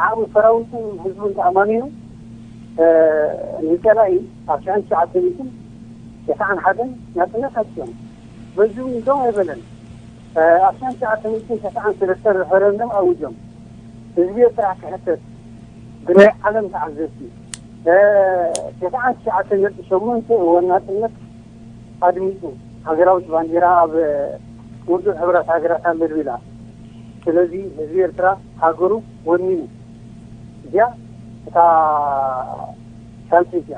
ዓቕሚ ሰራዊትን ህዝቡን ተኣማሚኑ ንጸላኢ ኣብ ሽሕን ትሽዓተ ሚእትን ተስዓን ሓደን ናጽነት ኣውጺኦም። በዚ እውን ደው ኣይበለን። ኣብ ሽሕን ትሽዓተ ሚእትን ተስዓን ሰለስተን ሬፈረንደም ኣዊጆም። ህዝቢ ኤርትራ ክሕተት ብናይ ዓለም ተዓዘብቲ ተስዓን ትሽዓተ ነጥቢ ሸሞንተ እዋን ናጽነት ኣድሚጹ። ሃገራዊት ባንዲራ ኣብ ውድብ ሕቡራት ሃገራት ኣንበልቢላ። ስለዚ ህዝቢ ኤርትራ ሃገሩ ወኒኑ። እዚኣ እታ ሳልሰይቲ እያ።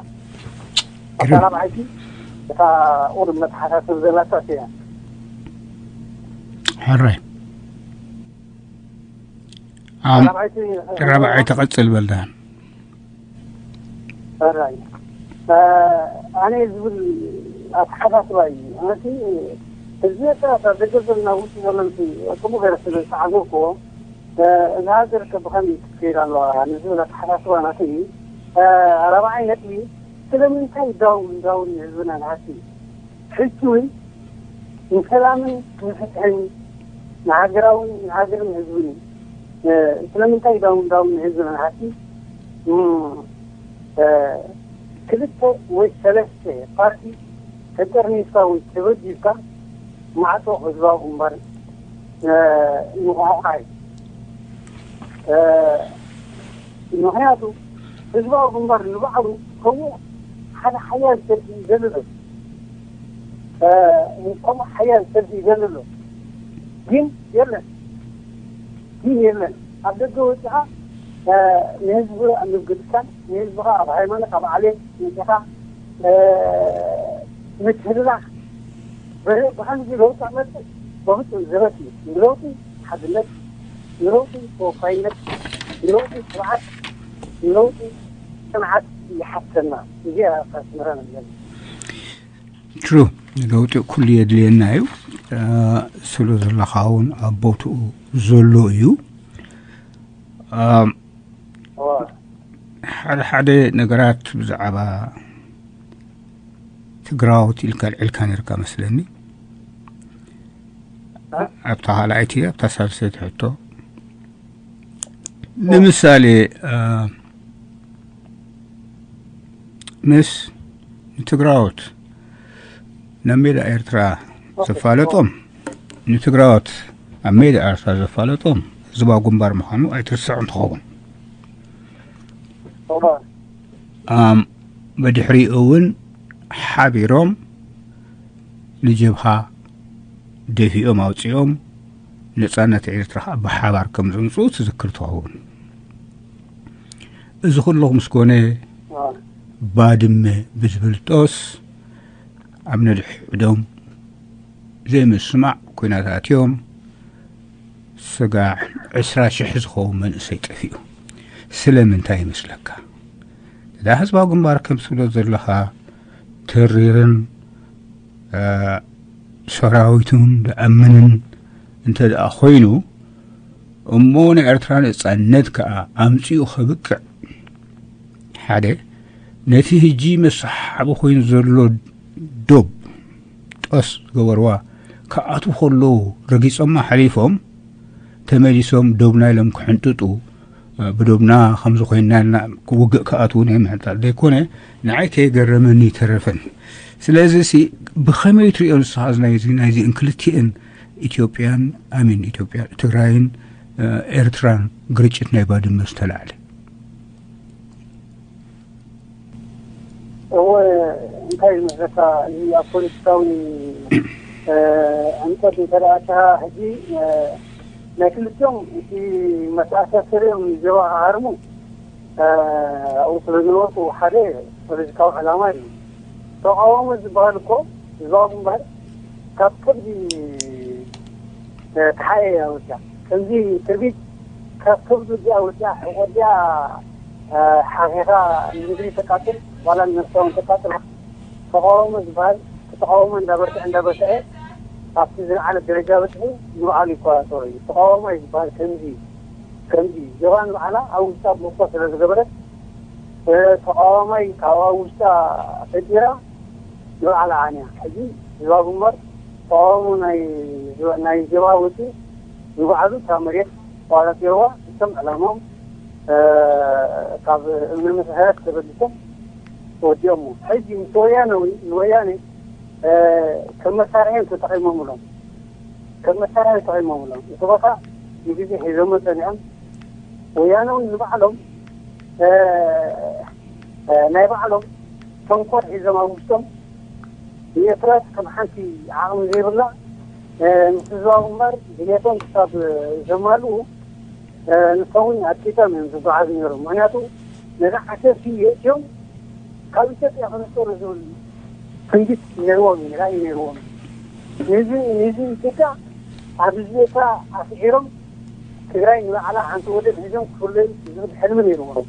እታ ራብዓይቲ እታ ቁሩብ መተሓሳሰብ ዘላታ እያ። ሕራይ። ኣም፣ ራብዓይቲ ራብዓይቲ ቀጽል በል ደሓን። ሕራይ። ኣነ ዝብል ኣተሓሳስባ እዩ። ኣነቲ ህዝቢ ኤርትራ ካብ ደገ ዘሎ ናብ ውሽጢ ዘሎ ምስ ጽቡቕ ገይረ ስለ ዝተዓዘብክዎ፣ እዛ ሃገር ከ ብኸመይ ክትከይድ ኣለዋ ንዝብል ኣተሓሳስባ ናተይ እዩ። ራብዓይ ነጥቢ፣ ስለምንታይ ዳውን ዳውን ንህዝብና ንሓስብ? ሕጂ እውን ንሰላምን ንፍትሕን ንሃገራውን ንሃገርን ህዝብን እዩ። ስለምንታይ ዳውን ዳውን ንህዝብና ንሓስብ? ክልተ ወይ ሰለስተ ፓርቲ ተጠርኒፍካ ወይ ተበዲልካ ማዕጾ ህዝባዊ ግንባር ምቑሕቋሕ እዩ። ምኽንያቱ ህዝባዊ ግንባር ንባዕሉ ከምኡ ሓደ ሓያል ሰልፊ ይደሊ ኣሎ። ከምኡ ሓያል ሰልፊ ይደሊ ኣሎ። ግን የለን። ግን የለን። ኣብ ደገ ወፂኻ ንህዝቢ ኣብ ምግድካን ንህዝብኻ ኣብ ሃይማኖት ኣብ ዓሌት ወፂኻ ምትህልላኽ ብኸምዚ ለውጢ ክመፅእ በፍፁም ዘበት እዩ። ንለውጢ ሓድነት፣ ንለውጢ ተወፋይነት፣ ንለውጢ ስርዓት፣ ንለውጢ ፅንዓት ይሓተና። እዚኣ ከስምራ ንደሊ። ትሩ፣ ለውጢ ኩሉ የድልየና እዩ። ስለ ዘለኻ እውን ኣብ ቦትኡ ዘሎ እዩ። ሓደ ሓደ ነገራት ብዛዕባ ትግራዎት ኢልካ ኣልዒልካ ነርካ መስለኒ። ኣብታ ካልኣይቲ ኣብታ ሳልሰይቲ ሕቶ ንምሳሌ ምስ ንትግራዎት ናብ ሜዳ ኤርትራ ዘፋለጦም ንትግራዎት ኣብ ሜዳ ኤርትራ ዘፋለጦም ህዝባዊ ግንባር ምዃኑ ኣይትርስዖ እንትኸውን ኣም ብድሕሪኡ እውን ሓቢሮም ንጀብሃ ደፊኦም ኣውጺኦም ነጻነት ኤርትራ ከኣ ብሓባር ከም ዘምጽኡ ትዝክር ትኸውን። እዚ ኩሉ ምስ ኮነ፣ ባድመ ብዝብል ጦስ ኣብ ነድሕዶም ዘይምስማዕ ኲናት ኣትዮም፣ ስጋዕ ዕስራ ሽሕ ዝኸውን መንእሰይ ጠፊኡ። ስለምንታይ ይመስለካ? እዛ ህዝባዊ ግንባር ከም ትብሎ ዘለኻ ተሪርን፣ እ፣ ሰራዊቱን ዝኣምንን እንተ ደኣ ኮይኑ፣ እሞ ንኤርትራ ነጻነት ከኣ ኣምጺኡ ከብቅዕ፣ ሓደ፣ ነቲ ህጂ መሰሓቢ ኮይኑ ዘሎ ዶብ፣ ጦስ ዝገበርዋ፣ ክኣትዉ ከለዉ ረጊጾማ ሓሊፎም፣ ተመሊሶም ዶብና ኢሎም ክሕንጥጡ፣ እ፣ ብዶብና ከምዚ ኮይንና ኢልና ውግእ ክኣትዉ ናይ ምሕንጣጥ ዘይኮነ፣ ንዓይ ከየገረመኒ ኣይተረፈን። ስለዚ ሲ ብኸመይ ትሪኦ ንስኻ እዚ ናይዚ፣ ናይዚአን ክልቲአን ኢትዮጵያን፣ ኣሚን፣ ኢትዮጵያ፣ ትግራይን፣ እ፣ ኤርትራን ግርጭት ናይ ባድመ ዝተላዕለ? እወ፣ እንታይ ይመስለካ፣ እዚ ኣብ ፖለቲካዊ፣ እ፣ ዕምቆት እንተ ደኣ ኣቲኻ፣ ሕጂ፣ እ፣ ናይ ክልቲኦም እቲ መተኣሳሰሪኦም ዞባ ክሃርሙ፣ እ፣ ኣብኡ ስለ ዝነበርኩ፣ ሓደ ፖለቲካዊ ዕላማ እዩ። ተቃውሞ ዝበሃል እኮ ህዝባዊ ግንባር ካብ ከብዲ፣ እ፣ ተሓኤ እያ ወፂኣ። ከምዚ ክርቢት ካብ ከብዲ ወፂኣ፣ ወፂኣ፣ ወፂኣ፣ እ፣ ሓኺኻ ንምድሪ ተቃፅል፣ ዋላ ንነብሳ እውን ተቃፅል። ተቃውሞ ዝበሃል፣ እቲ ተቃውሞ እንዳበርትዐ፣ እንዳበርትዐ፣ ኣብቲ ዝለዓለ ደረጃ በፂሑ ንባዕሉ ይቆፃፀሮ እዩ። ተቃውሞ እዩ ዝበሃል ከምዚ እዩ። ከምዚ ዞባ ንባዕላ ኣብ ውሽጣ ብልኮ ስለ ዝገበረት፣ እ፣ ተቃዋማይ ካብ ኣብ ውሽጣ ፈጢራ ንባዕላ ዓንያ። ሕጂ ህዝባዊ ግንባር ተቃውሞ ናይ፣ ናይ ዞባ ወፂኡ ንባዕሉ እታ መሬት ተቆፃፂርዋ፣ እቶም ዕላማኦም፣ እ፣ ካብ እምነ መትሓት ተበጊሶም ወዲኦሞ። ሕጂ ምስ ወያነ፣ ንወያነ፣ እ፣ ከም መሳርሒ እዮም ተጠቒሞምሎም። ከም መሳርሒ ተጠቒሞምሎም። እቲ ቦታ ንግዜ ሒዞሞ ጸኒሖም። ወያነ እውን ንባዕሎም፣ እ፣ እ፣ ናይ ባዕሎም ተንኮል ሒዞም ኣብ ውሽጦም። ንኤርትራ ከም ሓንቲ ዓቕሚ ዘይብላ፣ እ፣ ምስ ህዝባዊ ግንባር ድሌቶም ክሳብ ዘማልኡ፣ እ፣ ንሶም እውን ኣጥቂጦም እዮም ዝጓዓዙ ነይሮም። ምኽንያቱ ነዛ ዓሰርተ የእትዮም ካብ ኢትዮጵያ ክነጸሩ ዝብል ትንቢት ነይርዎም እዩ፣ ራእይ ነይርዎም እዩ። ነዚ፣ ነዚ ኢትዮጵያ ኣብ ህዝቢ ኤርትራ ኣስዒሮም ትግራይ ንባዕላ ሓንቲ ወደብ ሒዞም ክፍለዩ ዝብል ሕልሚ ነይርዎም።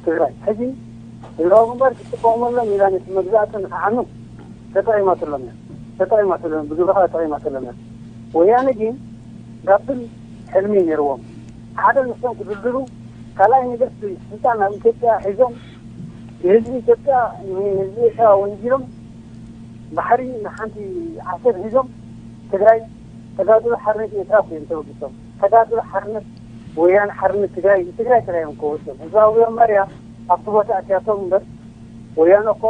ትግራይ ሕጂ ህዝባዊ ግንባር ክትጥቀመሎም ኢላ ነቲ መግዛእቲ ንክዓኑ ተጠቒማትሎም እያ። ተጠቒማትሎም፣ ብግብሪ ከኣ ተጠቒማትሎም እያ። ወያነ ግን ጋብል ሕልሚ ነይርዎም። ሓደ ንሶም ክድልድሉ፣ ካልኣይ ነገር ስልጣን ኣብ ኢትዮጵያ ሒዞም ንህዝቢ ኢትዮጵያ፣ ንህዝቢ ኤርትራ ወንጂሎም ባሕሪ ንሓንቲ ዓሰብ ሒዞም ትግራይ ተጋድሎ ሓርነት ኤርትራ ኮይኖም ተበጊሶም። ተጋድሎ ሓርነት ወያነ ሓርነት ትግራይ ንትግራይ ጥራይ እዮም ከወፅኦም። ህዝባዊ ግንባር እያ ኣብቲ ቦታ ኣትያቶም እምበር ወያነ እኮ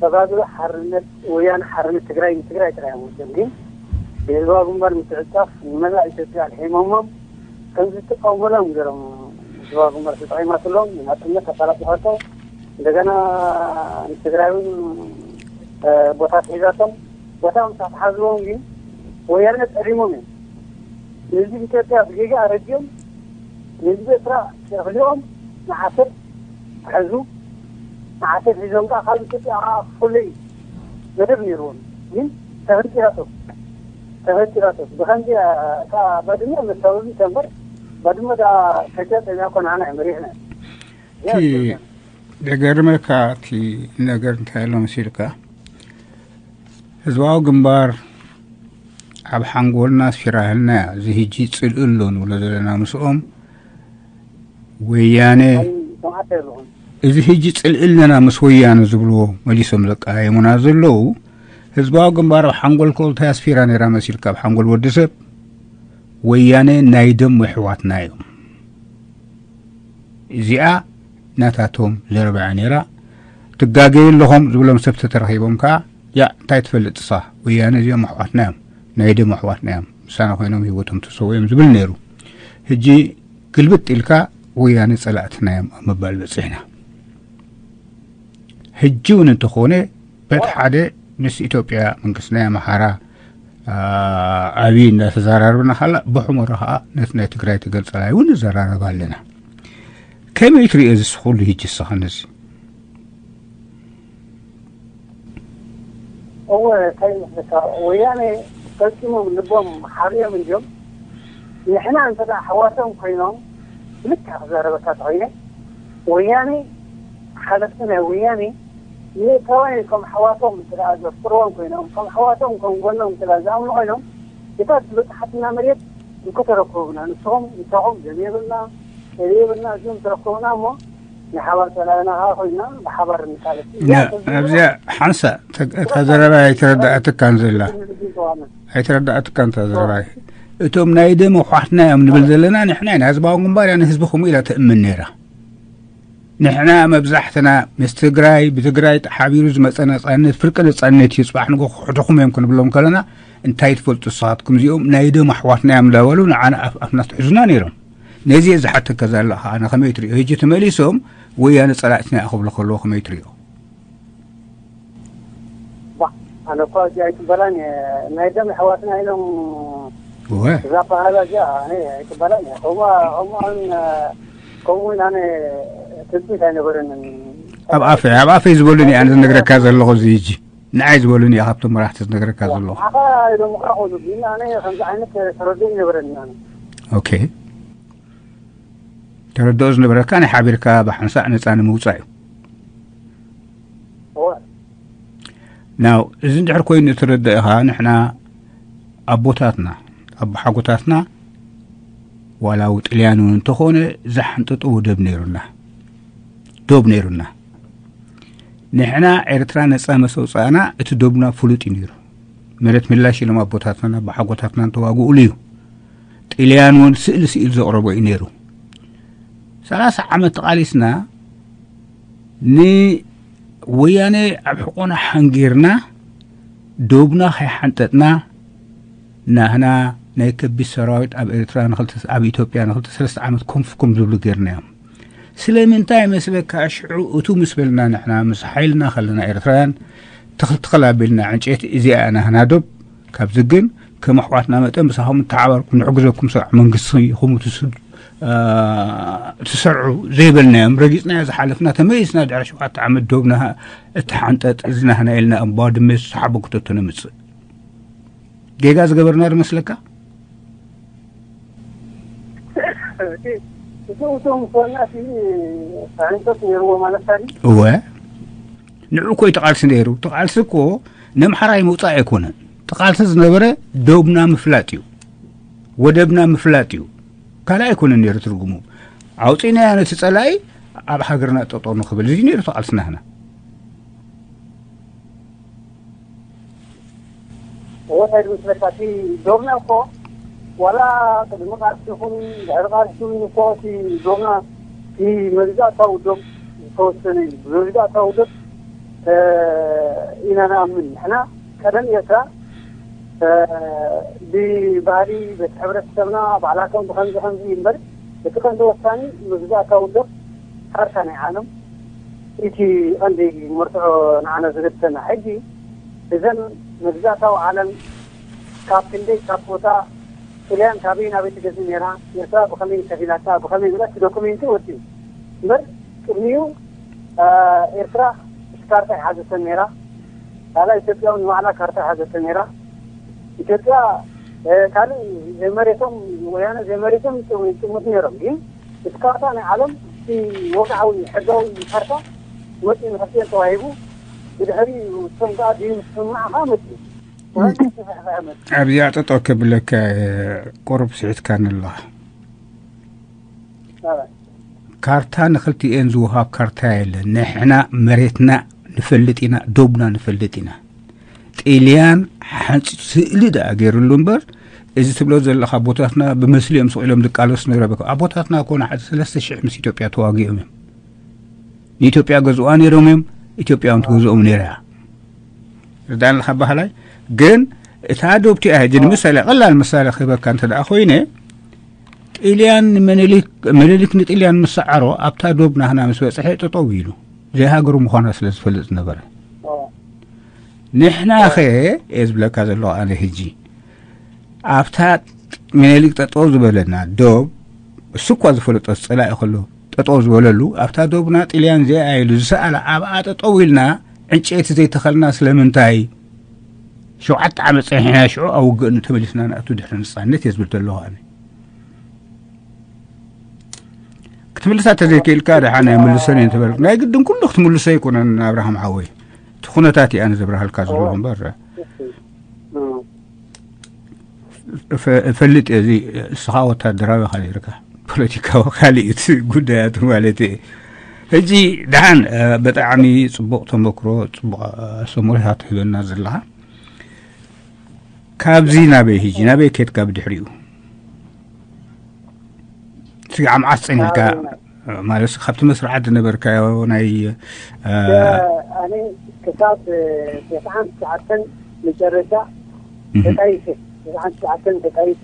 ተጋድሎ ሓርነት ወያነ ሓርነት ትግራይ ንትግራይ ጥራይ እዮም ወፅኦም። ግን ብህዝባዊ ግንባር ምትዕፃፍ ንመላእ ኢትዮጵያ ኣልሒሞሞም ከም ዝጥቀሙሎም ገይሮም ህዝባዊ ግንባር ተጠቒማትሎም ንናፅነት ኣፈላጢኻቶ እንደገና ንትግራይ እውን፣ እ፣ ቦታ ሒዛቶም። ቦታ ምስ ኣትሓዝዎም ግን ወያነ ጠሊሞም እዮም። ንህዝቢ ኢትዮጵያ ብጌጋ ኣረዲኦም፣ ንህዝቢ ኤርትራ ጨፍሊቖም ንዓሰብ ክሕዙ፣ ንዓሰብ ሒዞም ከዓ ካብ ኢትዮጵያ ከዓ ክፍለዩ መደብ ነይርዎም። ግን ተፈንጢራቶም፣ ተፈንጢራቶም። ብኸምዚ እታ ባድመ መሳበቢ እምበር ባድመ ደኣ ከጃ ጸሚያ እኮ ንዓና እዩ መሪሕና። እቲ ዘገርመካ እቲ ነገር እንታይ ኣሎ መሲልካ? ህዝባዊ ግንባር ኣብ ሓንጎልና ኣስፊራህልና እያ። እዚ ህጂ ጽልኢ ኣሎ ንብሎ ዘለና ምስኦም ወያነ፣ እዚ ህጂ ጽልኢ ኣለና ምስ ወያነ ዝብልዎ መሊሶም ዘቀያየሙና ዘለዉ፣ ህዝባዊ ግንባር ኣብ ሓንጎልካ እንታይ ኣስፊራ ነይራ መሲልካ? ኣብ ሓንጎል ወዲ ሰብ ወያነ ናይ ደም ኣሕዋትና እዮም። እዚኣ ናታቶም ዘረባ እያ ነይራ። ትጋገዩ ኣለኹም ዝብሎም ሰብ ተተረኺቦም ከኣ፣ ያ እንታይ ትፈልጥ ንስኻ? ወያነ እዚኦም ኣሕዋትና እዮም፣ ናይ ደም ኣሕዋትና እዮም፣ ምሳና ኮይኖም ህይወቶም ተሰውኦም ዝብል ነይሩ። ሕጂ ግልብጥ ኢልካ ወያነ ጸላእትና እዮም ኣብ ምባል በጺሕና። ሕጂ እውን እንተኾነ በቲ ሓደ ምስ ኢትዮጵያ መንግስቲ ናይ ኣምሓራ ዓብዪ እንዳተዘራረብና ካላ ብሕሞራ ከዓ ነቲ ናይ ትግራይ ትገል ፀላይ እውን ንዘራረብ ኣለና። ከመይ ትሪኦ እዚ ኩሉ ህጂ እስኻ ነዚ? እወ እንታይ ይመስለካ፣ ወያነ ፈፂሞም ልቦም ሓሪኦም እንዲዮም። ንሕና እንተ ደኣ ኣሕዋቶም ኮይኖም፣ ልክዕ ክዛረበካ ተኾይነ፣ ወያነ ሓለፍቲ ናይ ወያነ ንኤርትራውያን ከም ኣሕዋቶም እንተ ደኣ ዘፍቅርዎም ኮይኖም፣ ከም ኣሕዋቶም ከም ጎኖም እንተ ደኣ ዝኣምኑ ኮይኖም፣ እታ ዝበፅሓትና መሬት እንከተረከቡና፣ ንስኹም ምሳኹም ደም የብልና፣ ጤል የብልና፣ እዚኦም ተረከቡና እሞ ናይ ሓባር ፀላእና ከዓ ኮይና ብሓባር ንቃለስ። እዚኣ ተዝብላ ኣብዚኣ ሓንሳ እታ ዘረባ ኣይተረዳኣትካን ዘላ። ኣይተረዳኣትካን እታ ዘረባ። እቶም ናይ ደም ኣሕዋትና እዮም ንብል ዘለና ንሕና ኢና። ህዝባዊ ግንባር እያ ንህዝቢ ከምኡ ኢላ ትእምን ነይራ። ንሕና መብዛሕትና ምስ ትግራይ፣ ብትግራይ ተሓቢሩ ዝመፀ ነፃነት፣ ፍርቂ ነፃነት እዩ፣ ፅባሕ ንጎ ክሕድኹም እዮም ክንብሎም ከለና፣ እንታይ ትፈልጡ ንስኻትኩም፣ እዚኦም ናይ ደም ኣሕዋትና እዮም እንዳበሉ ንዓና ኣፍ ኣፍና ትሕዙና ነይሮም። ነዚ እየ ዝሓተካ ዘለኹ። ኣነ ከመይ ትሪኦ? ሕጂ ተመሊሶም ወያነ ጸላእትና እያ ክብሉ ከለዉ ከመይ ትሪኦ? ባ ኣነ እኳ እዚ ኣይቅበላን እየ። ናይ ደም ኣሕዋትና ኢሎም እወ እዛ ኣበሃህላ እዚኣ ኣነ ኣይቅበላን እየ። ከምኡ ከምኡ ኣነ ከምኡ እውን ኣነ ትጽቢት ኣይነበረንን። ኣብ ኣፈይ ኣብ ኣፈይ ዝበሉኒ ኣነ ዝነግረካ ዘለኹ እዚ ሕጂ ንዓይ ዝበሉኒ እየ ካብቶም መራሕቲ ዝነግረካ ዘለኹ። ንዓኻ ኢሎምኻ ከሉ ግን ኣነ ከምዚ ዓይነት ተረድኦ ይነበረኒ ኣነ። ኦኬ ተረድኦ ዝነበረካ ናይ ሓቢርካ ብሓንሳእ ነፃ ንምውፃእ እዩ። ናው እዚ እንድሕር ኮይኑ እትረድእ ኢኻ ንሕና ኣቦታትና ኣቦሓጎታትና ዋላ ው ጥልያን እውን እንተኾነ ዝሓንጠጥዎ ደብ ነይሩና ዶብ ነይሩና። ንሕና ኤርትራ ነፃ መሰውፃእና እቲ ዶብና ፍሉጥ እዩ ነይሩ። መሬት ምላሽ ኢሎም ኣቦታትናን ኣቦሓጎታትናን ተዋግኡሉ እዩ። ጥልያን እውን ስእሊ ስኢሉ ዘቕረቦ እዩ ነይሩ። ሰላሳ ዓመት ተቓሊስና ንወያነ ኣብ ሕቖና ሓንጊርና ዶብና ከይሓንጠጥና ናህና ናይ ከቢድ ሰራዊት ኣብ ኤርትራ ንክልተ ኣብ ኢትዮጵያ ንክልተ ሰለስተ ዓመት ኮንፍኩም ዝብሉ ጌርና እዮም። ስለምንታይ መስለካ ሽዑ እቱ ምስ በልና ንሕና ምስ ሓይልና ከለና ኤርትራውያን ትኽል ትኽል ኣቢልና ዕንጨይቲ እዚኣ ናህና ዶብ ካብዚ ግን ከም ኣሕዋትና መጠን ምሳኹም ተሓባርኩም ንሕግዘኩም ስራሕ መንግስቲ ኢኹም ትስዱ ትሰርዑ ዘይበልናዮም ረጊፅናዮ ዝሓለፍና ተመሊስና ድሕሪ ሸውዓተ ዓመት ዶብና እተሓንጠጥ እዚ ናህና ኢልና እምባ ድመ ዝተሓበኩተቶ ነምፅእ ጌጋ ዝገበርና ዶ መስለካ? እቶም ሰውናት ተሕንጠት ነይርዎ ማለት ታዲ እወ ንዑ እኮ እዩ ተቓልሲ ነይሩ። ተቓልሲ እኮ ነምሓራይ ምውፃእ ኣይኮነን። ተቓልሲ ዝነበረ ደብና ምፍላጥ እዩ፣ ወደብና ምፍላጥ እዩ። ካልእ ኣይኮነን ነይሩ ትርጉሙ። ኣውፂእናዮ ነቲ ፀላኢ ኣብ ሃገርና ጠጠው ንኽብል እዚ ነይሩ ተቓልስና ህና። እወ እንታይ ዝመስለካ እቲ ዶብና እኮ ዋላ ቅድሚ ቃልሲ ይኹን ድሕሪ ቃልሲ ይኹን እኮ እቲ ዶብና እቲ መግዛእታዊ ዶብ ዝተወሰነ እዩ። ብመግዛእታዊ ዶብ ኢና ንኣምን ንሕና። ቀደም ኤርትራ ብባህሊ በቲ ሕብረተሰብና ባዕላቶም ብከምዚ ከምዚ እዩ እምበር እቲ ቀንዲ ወሳኒ መግዛእታዊ ዶብ ካርታ ናይ ዓለም እቲ ቀንዲ መርትዖ ንዓና ዘገድሰና። ሕጂ እዘን መግዛእታዊ ዓለም ካብ ክንደይ ካብ ቦታ ጥልያን ካበይ ናበይ ትገዝእ ነይራ፣ ኤርትራ ብኸመይ ከፊላታ፣ ብኸመይ ብላ እቲ ዶኩሜንት ወፂኡ እምበር ቅድሚኡ ኤርትራ ካርታ ይሓዘተን ነይራ። ካልኣ ኢትዮጵያ እውን ንባዕላ ካርታ ይሓዘተን ነይራ። ኢትዮጵያ ካልእ ዘይመሬቶም ወያነ ዘይመሬቶም ይጥምቱ ነይሮም። ግን እቲ ካርታ ናይ ዓለም እቲ ወግዓዊ ሕጋዊ ካርታ ወፂኡ ንክልቲኦም ተዋሂቡ። ብድሕሪ እቶም ከዓ ድዩ ምስምማዕ ከዓ መፅኡ። ኣብዚኣ ጠጠው ከብለካ ቁሩብ ስሒትካኒ ኣለኻ። ካርታ ንክልቲኤን ዝወሃብ ካርታ የለን። ንሕና መሬትና ንፈልጥ ኢና፣ ዶብና ንፈልጥ ኢና። ጥልያን ሓንፂ ስእሊ ደኣ ገይሩሉ እምበር እዚ ትብሎ ዘለኻ ኣቦታትና ብመስሊ እዮም ስቕ ኢሎም ዝቃለሱ ነይሮም። ኣቦታትና እኮ ንሓደ ሰለስተ ሽሕ ምስ ኢትዮጵያ ተዋጊኦም እዮም። ንኢትዮጵያ ገዝኡዋ ነይሮም እዮም። ኢትዮጵያ እውን ትገዝኦም ነይራ እያ። ርዳእኒ ኣለኻ ኣባህላይ ግን እታ ዶብ እቲኣ ሕጂ ንምሳሌ ቀላል ምሳሌ ክህበካ እንተ ደኣ ኮይነ ጥልያን ምኒልክ ምኒልክ ንጥልያን ምስ ሰዓሮ ኣብታ ዶብ ናህና ምስ በፅሐ ጠጠው ኢሉ ዘይሃገሩ ምዃና ስለ ዝፈልጥ ዝነበረ ንሕና ኸ እየ ዝብለካ ዘለኹ ኣነ ሕጂ ኣብታ ምኒልክ ጠጠው ዝበለና ዶብ፣ እሱ እኳ ዝፈለጦ ጸላኢ ከሎ ጠጠው ዝበለሉ፣ ኣብታ ዶብና ጥልያን እዚኣ ኢሉ ዝሰኣላ ኣብኣ ጠጠው ኢልና ዕንጨይቲ ዘይተኸልና ስለምንታይ? ሸውዓተ ዓመት ጸኒሕና ሽዑ ኣብ ውግእ ተመሊስና ንኣቱ ድሕሪ ነጻነት እየ ዝብል ዘለኹ ኣነ። ክትምልሳ ተዘይክእልካ ደሓን ኣይምልሰን እየ እንተበልክ ናይ ግድን ኩሉ ክትምልሶ ኣይኮነን ኣብርሃም ሓወይ። እቲ ኩነታት እየ ኣነ ዘብርሃልካ ዘለኹ እምበር እፈ- እፈልጥ እየ። እዚ እስኻ ወታደራዊ ኢኻ ነይርካ፣ ፖለቲካዊ ካልእ እቲ ጉዳያቱ ማለት እየ። ሕጂ ደሓን እ፣ ብጣዕሚ ጽቡቕ ተመክሮ፣ ጽቡቕ እ፣ ኣስተምህሮታት ትህበና ዘለኻ። ካብዚ ናበይ ሕጂ ናበይ ከድካ ብድሕሪኡ? ስጋዕ መዓስ ጸኒሕካ? ማለት ካብቲ መስርዓት ዝነበርካዮ ናይ እ፣ ኣነ ክሳብ ተስዓን ትሽዓተን መጨረሻ ተጣይሰ፣ ተስዓን ትሽዓተን ተጣይሰ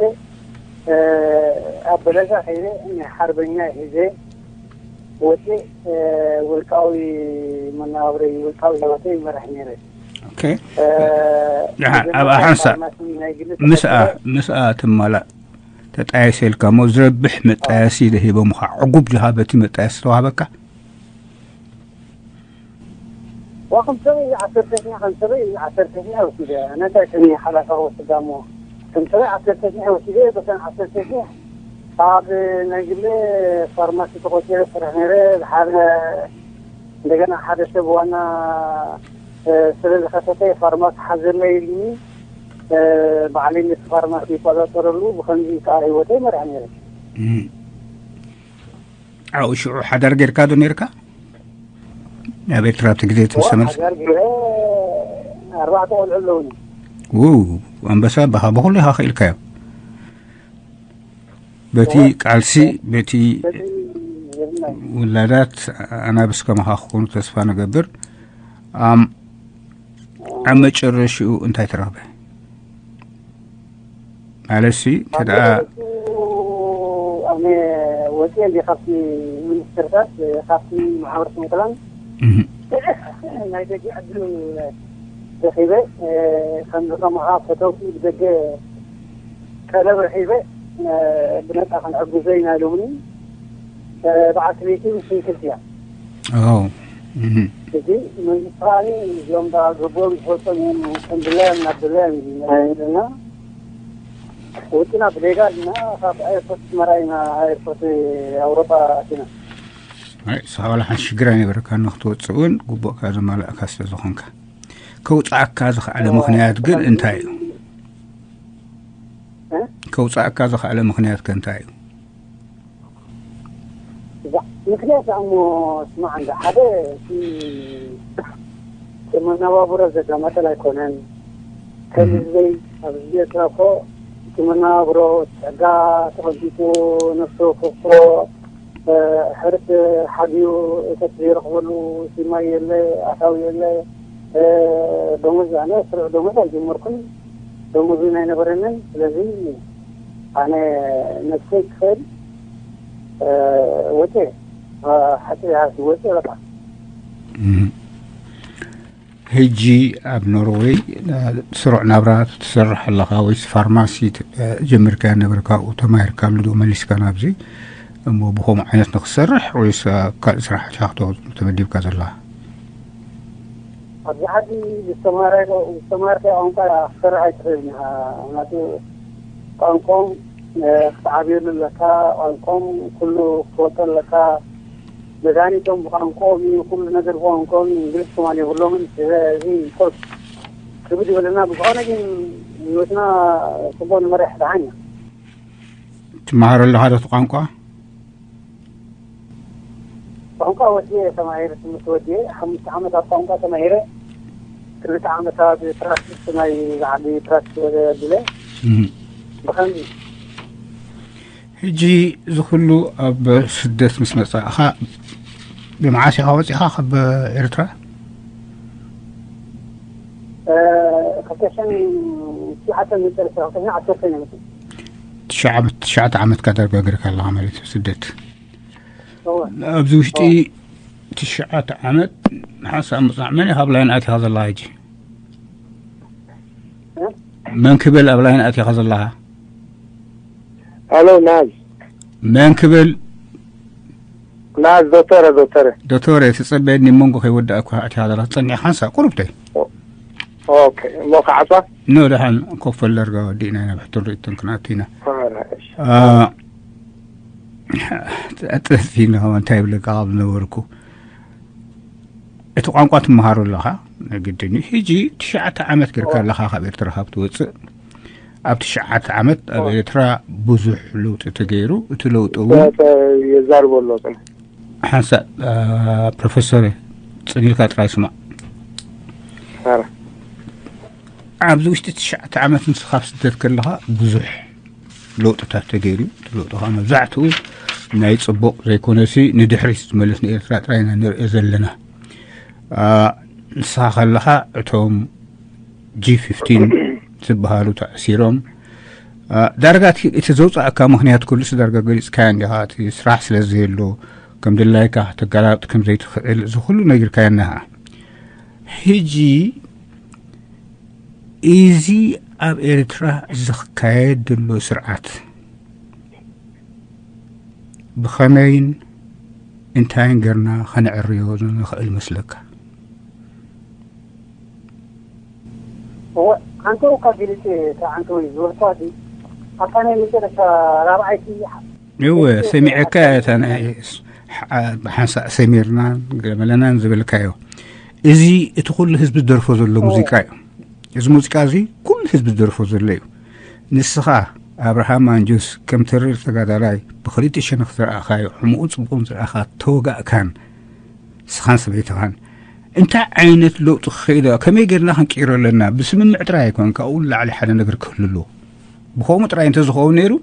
ኣብ በለሳ ከይደ ናይ ሓርበኛ ሒዘ ወፂ ውልቃዊ መናብረይ ውልቃዊ ህይወተይ ይመርሕ ነይረ። ኦኬ። ደሓን ኣብኣ ሓንሳእ ምስኣ ምስኣ ትማላእ ተጣየሰ ኢልካ እሞ ዝረብሕ መጣየሲ ደሂቦምኻ ዕጉብ ጅሃ በቲ መጣየሲ ተዋህበካ። ዋ ከም ሰበይ ዓሰርተ ሽሕ ከም ሰበይ ዓሰርተ ሽሕ ወሲደ ነታይ ከኒ ሓላፋ ወስዳ እሞ ከም ሰበይ ዓሰርተ ሽሕ ወሲደ በተን ዓሰርተ ሽሕ ኣብ ናይ ግለ ፋርማሲ ተቆፂረ ስራሕ ነይረ ሓደ እንደገና ሓደ ሰብ ዋና ስለ ዝኸፈተ ፋርማሲ ሓዘለይ ኢልኒ ባዕለይ ነቲ ፋርማሲ ይቆፃፀረሉ ብከምዚ ከዓ ህይወተይ መርሕ ነይረ። ኣብኡ ሽዑ ሓዳር ጌርካ ዶ ነርካ? ኣብ ኤርትራ ኣብቲ ግዜ እቲ ምስ ተመልስ ሓዳር ገይረ ኣርባዕተ ቆልዑ ኣለውኒ። ው ኣንበሳ ባኻ ብኩሉ ኢኻ ክኢልካዮ። በቲ ቃልሲ በቲ ውላዳት ኣናብስ ከማኻ ክኾኑ ተስፋ ንገብር። ኣብ መጨረሽኡ እንታይ ተረኽበ? ማለትሲ እንተ ደኣ ኣነ ወፅየ እንዲ ካብቲ ሚኒስትርታት ካብቲ ማሕበረሰብ ምክላን ናይ ደገ ዕድል ረኺበ። ከምዚ ከማኻ ፈተውቲ ብደገ ቀለብ ረኺበ ብነፃ ክንዕግዞ ኢና ኢሎምኒ። በዓልቲ ቤቲ ስንክልቲ እያ። ኦ እዚ መንግስቲ ከዓኒ እዚኦም ደኣ ግቡኦም ዝፈልጦም እዮም ከም ድላዮም ናብ ድላዮም ኢና ወፅና ብሌጋል እና ካብ ኤርፖርት ኣስመራ ኢና ኤርፖርት ኣውሮጳ ኣቲና። ኣይ ንስኻ ዋላ ሓንቲ ሽግር ኣይነበረካ ንክትወፅእ እውን ግቡእካ ዘማላእካ ስለ ዝኾንካ። ከውፅኣካ ዝኸኣለ ምኽንያት ግን እንታይ እዩ? ከውፅኣካ ዝኸኣለ ምኽንያት ከ እንታይ እዩ? ምክንያት እሞ ስማዕ እንዳ ሓደ እቲ መነባብሮ ዘጋመጠል ኣይኮነን። ከም ህዝበይ ኣብ ህዝቢ ኤርትራ እኮ እቲ መነባብሮ ጸጋ ተቐንጢጡ ነፍሲ ወከፎ ሕርት ሓዲኡ እቶት ዘይረኽበሉ እቲ ማይ የለ ኣታዊ የለ ደሞዝ ኣነ ስሩዕ ደሞዝ ኣይጀመርኩን። ደሞዝ እውን ኣይነበረንን። ስለዚ ኣነ ነብሰይ ክኽእል ወፀ ሓፂር ያህል ወፀ በቃ። ሕጂ ኣብ ኖርወይ ስሩዕ ናብራ ትሰርሕ ኣለኻ ወይስ ፋርማሲ ጀሚርካ ነበርካ ኣብኡ ተማሂርካሉ ዶ መሊስካ ናብዚ? እሞ ብኸምኡ ዓይነት ንክትሰርሕ ወይስ ኣብ ካልእ ስራሕ ኢኻ ተመዲብካ ዘለኻ? ኣብዚ ዓዲ ዝተማረ ዝተማርካዮ ቋንቋ ክትሰርሕ ኣይትኽእልን ኢኻ። ምክንያቱ ቋንቋኦም ክትዓብየሉ ኣለካ፣ ቋንቋኦም ኩሉ ክትፈልጦ ኣለካ። መድሃኒቶም ብቋንቋኦም እዩ፣ ኩሉ ነገር ብቋንቋኦም እዩ፣ እንግሊዝ ከማን የብሎምን። ስለዚ ኮስ ክብድ ይበለና። ብዝኾነ ግን ህይወትና ፅቡቅ ንመርሕ ደሓን እያ። ትመሃሮ ኣለኻ ዶ እቲ ቋንቋ? ቋንቋ ወዲኤ ተማሂረ ትምህርቲ ወዲኤ ሓሙሽተ ዓመት ኣብ ቋንቋ ተማሂረ ክልተ ዓመት ኣብ ፕራክቲስ ናይ ዓዲ ፕራክቲስ ወደ ኣቢለ ብኸምዚ ሕጂ ዝኩሉ ኣብ ስደት ምስ መጻእኻ ብመዓስ ኢኻ ወጺኻ ካብ ኤርትራ? ክልተ ሽሕን ትሽዓተን መጨረሻ ክልተ ሽሕን ዓሰርተን እየ መፅእ። ትሽዓተ ዓመትካ ዳርጋ ገርካ ኣለኻ ማለት እዩ ስደት። ኣብዚ ውሽጢ ትሽዓተ ዓመት ሓንሳብ ምፅናዕ መን ኢኻ ኣብ ላይን ኣቲኻ ዘለኻ ሕጂ? መን ክብል ኣብ ላይን ኣቲኻ ዘለኻ? ኣሎ ናዝ። መን ክብል? ናዝ ዶተረ፣ ዶተረ። ዶተረ፣ ትጸበየኒ መንጎ ከይወዳእኩ ኣቲ ሃደራ ትጸኒሕ ሓንሳ ቁሩብተይ። ኦኬ፣ እሞ ከዓጻ? ኖ፣ ደሓን ኮፍ በል ዳርጋ ወዲእና ኢና፣ ብሕቶን ርእይቶን ክንኣቱ ኢና። ኣረ፣ እሺ። አ፣ ጠፊእና ከማን እንታይ ይብለካ ካብ ዝነበርኩ። እቲ ቋንቋ ትመሃሮ ኣለኻ፣ ናይ ግድን እዩ። ሕጂ ትሽዓተ ዓመት ጌርካ ኣለኻ ካብ ኤርትራ ካብ ትወጽእ። ኣብ ትሽዓተ ዓመት ኣብ ኤርትራ ብዙሕ ለውጢ ተገይሩ። እቲ ለውጢ እውን ተ-፣ ተ-፣ የዛርቦ ኣሎ ጽንሕ። ሓንሳእ፣ አ፣ ፕሮፌሰር ጽን ኢልካ ጥራይ ስማዕ። ኣረ። ኣብዚ ውሽጢ ትሽዓተ ዓመት ንስኻ ኣብ ስደት ከለኻ ብዙሕ ለውጥታት ተገይሩ እዩ። እቲ ለውጢ ከዓ መብዛሕትኡ ናይ ጽቡቕ ዘይኮነሲ ንድሕሪት ዝመልስ ንኤርትራ ጥራይ ኢና ንርእዮ ዘለና። አ፣ ንስኻ ከለኻ እቶም ጂ ፊፍቲን ዝበሃሉ ተኣሲሮም፣ አ፣ ዳርጋ እቲ፣ እቲ ዘውጻእካ ምኽንያት ኩሉስ ዳርጋ ገሊጽካዮ እንዲኻ። እቲ ስራሕ ስለ ዘየሎ፣ ከም ድላይካ ክትገላበጥ ከም ዘይትኽእል፣ እዚ ኩሉ ነጊርካዮ እነኻ። ሕጂ እዚ ኣብ ኤርትራ ዝካየድ ዘሎ ስርዓት ብኸመይን እንታይን ገርና ከነዕርዮ ንኽእል መስለካ? እወ፣ ኣንተ እኳ ገሊጽ እታ ኣንተ ወይ ዝበልኳ እቲ ኣብታ ናይ መጨረሻ ራብዓይቲ እወ፣ ሰሚዐካ እታ ናይ ስ-፣ ሓ-፣ ብሓንሳእ ሰሚርናን ገለመለናን ዝበልካዮ። እዚ እቲ ኩሉ ህዝቢ ዝደርፎ ዘሎ ሙዚቃ እዩ። እዚ ሙዚቃ እዚ ኩሉ ህዝቢ ዝደርፎ ዘሎ እዩ። ንስኻ ኣብርሃም ማንጁስ ከም ተሪር ተጋዳላይ ብኽልተ ሸነኽ ዝረኣኻዮ፣ ሕሙቕን ጽቡቕን ዝረኣኻ ተወጋእካን ንስኻን ሰበይትኻን እንታይ ዓይነት ለውጢ ክኸይድ፣ ከመይ ጌርና ክንቅይሮ ኣለና? ብስምምዕ ጥራይ ኣይኮን፣ ካብኡ ንላዕሊ ሓደ ነገር ክህሉ ኣለዎ። ብኸምኡ ጥራይ እንተዝኸውን ነይሩ፣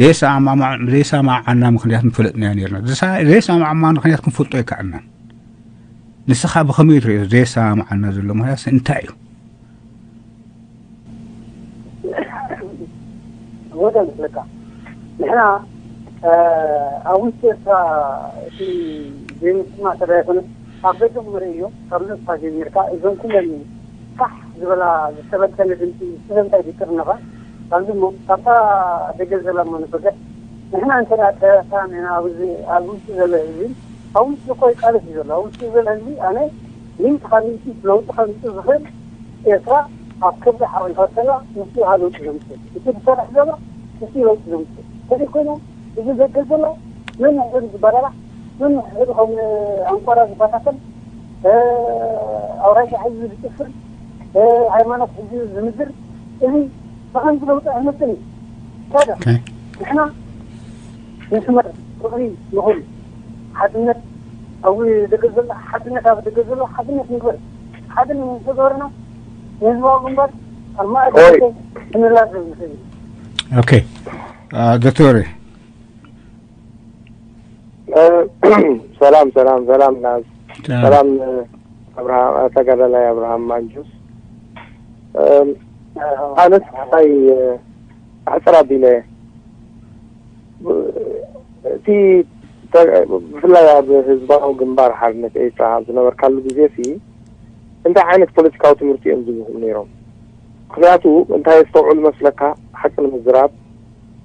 ዘይሰማማዕ-፣ ዘይሰማማዓና ምኽንያት ምፈለጥናዮ ነይርና። ዘሳ-፣ ዘይሰማማዓና ምኽንያት ክንፈልጦ ኣይከኣልናን። ንስኻ ብኸመይ ትርእዮ ዘይሰማማዓና ዘሎ ምኽንያት እንታይ እዩ? ወደ ምስለካ ንሕና፣ እ፣ ኣብ ውሽጢ ኤርትራ እቲ ዘይምስማዕ ጥራይ ኣይኮነን፣ ኣብ ደገ እውን ንርእዮ፣ ካብ ነብስኻ ጀሚርካ፣ እዞም ኩለን ፋሕ ዝበላ ዝተበተነ ድምፂ ስለምንታይ ድቅርነኻ? ካብዚ እሞ ካብታ ደገ ዘላ እሞ ንበገር፣ ንሕና እንተ ደኣ ተሳሚዕና ኣብዚ ኣብ ውሽጢ ዘሎ ህዝቢ፣ ኣብ ውሽጢ እኮ ይቃለስ እዩ ዘሎ። ኣብ ውሽጢ ዘሎ ህዝቢ ኣነ ሚእቲ ካብ ሚእቲ ለውጢ ከምፅእ ዝኽእል ኤርትራ ኣብ ክብሪ ሓቒፋ ከላ ንሱ ኢኻ ለውጢ ዘምፅእ። እቲ ዝሰርሕ ዘሎ ንሱ ለውጢ ዘምፅእ። እንተዘይኮይኑ እዚ ዘገ ዘሎ ነንሕድሕዱ ዝበራራሕ፣ ነንሕድሕዱ ከም ኣንቆራ ዝበታተን፣ እ፣ ኣውራጃ ሒዙ ዝጭፍር፣ እ፣ ሃይማኖት ሒዙ ዝምዝር፣ እዚ ብኸምዚ ለውጢ ኣይመፅን እዩ። ታዲያ ኦኬ። ንሕና ንስመር ፍቕሪ ንኹን ሓድነት ኣብ ደገ ዘሎ ሓድነት ኣብ ደገ ዘሎ ሓድነት ንግበር። ሓደ ንዝገበርና ንህዝባዊ ግንባር ኣብ ማእከል ኦይ። ክንላዘብ ንኽእል ኢና። ኦኬ። አ፣ ዶክተር። እ፣ ሰላም፣ ሰላም፣ ሰላም ናዝ። ሰላም። ሰላም፣ እ፣ ኣብርሃም፣ እ፣ ተጋዳላይ ኣብርሃም ማንጁስ። እ፣ ኣነስ ሓይ፣ እ፣ ኣሕፅር ኣቢለ፣ እ፣ እቲ ተ-፣ ብፍላይ ኣብ ህዝባዊ ግንባር ሓርነት ኤርትራ ኣብ ዝነበርካሉ ግዜ ሲ እንታይ ዓይነት ፖለቲካዊ ትምህርቲ እዮም ዝህቡኹም ነይሮም? ምኽንያቱ እንታይ የስተውዕሉ መስለካ፣ ሓቂ ንምዝራብ፣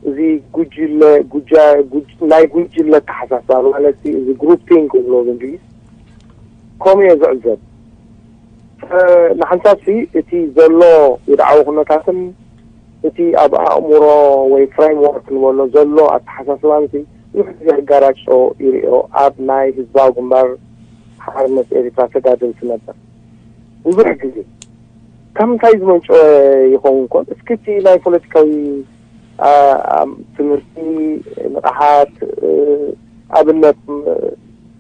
እዚ ጉጅለ፣ ጉጃ-፣ ጉጅ-፣ ናይ ጉጅለ ኣተሓሳስባ፣ ማለት እዚ ግሩፕ ቲንክ ዝብሎ ብእንግሊዝ፣ ከምኡ እየ ዝዕዘብ። እ፣ ንሓንሳብ ሲ እቲ ዘሎ ውድዓዊ ኩነታትን እቲ ኣብ ኣእምሮ ወይ ፍሬምወርክ ንበሎ ዘሎ ኣተሓሳስባን ሲ ብዙሕ ግዜ ክጋራጮ ይርእዮ ኣብ ናይ ህዝባዊ ግንባር ሓርነት ኤርትራ ተጋደልቲ ነበር። ብዙሕ ግዜ ካብ ምንታይ ዝመንጨወ ይኸውን ኮን? እስኪ እቲ ናይ ፖለቲካዊ፣ አ፣ አ፣ ትምህርቲ፣ ንቕሓት፣ እ፣ ኣብነት፣ ም፣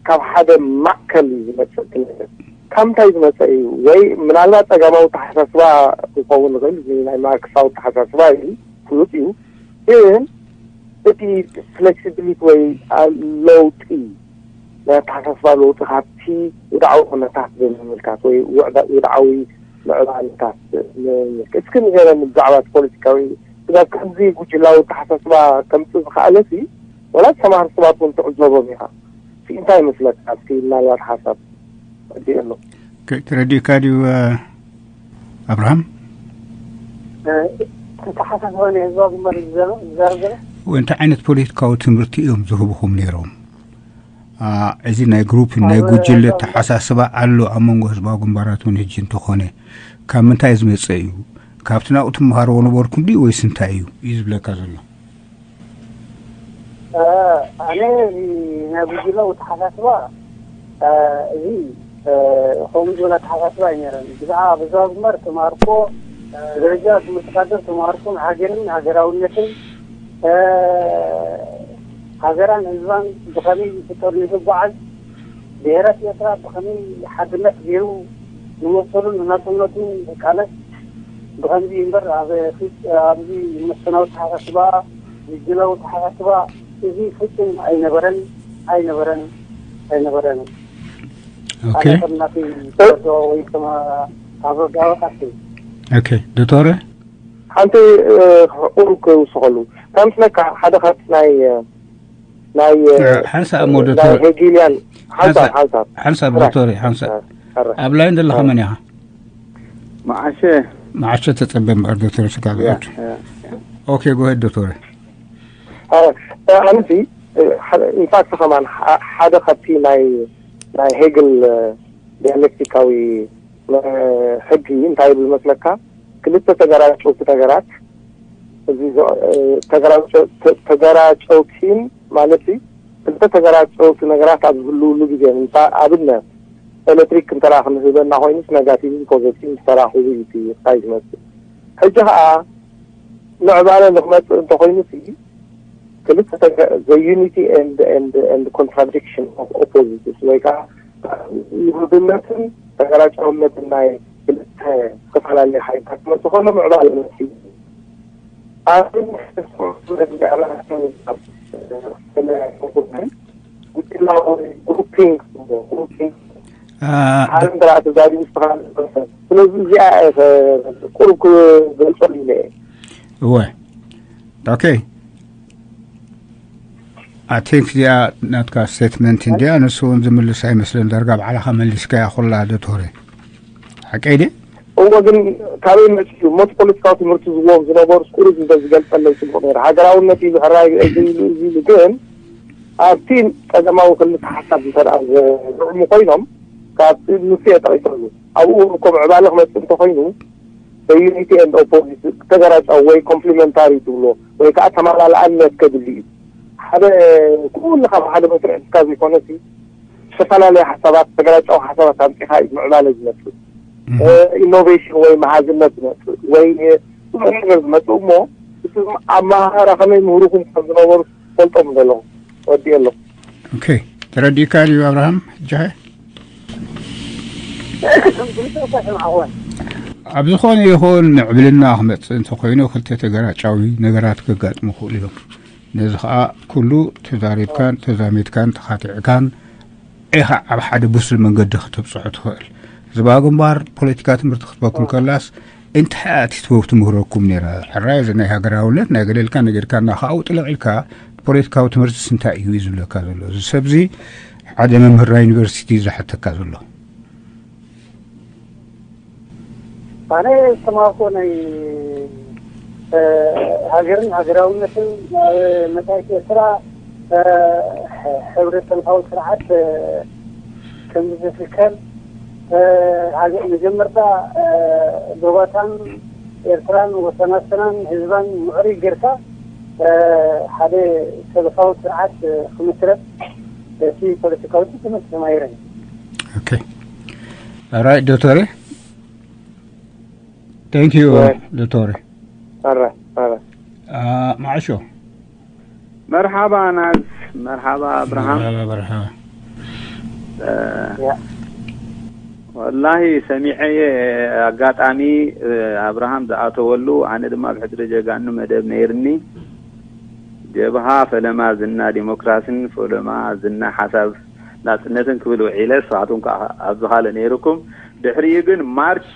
ካብ ሓደ ማእከል እዩ ዝመጽእ እቲ ነገር። ካብ ምንታይ ዝመጸ እዩ? ወይ ምናልባት ጸጋማዊ ኣተሓሳስባ ክኸውን ይኽእል፣ እዚ ናይ ማርክሳዊ ኣተሓሳስባ እዩ፣ ፍሉጥ እዩ። ግን እቲ ፍሌክሲቢሊቲ ወይ ኣ-፣ ለውጢ፣ ናይ ኣተሓሳስባ ለውጢ ካብቲ ውድዓዊ ኩነታት ብምምልካት ወይ ውዕዳ-፣ ውድዓዊ ምዕባለታት ብምምልካት። እስኪ ንገረኒ ብዛዕባ እቲ ፖለቲካዊ ስጋብ ከምዚ ጉጅላዊ ኣተሓሳስባ ከምፅእ ዝኸኣለሲ፣ ወላ ተማሃሮ ሰባት እውን ትዕዘቦም ኢኻ። እስኪ እንታይ ይመስለካ? እስኪ ምናልባት ሓሳብ ተረዲኡ ኣሎ። ኦኬ፣ ተረዲእካ ድዩ፣ እ፣ ኣብርሃም? እ፣ እቲ ሓሳብ ዝኾነ ህዝባዊ ግንባር ዝዘረ-፣ ዝዛረብ ዘሎ? ወይ እንታይ ዓይነት ፖለቲካዊ ትምህርቲ እዮም ዝህብኹም ነይሮም? አ፣ እዚ ናይ ግሩፕ ናይ ኣብ ጉጅለ ተሓሳስባ ኣሎ ኣብ መንጎ ህዝባዊ ግንባራት እውን ሕጂ እንተኾነ ካብ ምንታይ ዝመፀ እዩ? ካብቲ ናብኡ ትመሃርዎ ነበርኩም ድዩ ወይስ እንታይ እዩ እዩ ዝብለካ ዘሎ? ኣነ ናይ ጉጅላዊ ተሓሳስባ እዚ ከምኡ ዝበለ ኣተሓሳስባ ኣይነረን። ብዛዕባ ብዛዕባ ግንባር ተማሃርኮ ደረጃ ትምህርቲ ካደር ተማሃርኮ ሃገርን ሃገራውነትን ሃገራን ህዝባን ብኸመይ ይፍጠሩ ይጓዓዝ፣ ብሄራት ኤርትራ ብኸመይ ሓድነት ገይሩ ንመሰሉን ንናጽነቱን ይቃለስ። ብኸምዚ እምበር ኣብ ፊት ኣብዚ መሰናዊ ተሓሳስባ፣ ጉጅላዊ ተሓሳስባ እዚ ፍጹም ኣይነበረን ኣይነበረን ኣይነበረን። ኦኬ ኣነ ከም ናተይ ተረድኦ ወይ ከም ኣረዳኦ ካፍቲ ኦኬ ዶክተር ሓንቲ ቁሩብ ክውስኸሉ ከምስለካ ሓደ ካብቲ ናይ ናይ ሓንሳብ እሞ ናይ ዶክተር ሄጊልያን ሓንሳብ ሓንሳብ ሓንሳብ ዶክተር ሓንሳብ ኣብ ላይን ዘለኻ መን ኢኻ? መዓሸ መዓሸ ተጸበ እምበኣር ዶክተር ስጋብ ያ ኦኬ ጎሄድ ዶክተር ኣነሲ ኢንፋክት ከማን ሓደ ካብቲ ናይ ናይ ሄግል ዲያሌክቲካዊ ሕጊ እንታይ ይብል መስለካ? ክልተ ተገራጨውቲ ነገራት እዚ ተገራጨውቲን ማለት ክልተ ተገራጨውቲ ነገራት ኣብ ዝህልውሉ ግዜ ኣብነት ኤሌክትሪክ እንተራ ክንህበና ኮይኑስ ነጋቲቭን ፖዘቲቭን ዝተራኽቡ እዩ እቲ ቃይ ዝመፅእ። ሕጂ ከዓ ምዕባለ ንክመፅእ እንተኮይኑ ሲ ክልተ the unity and and and contradiction of opposites ወይ ከዓ ውህብነትን ተገራጫውነትን ናይ ክልተ ዝተፈላለዩ ሓይልታት ክመፅእ ከሎ ምዕባለ መፅእ እዩ። ኣብ ጉጅላዊ grouping grouping ሓደ እንተ ተዛሪቡ ዝተኻለ ስለዚ እዚኣ ቁሩብ ክገልፀሉ ኢለ እየ እወ ኦኬ I think እዚኣ ናትካ ስቴትመንት እንዲያ ንሱ እውን ዝምልስ ኣይመስልን ዳርጋ ባዕልኻ መሊስካያ ኩላ ዶክተር ሓቀይ ድየ እዎ ግን ካበይ መፅኡ ሞት ፖለቲካዊ ትምህርቲ ዝዎም ዝነበሩ ቁሩብ እንተ ዝገልፀለይ ፅቡቅ ነይሩ ሃገራውነት እዩ ሕራይ እዩ ኢሉ ኢሉ ግን ኣብቲ ቀደማዊ ክልተ ሓሳብ እንተ ዝዕሙ ኮይኖም ካብቲ ንሱ እየ ጠቂሰሉ ኣብኡ እኮ ምዕባለ ክመፅእ እንተኮይኑ the unity and opposite ተገራጫዊ ወይ ኮምፕሊመንታሪ ትብሎ ወይ ከዓ ተመላልኣነት ከድሊ እዩ ሓደ ኩሉ ካብ ሓደ መስርዕ እስካ ዘይኮነሲ ዝተፈላለዩ ሓሳባት ተገላጫዊ ሓሳባት ኣምፂኻ እዩ ምዕባለ ዝመፅእ ኢኖቬሽን ወይ መሃዝነት ዝመፅእ ወይ ብዙሕ ነገር ዝመፅእ እሞ እቲ ኣመሃህራ ከመይ ምህሩኹም ከም ዝነበሩ ፈልጦም ዘለኹ ወዲእ ኣለኹ ኦኬ ተረዲእካ ድዩ ኣብርሃም ጃሃ ኣብ ዝኾነ ይኹን ምዕብልና ክመፅእ እንተኮይኑ ክልተ ተገራጫዊ ነገራት ከጋጥሙ ክኽእሉ እዮም ነዚ ከዓ ኩሉ ተዛሪብካን ተዛሚድካን ተኻቲዕካን ኢኻ ኣብ ሓደ ብሱል መንገዲ ከተብፅሖ ትኽእል። ዝባ ግንባር ፖለቲካ ትምህርቲ ክትበኩም ከላስ እንታይ እያ እቲ ትምህርኩም ነይራ? ሕራይ እዚ ናይ ሃገራውነት ናይ ገለልካ ነገርካ እና ካብኡ ጥልቕ ኢልካ ፖለቲካዊ ትምህርትስ እንታይ እዩ እዩ ዝብለካ ዘሎ? እዚ ሰብዚ ሓደ መምህር ናይ ዩኒቨርሲቲ እዩ ዝሓተካ ዘሎ። ኣነ ዝተማርኮ ናይ ሃገርን ሃገራውነትን መታየት ኤርትራ ሕብረት ሰልፋዊ ስርዓት ከም ዝትከል መጀመርታ ዞባታን ኤርትራን ወሰናስናን ህዝባን ምዕሩይ ጌርካ ሓደ ሰልፋዊ ስርዓት ክምስረት እቲ ፖለቲካዊ ትምህርቲ ተማሂረ። Okay. All right, ዶክተር Thank you ዶክተር ኣረ ኣረ ማዕሾ መርሓባ ናዝ መርሓባ ኣብርሃም መርሓባ ወላሂ ሰሚዐየ ኣጋጣሚ ኣብርሃም ዝኣተወሉ ኣነ ድማ ብሕድሪ ጀጋኑ መደብ ነይርኒ ጀብሃ ፈለማ ዝና ዲሞክራስን ፈለማ ዝና ሓሳብ ናፅነትን ክብል ውዒለ ንስኻትኩም ከዓ ኣብዚ ካልእ ነይርኩም ድሕሪኡ ግን ማርች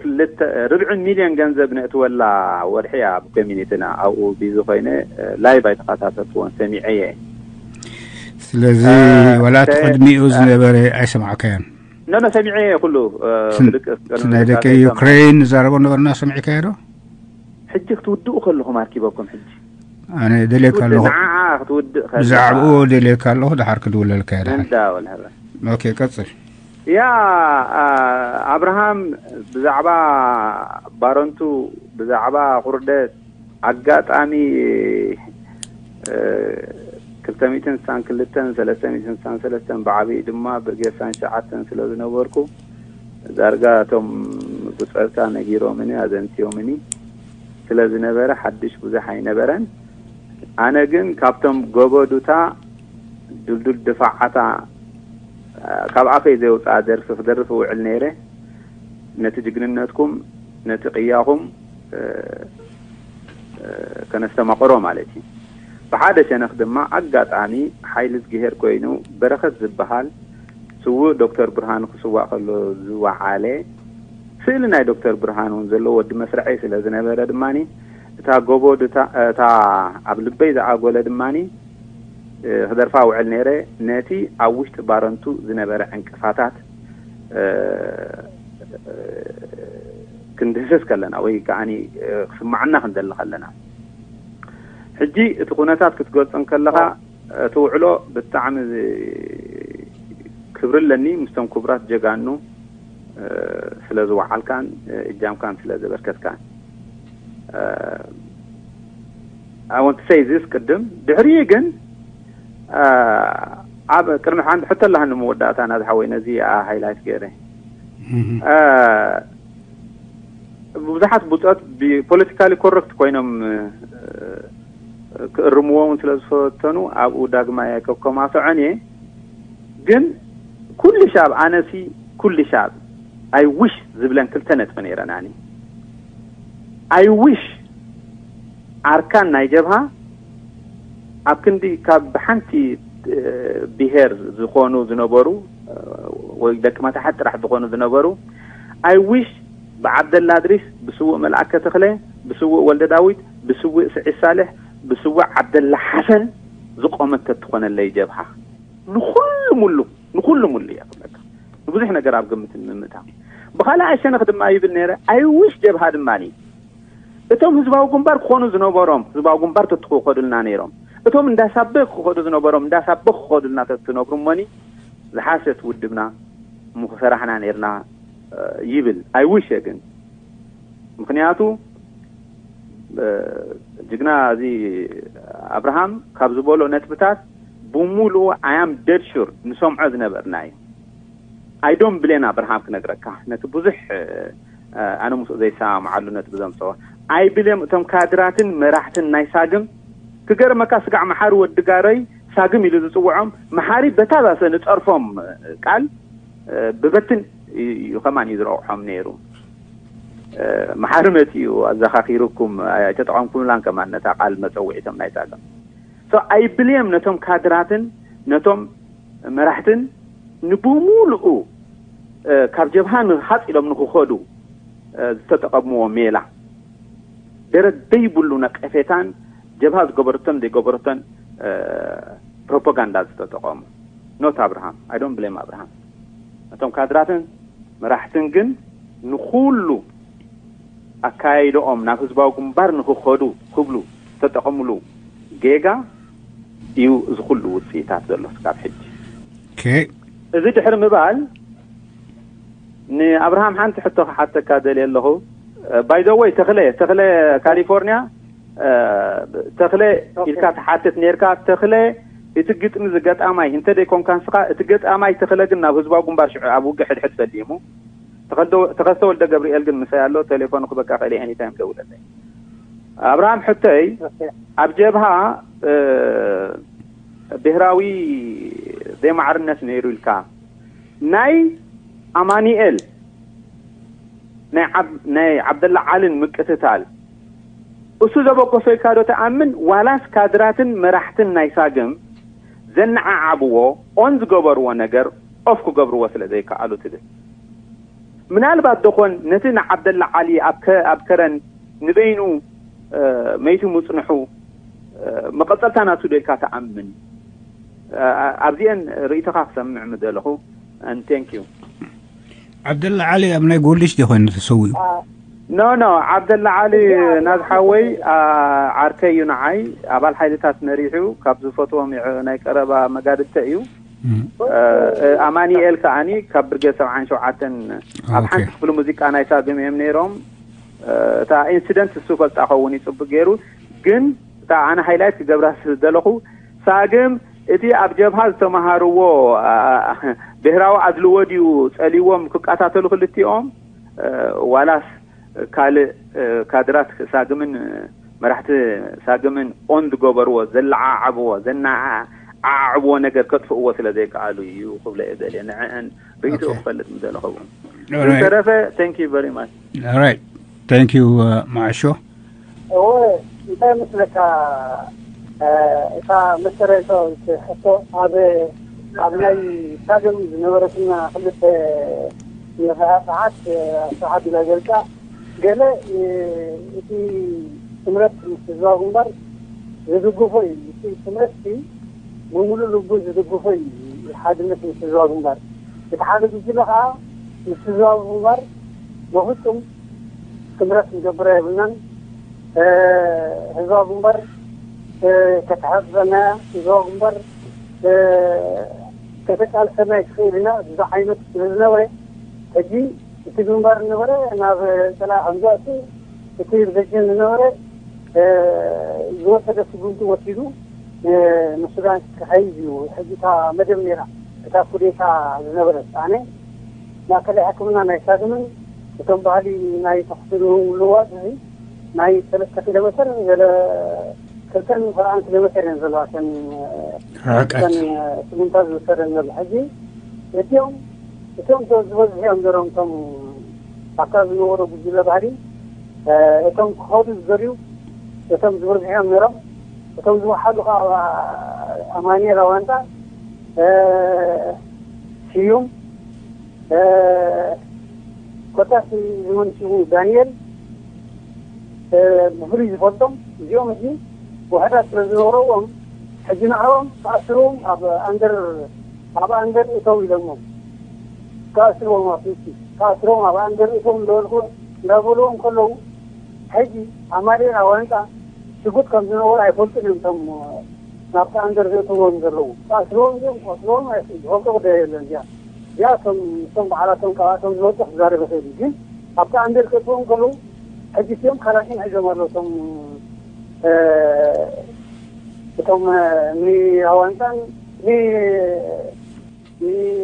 ክልተ ርብዒ ሚልዮን ገንዘብ ነእትወላ ወርሒ ኣብ ኮሚኒቲና ኣብኡ ቢዚ ኮይነ ላይቭ ኣይተኸታተልክዎን ሰሚዐ እየ ስለዚ ወላ እቲ ቅድሚኡ ዝነበረ ኣይሰማዕካዮን ነነ ሰሚዐ እየ ኩሉ ናይ ደቂ ዩክሬን ንዛረቦ ነበርና ሰሚዕካዮ ዶ ሕጂ ክትውድኡ ከለኹም ኣርኪበኩም ሕጂ ኣነ ደልየካ ኣለኹ። ንዓዓ ክትውድእ ከለኻ ብዛዕባኡ ደልየካ ኣለኹ፣ ድሓር ክድውለልካ እየ። ድሓር እንዳበል። ኦኬ፣ ቀጽል። ያ፣ ኣ፣ ኣብርሃም፣ ብዛዕባ ባረንቱ፣ ብዛዕባ ኩርደት፣ ኣጋጣሚ፣ እ፣ ክልተ ሚእትን ስሳን ክልተን ሰለስተ ሚእትን ስሳን ሰለስተን፣ ብዓቢኡ ድማ ብርጌድ ስሳን ትሽዓተን ስለ ዝነበርኩ፣ ዳርጋ እቶም ብጾትካ ነጊሮምኒ፣ ኣዘንትዮምኒ ስለ ዝነበረ፣ ሓድሽ ብዙሕ ኣይነበረን። ኣነ ግን ካብቶም ጎበዱታ፣ ድልዱል ድፋዓታ፣ ካብ ኣፈይ ዘውፅኣ ደርፊ ክደርፍ እውዕል ነይረ። ነቲ ጅግንነትኩም፣ ነቲ ቅያኹም፣ እ፣ እ፣ ከነስተማቕሮ ማለት እዩ። ብሓደ ሸነኽ ድማ ኣጋጣሚ ሓይሊ እዝግሄር ኮይኑ፣ በረኸት ዝበሃል ስዉእ ዶክተር ብርሃኑ ክስዋእ ከሎ ዝወዓለ ስእሊ ናይ ዶክተር ብርሃኑ እውን ዘለዎ ወዲ መስርዐይ ስለ ዝነበረ ድማ፣ እታ ጎቦ ድታ-፣ እታ ኣብ ልበይ ዝኣጎለ ድማ፣ እ፣ ክደርፋ ውዕል ነይረ። ነቲ ኣብ ውሽጢ ባረንቱ ዝነበረ ዕንቅፋታት፣ እ፣ ክንድህስስ ከለና ወይ ከዓኒ፣ እ፣ ክስማዓና ክንደሊ ከለና፣ ሕጂ እቲ ኩነታት ክትገልጾ ከለኻ፣ እቲ ውዕሎ ብጣዕሚ ዝ-፣ ክብሪ ኣለኒ ምስቶም ክቡራት ጀጋኑ፣ እ፣ ስለ ዝወዓልካን፣ እ፣ እጃምካን ስለ ዘበርከትካን። እ፣ I want to say this ቅድም። ድሕሪኡ ግን፣ እ፣ ኣብ ቅድሚ ሓንቲ ሕቶ ኣለሃኒ መወዳእታ ናዚ ሓወይ ነዚ ሃይላይት ገይረ። እ፣ ብዙሓት ብጾት ብፖለቲካሊ ኮረክት ኮይኖም፣ እ፣ ክእርምዎ እውን ስለ ዝፈተኑ ኣብኡ ዳግማይ ኣይከከማስዖን እየ። ግን ኩሉ ሻብ ኣነሲ ኩሉ ሻብ ኣይ ዊሽ ዝብለን ክልተ ነጥቢ ነይረናኒ። ኣይ ዊሽ ኣርካን ናይ ጀብሃ ኣብ ክንዲ ካብ ሓንቲ፣ እ፣ ብሄር ዝኾኑ ዝነበሩ፣ እ፣ ወይ ደቂ መታሕት ጥራሕ ዝኾኑ ዝነበሩ፣ ኣይ ዊሽ ብዓብደላ እድሪስ፣ ብስዉእ መልኣከ ተኽለ፣ ብስዉእ ወልደ ዳዊት፣ ብስዉእ ስዒድ ሳልሕ፣ ብስዉእ ዓብደላ ሓሰን ዝቆመት ተትኾነለይ ጀብሃ። ንኹሉ ሙሉ፣ ንኹሉ ሙሉ እየ ክብለካ። ንብዙሕ ነገር ኣብ ግምት ንምእታው። ብኻልኣይ ሸነኽ ድማ ይብል ነይረ፣ ኣይ ዊሽ ጀብሃ ድማ እቶም ህዝባዊ ግንባር ክኾኑ ዝነበሮም፣ ህዝባዊ ግንባር ተትኸዱልና ነይሮም። እቶም እንዳሳበ ክኸዱ ዝነበሮም፣ እንዳሳበ ክኸዱልና ተትነብሩ እሞኒ፣ ዝሓሸት ውድብና ምሰራሕና ነይርና፣ እ፣ ይብል። ኣይ ዊሽ ግን። ምኽንያቱ፣ እ፣ ጅግና እዚ ኣብርሃም ካብ ዝበሎ ነጥብታት ብሙሉኡ ኣያም ደድ ሹር ንሰምዖ ዝነበርና እዩ። ኣይ ዶንት ብሌም ኣብርሃም ክነግረካ፣ ነቲ ብዙሕ፣ እ፣ ኣነ ምስኡ ዘይሰማምዓሉ ነጥቢ ዘምጽኦ። ኣይ ብሌም እቶም ካድራትን መራሕትን ናይ ሳግም፣ ክገርመካ ስጋዕ መሓሪ ወዲ ጋረይ ሳግም ኢሉ ዝጽውዖም፣ መሓሪ በታ ባሰ ንጸርፎም ቃል፣ እ፣ ብበትን እዩ ከማን እዩ ዝረቑሖም ነይሩ። እ፣ መሓሪ መጺኡ ኣዘኻኺሩኩም፣ ኣይተጠቐምኩምላን ከማን ነታ ቃል መጸውዒቶም ናይ ሳግም። So ኣይ ብሌም ነቶም ካድራትን ነቶም መራሕትን ንብሙሉኡ፣ እ፣ ካብ ጀብሃ ንሃፅ ኢሎም ንክኸዱ፣ እ፣ ዝተጠቐምዎ ሜላ፣ ደረት ዘይብሉ ነቀፌታን ጀብሃ ዝገበረቶን ዘይገበረቶን፣ እ፣ ፕሮፓጋንዳ ዝተጠቐሙ። ኖት ኣብርሃም፣ ኣይ ዶንት ብሌም ኣብርሃም። ነቶም ካድራትን መራሕትን ግን ንኹሉ ኣካያይደኦም ናብ ህዝባዊ ግንባር ንክኸዱ ክብሉ ዝተጠቐምሉ ጌጋ እዩ እዚ ኩሉ ውፅኢታት ዘሎ ስካብ ሕጂ። ኦኬ። እዚ ድሕሪ ምባል፣ ንኣብርሃም ሓንቲ ሕቶ ክሓተካ ደልየ ኣለኹ። ባይ ዘ ወይ፣ ተኽለ፣ ተኽለ ካሊፎርኒያ፣ እ፣ ተኽለ ኢልካ ትሓትት ነርካ። ተኽለ፣ እቲ ግጥሚ ዝገጣማይ እንተ ደይኮንካ ንስኻ፣ እቲ ገጣማይ ተኽለ ግን ናብ ህዝባዊ ግንባር ሽዑ ኣብ ውግእ ሕድሕድ ፈሊሙ። ተኸልደ-፣ ተኸስተ ወልደ ገብርኤል ግን ምሳይ ኣሎ፣ ቴሌፎኑ ክበካ ክእል፣ ኤኒታይም ደውለለይ። ኣብርሃም ሕቶይ፣ ኣብ ጀብሃ፣ እ፣ ብሄራዊ ዘይማዕርነት ነይሩ ኢልካ፣ ናይ ኣማኑኤል፣ ናይ ዓብ-፣ ናይ ዓብደላ ዓልን ምቅትታል፣ እሱ ዘበገሶ ኢልካ ዶ ትኣምን? ዋላስ ካድራትን መራሕትን ናይ ሳግም ዘነዓዓብዎ፣ ኦን ዝገበርዎ ነገር ኦፍ ክገብርዎ ስለ ዘይከኣሉ ትብል? ምናልባት ዶኾን ነቲ ንዓብደላ ዓሊ ኣብ ከ-፣ ኣብ ከረን ንበይኑ፣ እ፣ መይቱ ምጽንሑ፣ እ፣ መቐጸልታ ናቱ ዶ ኢልካ ትኣምን? እ፣ ኣብዚአን ርእይቶኻ ክሰምዕ ምደለኹ። And thank you። ዓብደላ ዓሊ ኣብ ናይ ጎልድሽ ዶ ኮይኑ ተሰዊኡ? ኖ ኖ፣ ዓብደላ ዓሊ ናዝሓወይ ዓርከይ እዩ። ንዓይ ኣባል ሓይልታት መሪሑ ካብ ዝፈትዎም ናይ ቀረባ መጋድልተ እዩ። ኣማኒኤል ከዓኒ ካብ ብርጌድ ሰብዓን ሸውዓተን ኣብ ሓንቲ ክፍሊ ሙዚቃ ናይ ሳግም እዮም ነይሮም። እታ ኢንሲደንት እሱ ፈልጣ ኸውን እዩ ጽቡቅ ገይሩ። ግን እታ ኣነ ሃይላይት ክገብራ ዝደለኹ፣ ሳግም እቲ ኣብ ጀብሃ ዝተመሃርዎ ብሄራዊ ኣድልዎ ድዩ ጸልዎም ክቀታተሉ ክልቲኦም፣ ዋላስ ካልእ ካድራት ሳግምን መራሕቲ ሳግምን ኦን ዝገበርዎ ዘለዓዓብዎ ዘነዓዓዕብዎ ነገር ከጥፍእዎ ስለ ዘይከኣሉ እዩ ክብለ እየ ደልየ። ንዕአን ርእይትኡ ክፈልጥ ምደለኹ። ዝተረፈ፣ thank you very much. Right. Thank you, uh, ማዕሾ። እወ፣ እንታይ መስለካ፣ እታ መሰረታዊት ሕቶ ኣብ ኣብ ናይ ሳግም ዝነበረትና ክልተ ሰዓት ሰዓት ኣስራሓት ኢላ ገልጻ። ገለ እቲ ስምረት ምስ ህዝባዊ ግንባር ዝድግፎ እዩ። እቲ ስምረት ሲ ብምሉእ ልቡ ዝድግፎ እዩ። ሓድነት ምስ ህዝባዊ ግንባር፣ እቲ ሓደ ጉጅለ ከዓ ምስ ህዝባዊ ግንባር በፍጹም ስምረት ንገብር የብልናን። ህዝባዊ ግንባር ከተሓፍፈና፣ ህዝባዊ ግንባር ከተቃልሰና ይትኽእል ኢና ዝዓይነት ስለ ዝነበረ፣ ሕጂ እቲ ግንባር ዝነበረ ናብ ጸላኢ ከም ዝኣቱ፣ እቲ ብደጀን ዝነበረ ዝወሰደ ስጉምቲ ወሲዱ ንሱዳን ክኸይድ እዩ። ሕጂ እታ መደብ ነይራ፣ እታ ኩዴታ ዝነበረት። ኣነ ማእከላይ ሕክምና ናይ ሳግምን እቶም ባህሊ ናይ ተኽሲ ልውዋጥ እዚ ናይ ሰለስተ ኪሎ ሜትር ገለ ክልተን ሰብዓን ኪሎ ሜትር እየን ዘለዋ እተን ርሕቀት። እተን ስጉምታት ዝወሰደ ዘሎ። ሕጂ እቲኦም እቶም ዝበዝሑ እዮም ነሮም፣ እቶም ኣብታ ዝነበሩ ጉጅለ ባህሊ እቶም ክኸዱ ዝደልዩ እቶም ዝበዝሑ እዮም ነሮም። እቶም ዝወሓዱ ከዓ ኣማኒኤል ኣዋንታ፣ ስዩም፣ ኮታስ ዝመንሽቡ ዳንኤል፣ ብፍሉይ ዝፈልጦም እዚኦም ሕጂ ውሕዳት ስለ ዝነበረዎም፣ ሕጂ ንዕኦም ክኣስርዎም ኣብ ኣንደር ኣብ ኣንደር እተው ኢሎሞም። ክኣስርዎም ኣብ ፊቲ ክኣስርዎም ኣብ ኣንደር እተው እንዳበልኩ እንዳበልዎም ከለዉ፣ ሕጂ ኣማዴራ ዋንጫ ሽጉጥ ከም ዝነበሩ ኣይፈልጡን እዮም። እቶም ናብቲ ኣንደር ዘእተዎም ዘለዉ ክኣስርዎም እዮም ክኣስርዎም ዝፈልጦ ጉዳይ የለን። እዚኣ እዚኣ እቶም እቶም በዓላቶም ካብኣቶም ዝወጡ ክዛረበ ክእል እዩ። ግን ኣብቲ ኣንደር ከእትዎም ከለዉ ሕጂ እቲኦም ካላሽን ሒዞም ኣለዉ። እቶም እቶም ንኣዋንጫን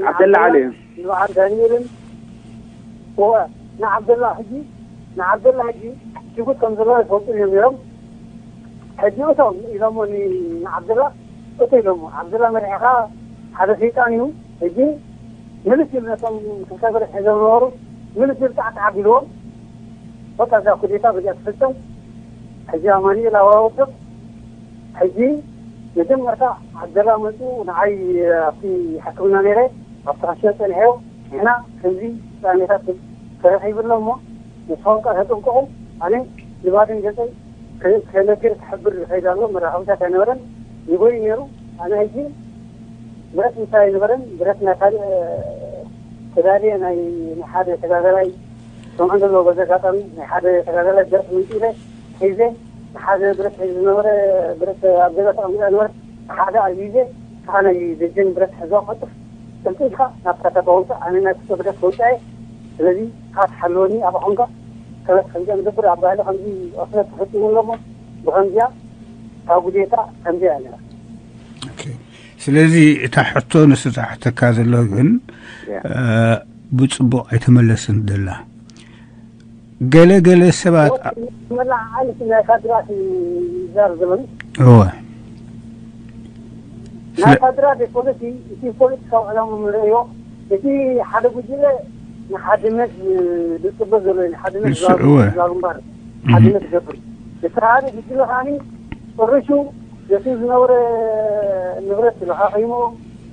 ዓብደላ ዓሊ እዩ። ንበዓል ዳንኤልን እወ ንዓብደላ ሕጂ ንዓብደላ ሕጂ ሽጉጥ ከም ዘለዎ ይፈልጡ እዮም ነይሮም። ሕጂ እቶም ኢሎሞ ንዓብደላ እቶ ኢሎሞ ዓብደላ መሪሕኻ ሓደ ሰይጣን እዩ። ሕጂ ምልስ ኢሉ ነቶም ክልተ ብረት ሒዞም ነበሩ ምልስ ኢሉ ጣዕጣዕ ኣቢልዎም። በቃ እዛ ኩዴታ በዚኣ ትፍጸም። ሕጂ ኣማኑኤል ኣዋውፅቕ ሕጂ መጀመርታ ዓደላ መፁ ንዓይ ኣብቲ ሕክምና ነይረ ኣብቲ ካሽዮ ፀኒሐዮ ንሕና ከምዚ ፃሜታት ተረኺብሎ እሞ ንስኻውን ቃ ተጠንቀቑ ኣነ ልባድን ገፀይ ከነግር ክሕብር ዝኸይድ ኣሎ መራኸብታት ኣይነበረን ይጎይ ነይሩ ኣነ ሕጂ ብረት ምሳይ ኣይነበረን ብረት ናይ ካልእ ተዳልየ ናይ ሓደ ተጋገላይ ሰምዖ ዘለዎ በዚ ኣጋጣሚ ናይ ሓደ ተጋገላይ ብረት ምንጪ ኢለ ሒዘ ሓደ ብረት ሒዙ ዝነበረ ብረት ኣብ ገዛ ተቐሚጣ ነበረ ሓደ ኣዚዘ ከዓ ናይ ደጀን ብረት ሕዞ ክቐጥፍ ጥልቂ ኢልካ ናብታ ከተውፅእ ኣነ ናይ ክልተ ብረት ከውፅኣ እየ ስለዚ ከዓ ትሓልወኒ ኣብኣ ኮንካ ከበት ከምዚኣ ንገብር ኣብ ባህሊ ከምዚ ቅስነት ተፈፂሙ ኣሎ እሞ ብከምዚኣ ካብ ጉዴታ ከምዚኣ እያ ነራ ስለዚ እታ ሕቶ ንሱ ዝሓተካ ዘሎ ግን ብፅቡቅ ኣይተመለስን ደላ ገለ ገለ ሰባት መላዓሊ ናይ ካድራት ይዛር ዝብል እወ ናይ ካድራት ፖለቲ እቲ ፖለቲካዊ ዕላማ ንርእዮ እቲ ሓደ ጉጅለ ንሓድነት ዝጥበ ዘሎ እዩ። ንሓድነት ንሱ እወ ዛግንባር ሓድነት ይገብር እቲ ሓደ ጉጅለ ከዓኒ ጨሪሹ ነቲ ዝነበረ ንብረት ለኻኺሙ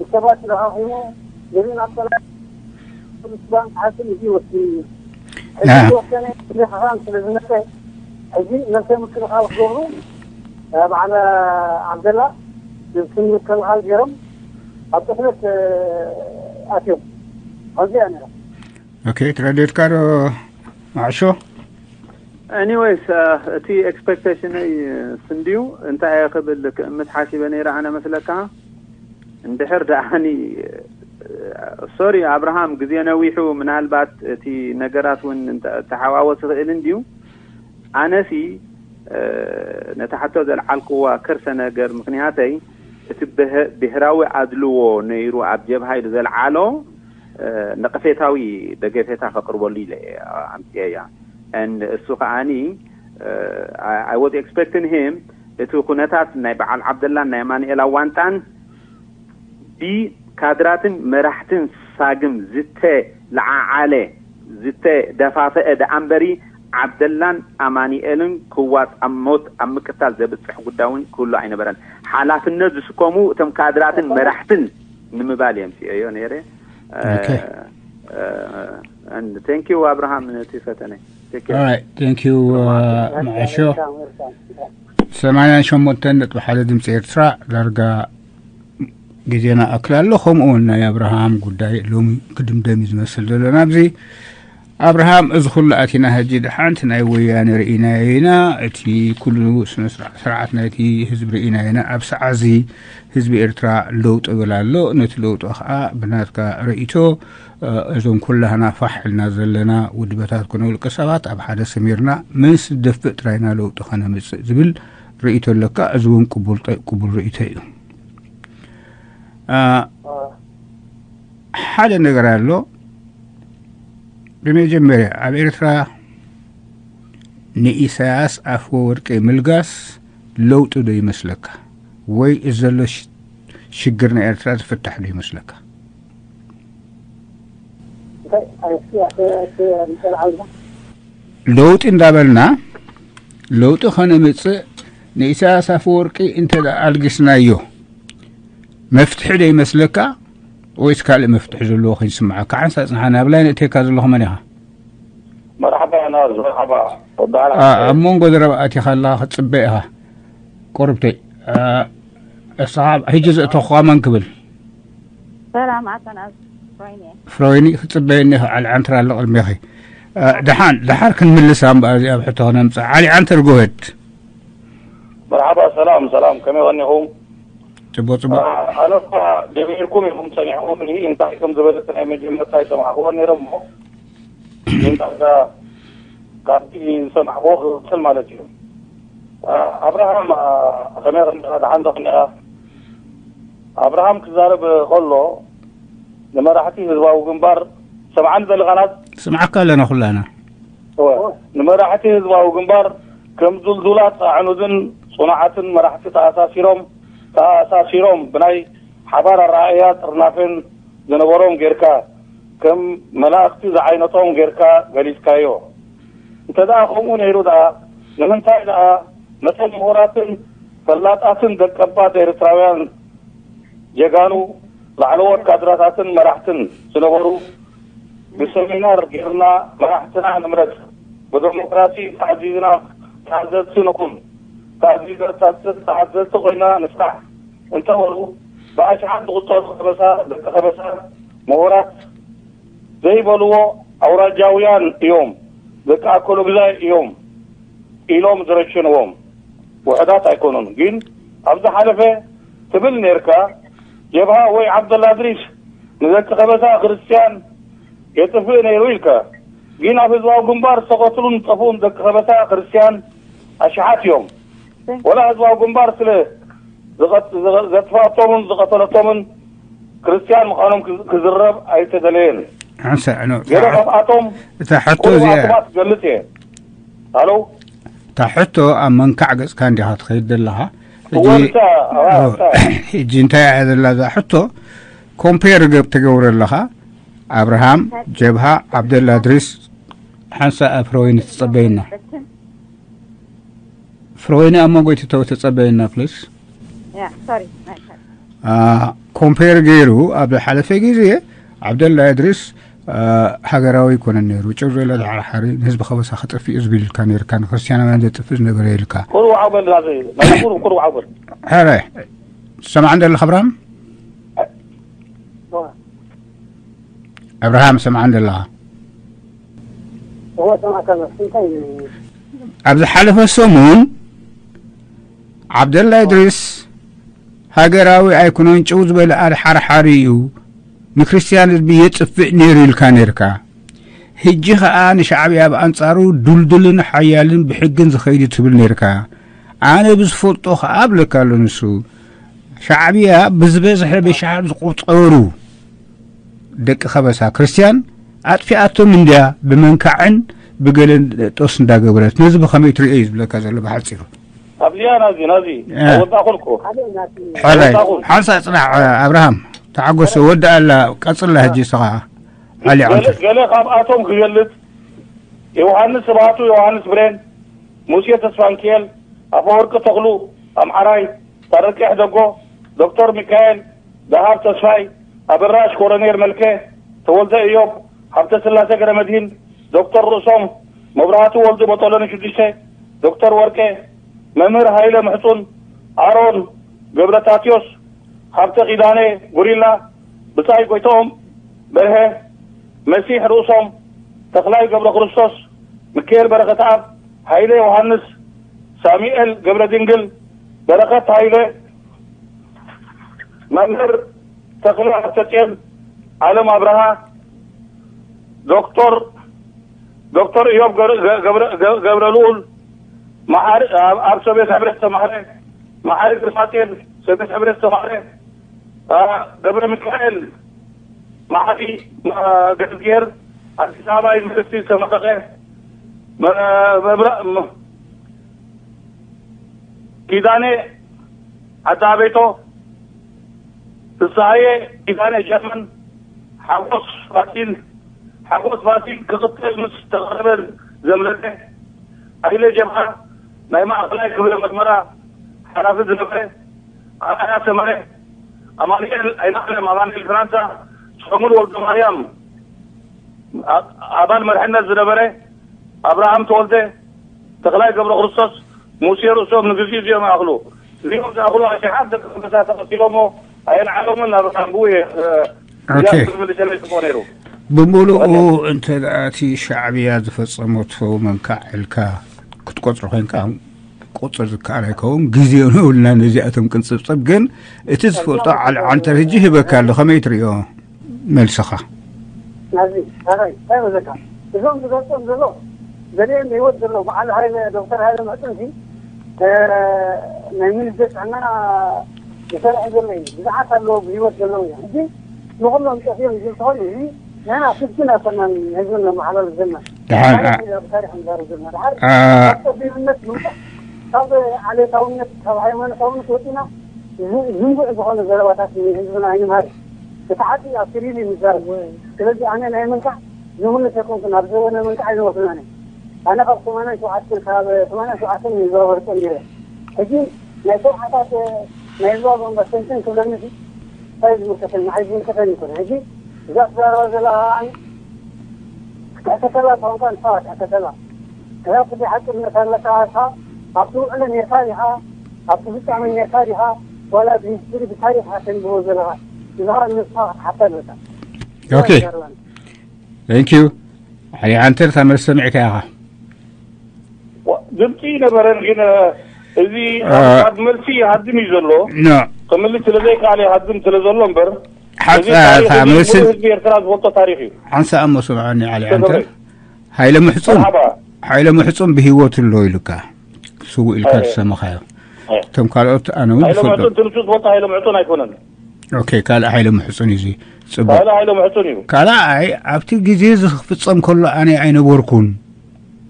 ንሰባት ለኻኺሙ ገሊኡ ናብ ጸላ ስባን ዓስን እዚ ወስኑ እዩ። ሕጂ ዝተወሰነ ምክልኻል ስለ ዝመፀ ሕጂ መልሰ ምክልኻል ክገብሩ በዓል ዓብደላ ስም ምክልኻል ገይሮም ኣብ ቅስነት ኣትዮም። ከምዚ እያ ነራ። ኦኬ ትረድትካ ዶ ማዕሾ Anyways, እቲ expectation ይ ስንድዩ እንታይ እየ ክብል ክእምት ሓሲበ ነይረ ኣነ መስለካ። እንድሕር ደኣኒ ሶሪ ኣብርሃም፣ ግዜ ነዊሑ፣ ምናልባት እቲ ነገራት እውን ተሓዋወስ ይኽእል እንድዩ። ኣነሲ ነታ ሕቶ ዘልዓልክዋ ከርሰ ነገር ምኽንያተይ እቲ ብሄራዊ ኣድልዎ ነይሩ ኣብ ጀብሃ ኢሉ ዘልዓሎ ነቐፌታዊ ደገፌታ ከቕርበሉ ኢለ ኣምፅኤያ። እሱ ከዓኒ I was expecting him እቲ ኩነታት ናይ በዓል ዓብደላን ናይ ኣማንኤል ኣዋንጣን ብካድራትን መራሕትን ሳግም ዝተለዓዓለ ዝተደፋፈአ ደኣ እምበሪ ዓብደላን ኣማንኤልን ክዋጥ ኣብ ሞት ኣብ ምቅታል ዘብፅሕ ጉዳይ እውን ክህሉ ኣይነበረን። ሓላፍነት ዝስከሙ እቶም ካድራትን መራሕትን ንምባል እየ ኣምፅኤዮ ነይረ። Thank you ኣብርሃም ነቲ ፈተነ። Thank you መዓሾ። ሰማንያን ሸሞንተን ነጥቢ ሓደ ድምፂ ኤርትራ ዳርጋ ግዜና ኣክል ኣሎ። ከምኡ እውን ናይ ኣብርሃም ጉዳይ ሎሚ ክድምደም እዩ ዝመስል ዘሎ ናብዚ። ኣብርሃም፣ እዚ ኩሉ ኣቲና ሕጂ ደሓንቲ ናይ ወያነ ርኢናዮ ኢና። እቲ ኩሉ ስነ ስርዓት ናይቲ ህዝቢ ርኢናዮ ኢና። ኣብ ሰዓዚ ህዝቢ ኤርትራ ለውጢ ብል ኣሎ። ነቲ ለውጢ ከዓ ብናትካ ርእይቶ እዞም ኩላህና ፋሕ ኢልና ዘለና ውድበታት ኮነ ውልቀ ሰባት ኣብ ሓደ ሰሚርና ምስ ደፍእ ጥራይና ለውጢ ከነምፅእ ዝብል ርእይቶ ኣለካ። እዚ እውን ቅቡል ጠ- ቅቡል ርእይቶ እዩ። አ፣ ሓደ ነገር ኣሎ። ብመጀመርያ ኣብ ኤርትራ ንኢሳያስ ኣፈወርቂ ምልጋስ ለውጢ ዶ ይመስለካ? ወይ እዚ ዘሎ ሽ- ሽግር ናይ ኤርትራ ዝፍታሕ ዶ ይመስለካ? ለውጢ እንዳበልና ለውጢ ከነምፅእ ንኢሳያስ ኣፈወርቂ እንተ ኣልጊስናዮ መፍትሒ ዶ ይመስለካ? ወይስ ካልእ መፍትሒ ዘለዎ ከይስምዓካ? ሓንሳ ፅንሓ ናብ ላይን እቴካ ዘለኹ መን ኢኻ? መርሓባ ናዝ መርሓባ። ወዳላ ኣብ መንጎ ዘረባ ኣቲኻ ኣለኻ ክትፅበ ኢኻ። ቆርብተይ እስኻ ሕጂ ዘእተኹኻ መን ክብል? ሰላም ኣቶ ናዝ ፍሮይኒ። ፍሮይኒ ክትፅበየኒ ኢኻ። ዓልዓንትራ ኣሎ ቅድሜኺ። ደሓን ደሓር ክንምልሳ እምበኣ እዚኣ ኣብ ሕቶ ክነምፅኣ። ዓሊ ዓንተር ጎሄድ። መርሓባ ሰላም ሰላም፣ ከመይ ቀኒኹም? ፅቡቅ ፅቡቅ። ኣነኳ ጀሚርኩም ኢኹም ሰሚዕኹም እ እንታይ ከም ዝበለት ናይ መጀመርታ ይሰማዕክዎ ነይረ እሞ እንታይ ካብቲ ዝሰማዕክዎ ክቕፅል ማለት እዩ። ኣብርሃም ከመይ ቀኒኻ? ደሓን ተኽኒኻ? ኣብርሃም ክዛረብ ከሎ ንመራሕቲ ህዝባዊ ግንባር ሰምዓን ዘለኻናት ስምዓካ ኣለና ኩላና። እወ፣ ንመራሕቲ ህዝባዊ ግንባር ከም ዱልዱላት ኣዕኑድን ጽኑዓትን መራሕቲ ተኣሳሲሮም ተኣሳሲሮም ብናይ ሓባር ኣረኣእያ ጥርናፈን ዝነበሮም ጌርካ ከም መላእኽቲ ዝዓይነቶም ጌርካ ገሊጽካዮ። እንተ ደኣ ከምኡ ነይሩ ደኣ ንምንታይ ደኣ ነቶም ምሁራትን ፈላጣትን ደቀባት ኤርትራውያን ጀጋኑ ላዕለዎት ካድራታትን መራሕትን ዝነበሩ ብሰሚናር ጌርና መራሕትና ንምረጽ፣ ብደሞክራሲ ተኣዚዝና ተኣዘዝቲ ንኹን፣ ተኣዚዘ- ተኣዘዝቲ ኮይና ንስራሕ እንተበሉ ብኣሽሓት ዝቑጸሩ ከበሳ ደቂ ከበሳ ምሁራት ዘይበልዎ ኣውራጃውያን እዮም፣ ደቂ ኣከለጉዛይ እዮም ኢሎም ዝረሸንዎም ውሑዳት ኣይኮኑን። ግን ኣብ ዝሓለፈ ትብል ኔርካ ጀብሃ ወይ ዓብደላ እድሪስ ንደቂ ከበሳ ክርስትያን የጥፍእ ነይሩ ኢልካ። ግን ኣብ ህዝባዊ ግንባር ዝተቐትሉን ዝጠፍኡን ደቂ ከበሳ ክርስትያን ኣሽሓት እዮም። ወላ ህዝባዊ ግንባር ስለ ዘጥፋኣቶምን ዝቐተለቶምን ክርስትያን ምዃኖም ክዝረብ ኣይተደለየን። ሓንሳእ ኖ ገለ ካብኣቶም እታ ሕቶ ቁሩብ እዚኣ ኣኩባት ትገልጽ እየ። ሃሎ እታ ሕቶ ኣብ መንካዕ ገጽካ እንዲኻ ትኸይድ ዘለኻ። ሕጂ እወ፣ ብቻ፣ ኣዋ፣ እወ፣ ብቻ። ሕጂ እንታይ እያ ዘላ እዛ ሕቶ? ኮምፔር ገብ ትገብረ ኣለኻ ኣብርሃም ጀብሃ ዓብደላ እድሪስ ሓንሳእ ኣብ ፍሮይኒ ትጸበየና። ፍሮይኒ ኣብ መንጎ እቲ ተው ተጸበየና ፕሊስ። Yeah, sorry, my bad. ኮምፔር ገይሩ ኣብ ዝሓለፈ ግዜ ዓብደላ እድሪስ ሃገራዊ ኣይኮነን ነይሩ። ጭር ኢለ ድሓርሓሪ ንህዝቢ ከበሳ ከጥፍእ እዩ ዝብል ኢልካ ነይርካ፣ ንክርስትያናውያን ዘጥፍእ ዝነበረ ኢልካ። ቁሩብ ዓው በል ናዘይ ናይ ቁሩብ ቁሩብ ዓው በል። ሕረ ሰማዕ እንደለኻ ኣብርሃም? ኣብርሃም ሰማዕ እንደለኻ? እወ ሰማዕካ ኣለኹ። እንታይ እዩ? ኣብ ዝሓለፈ ሰሙን ዓብደላ እድሪስ ሃገራዊ ኣይኮነን፣ ጭው ዝበለ ኣድሓርሓሪ እዩ፣ ንክርስትያን ህዝቢ የጽፍእ ነይሩ ኢልካ ነይርካ። ሕጂ ኸኣ ንሻዕብያ ብኣንጻሩ ዱልዱልን ሓያልን ብሕግን ዝኸይድ እዩ ትብል ነይርካ። ኣነ ብዝፈልጦ ኸኣ እብለካ ኣሎ፣ ንሱ ሻዕብያ ብዝበዝሐ ብሽሓት ዝቑጸሩ ደቂ ከበሳ ክርስትያን ኣጥፊኣቶም እንድያ፣ ብመንካዕን ብገለን ጦስ እንዳገበረት። ነዚ ብኸመይ ትርእዮ እዩ ዝብለካ ዘሎ ብሓጺሩ። ኣብዚኣ ናዚ ናዚ እ። ኣወጣኹልኩ። ሕራይ፣ ኣወጣኹል። ሓንሳ ጽናሕ፣ ኣብርሃም ተሓጎስ ወዲ ኣላ ቀጽላ። ሕጂ ስኻ ዓሊ ገለ ዓንተ ገለ ካብኣቶም ክገልጽ፣ ዮሃንስ ስብሃቱ፣ ዮሃንስ ብሬን፣ ሙሴ ተስፋንኪኤል፣ ኣፈወርቂ ተኽሉ፣ ኣምሓራይ፣ ታረቂ ሕደጎ፣ ዶክተር ሚካኤል፣ ደሃብ ተስፋይ፣ ኣበራሽ ኮረኔል መልከ፣ ተወልደ እዮብ፣ ሃብተስላሴ ገረመድሂን፣ ዶክተር ርእሶም፣ መብራህቱ ወልዱ፣ በጦሎኒ ሽዱሽተ፣ ዶክተር ወርቄ፣ መምህር ሃይለ ምሕጹን፣ ኣሮን ገብረታትዮስ፣ ሃብተ ኪዳነ፣ ጉሪላ፣ ብጻይ ጎይትኦም በርሀ፣ መሲሕ ርእሶም፣ ተኽላይ ገብረክርስቶስ፣ ሚካኤል በረኸትኣብ፣ ሃይለ ዮሃንስ፣ ሳሙኤል ገብረድንግል፣ በረኸት ሃይለ፣ መምህር ተኽለ ኣስተጤን፣ ዓለም ኣብርሃ፣ ዶክተር ዶክተር ኢዮብ ገብረ- ገብረ- ገብረልኡል፣ መሓሪ ኣብ ኣብ ሶቤት ሕብረት ዝተማህረ፣ መሓሪ ግርማጤን ሶቤት ሕብረት ዝተማህረ፣ ገብረ ሚካኤል መሓሪ ገብርጌር፣ ኣዲስ ኣበባ ዩኒቨርሲቲ ዝተመረቐ፣ መ- መብራ- መ- ኪዳነ ዓዲ ኣበይቶ፣ ፍስሃየ ኪዳነ ጀርመን፣ ሓጎስ ፋሲል ሓጎስ ፋሲል ክቕጽል ምስ ተቐረበ ዘምለጠ፣ ኣይለ ጀብሃ ናይ ማእኸላይ ክብረ መርመራ ሓላፊ ዝነበረ፣ ኣርኣያ ሰመረ፣ ኣማኑኤል ኣይናለም ኣማኑኤል ፍራንሳ፣ ሳሙል ወልደማርያም ኣባል መርሕነት ዝነበረ፣ ኣብርሃም ተወልደ፣ ተኽላይ ገብረክርስቶስ፣ ሙሴ ርእሶም ንግዜኡ እዚኦም ይኣኽሉ። እዚኦም ዝኣኽሉ ኣሽሓት ደቂ ኣንበሳ ተቐቲሎሞ ኣየልዓሎምን ኣብ ኣንብኡ እየ። ኦኬ። እዚኣ ክትምልሰለይ ጽቡቕ ነይሩ። ብምሉኡ እንተ ደኣ እቲ ሻዕብያ ዝፈጸመቶ መንካዕ ኢልካ ክትቆጽሮ ኮይንካ፣ ቁጽር ዝከኣል ኣይከውን፣ ግዜ የብልና ነዚኣቶም ቅንጽብጽብ። ግን እቲ ዝፈልጦ ዓል ዓንተር ሕጂ ሂበካ ኣሎ፣ ከመይ ትርእዮ? መልስኻ። ናዚ፣ ኣራይ፣ እንታይ በለካ? እዞም ዝገልጾም ዘሎ፣ ዘልኦም ብህይወት ዘሎ፣ በዓል ሃይለ፣ ዶክተር ሃይለ ምሕጽንሲ፣ እ፣ ናይ ሚኒስትር ጥዕና ዝሰርሑ ዘሎ እዩ። ብዙሓት ኣለዉ ብህይወት ዘለዉ እዮም። ሕጂ ንኹሎም ጠፊኦም ዝብል ተኾይኑ፣ እዚ ንሕና ፍትሒ ኣይኮናን ህዝቢ ነመሓላልፍ ዘለና። ደሓን፣ አ- ታሪኽ ኢና ብታሪኽ ንዛረብ ዘለና። ደሓር አ- ካብ ጠፊእነት ምውጻእ፣ ካብ ዓሌታውነት፣ ካብ ሃይማኖታውነት ወጺና፣ ዝ- ዝንቡዕ ዝኾነ ዘረባታት ንህዝብና ኣይንምሃር። እቲ ሓቂ ኣብቲ ሪል እዩ ንዛረብ። ስለዚ ኣነ ናይ መንካዕ ዝምልስ ኣይኮንኩን፣ ኣብ ዘበነ መንካዕ ኣይነበርኩን ኣነ። ኣነ ካብ ሰማንያን ሸውዓተን፣ ካብ ሰማንያን ሸውዓተን እዩ ዝነበርኩ ነይረ። ሕጂ ናይ ሰብዓታት ናይ ህዝባዊ ግንባር ሰንትን ክብለኒ ሲ እንታይ ዝምልከተኒ? ንዓይ ዝምልከተኒ ይኮነ። ሕጂ እዛ ትዛረባ ዘለኻ ኣነ ክትሕተተላ ቋንቋ ንሳ ክትሕተተላ። እዛ ኩሉ ሓቅነት ኣለካ ኢኻ፣ ኣብቲ ውዕሎ ኔርካ ዲኻ? ኣብቲ ፍጻመ ኔርካ ዲኻ? ዋላ ብሂስትሪ ብታሪኽ ኢኻ ተንብቦ ዘለኻ? እዚ ኸኣ ንስኻ ክትሓታ ኣለካ። ኦኬ። Thank you። ዓሊ ዓንተር፣ እታ መልሲ ሰሚዕካ ኢኻ። ዋ፣ ድምፂ ነበረን፣ ግን፣ እ፣ እዚ እ፣ ኣብ፣ ኣብ መልሲ ይሃድም እዩ ዘሎ። ኖ። ክምልስ ስለ ዘይከኣለ ይሃድም ስለ ዘሎ እምበር፣ ሓፃ-፣ እዚ ታሪኽ እታ እዚ መልሲ ሙሉእ ህዝቢ ኤርትራ ዝፈልጦ ታሪኽ እዩ። ሓንሳእ እሞ ስምዓኒ፣ ዓሊ ተገብረ። ዓንተር። ሃይለ ምሕጹን፣ መርሓባ። ሃይለ ምሕጹን ብህይወት ኣሎ ኢሉካ፣ ስዉእ ኢልካ ኣየ። ዝሰማኻዮ። ኣየ። እቶም ካልኦት ኣነ እውን ሃይለ ይፈልጦ። ምሕጹን ትንሱ ዝፈልጦ ሃይለ ምሕጹን ኣይኮነን። ኦኬ፣ ካልእ ሃይለ ምሕጹን እዩ እዚ። ጽቡቕ። ካልእ ሃይለ ምሕጹን እዩ። ካልኣይ፣ ኣብቲ ግዜ ዝፍጸም ከሎ ኣነ ኣይነበርኩን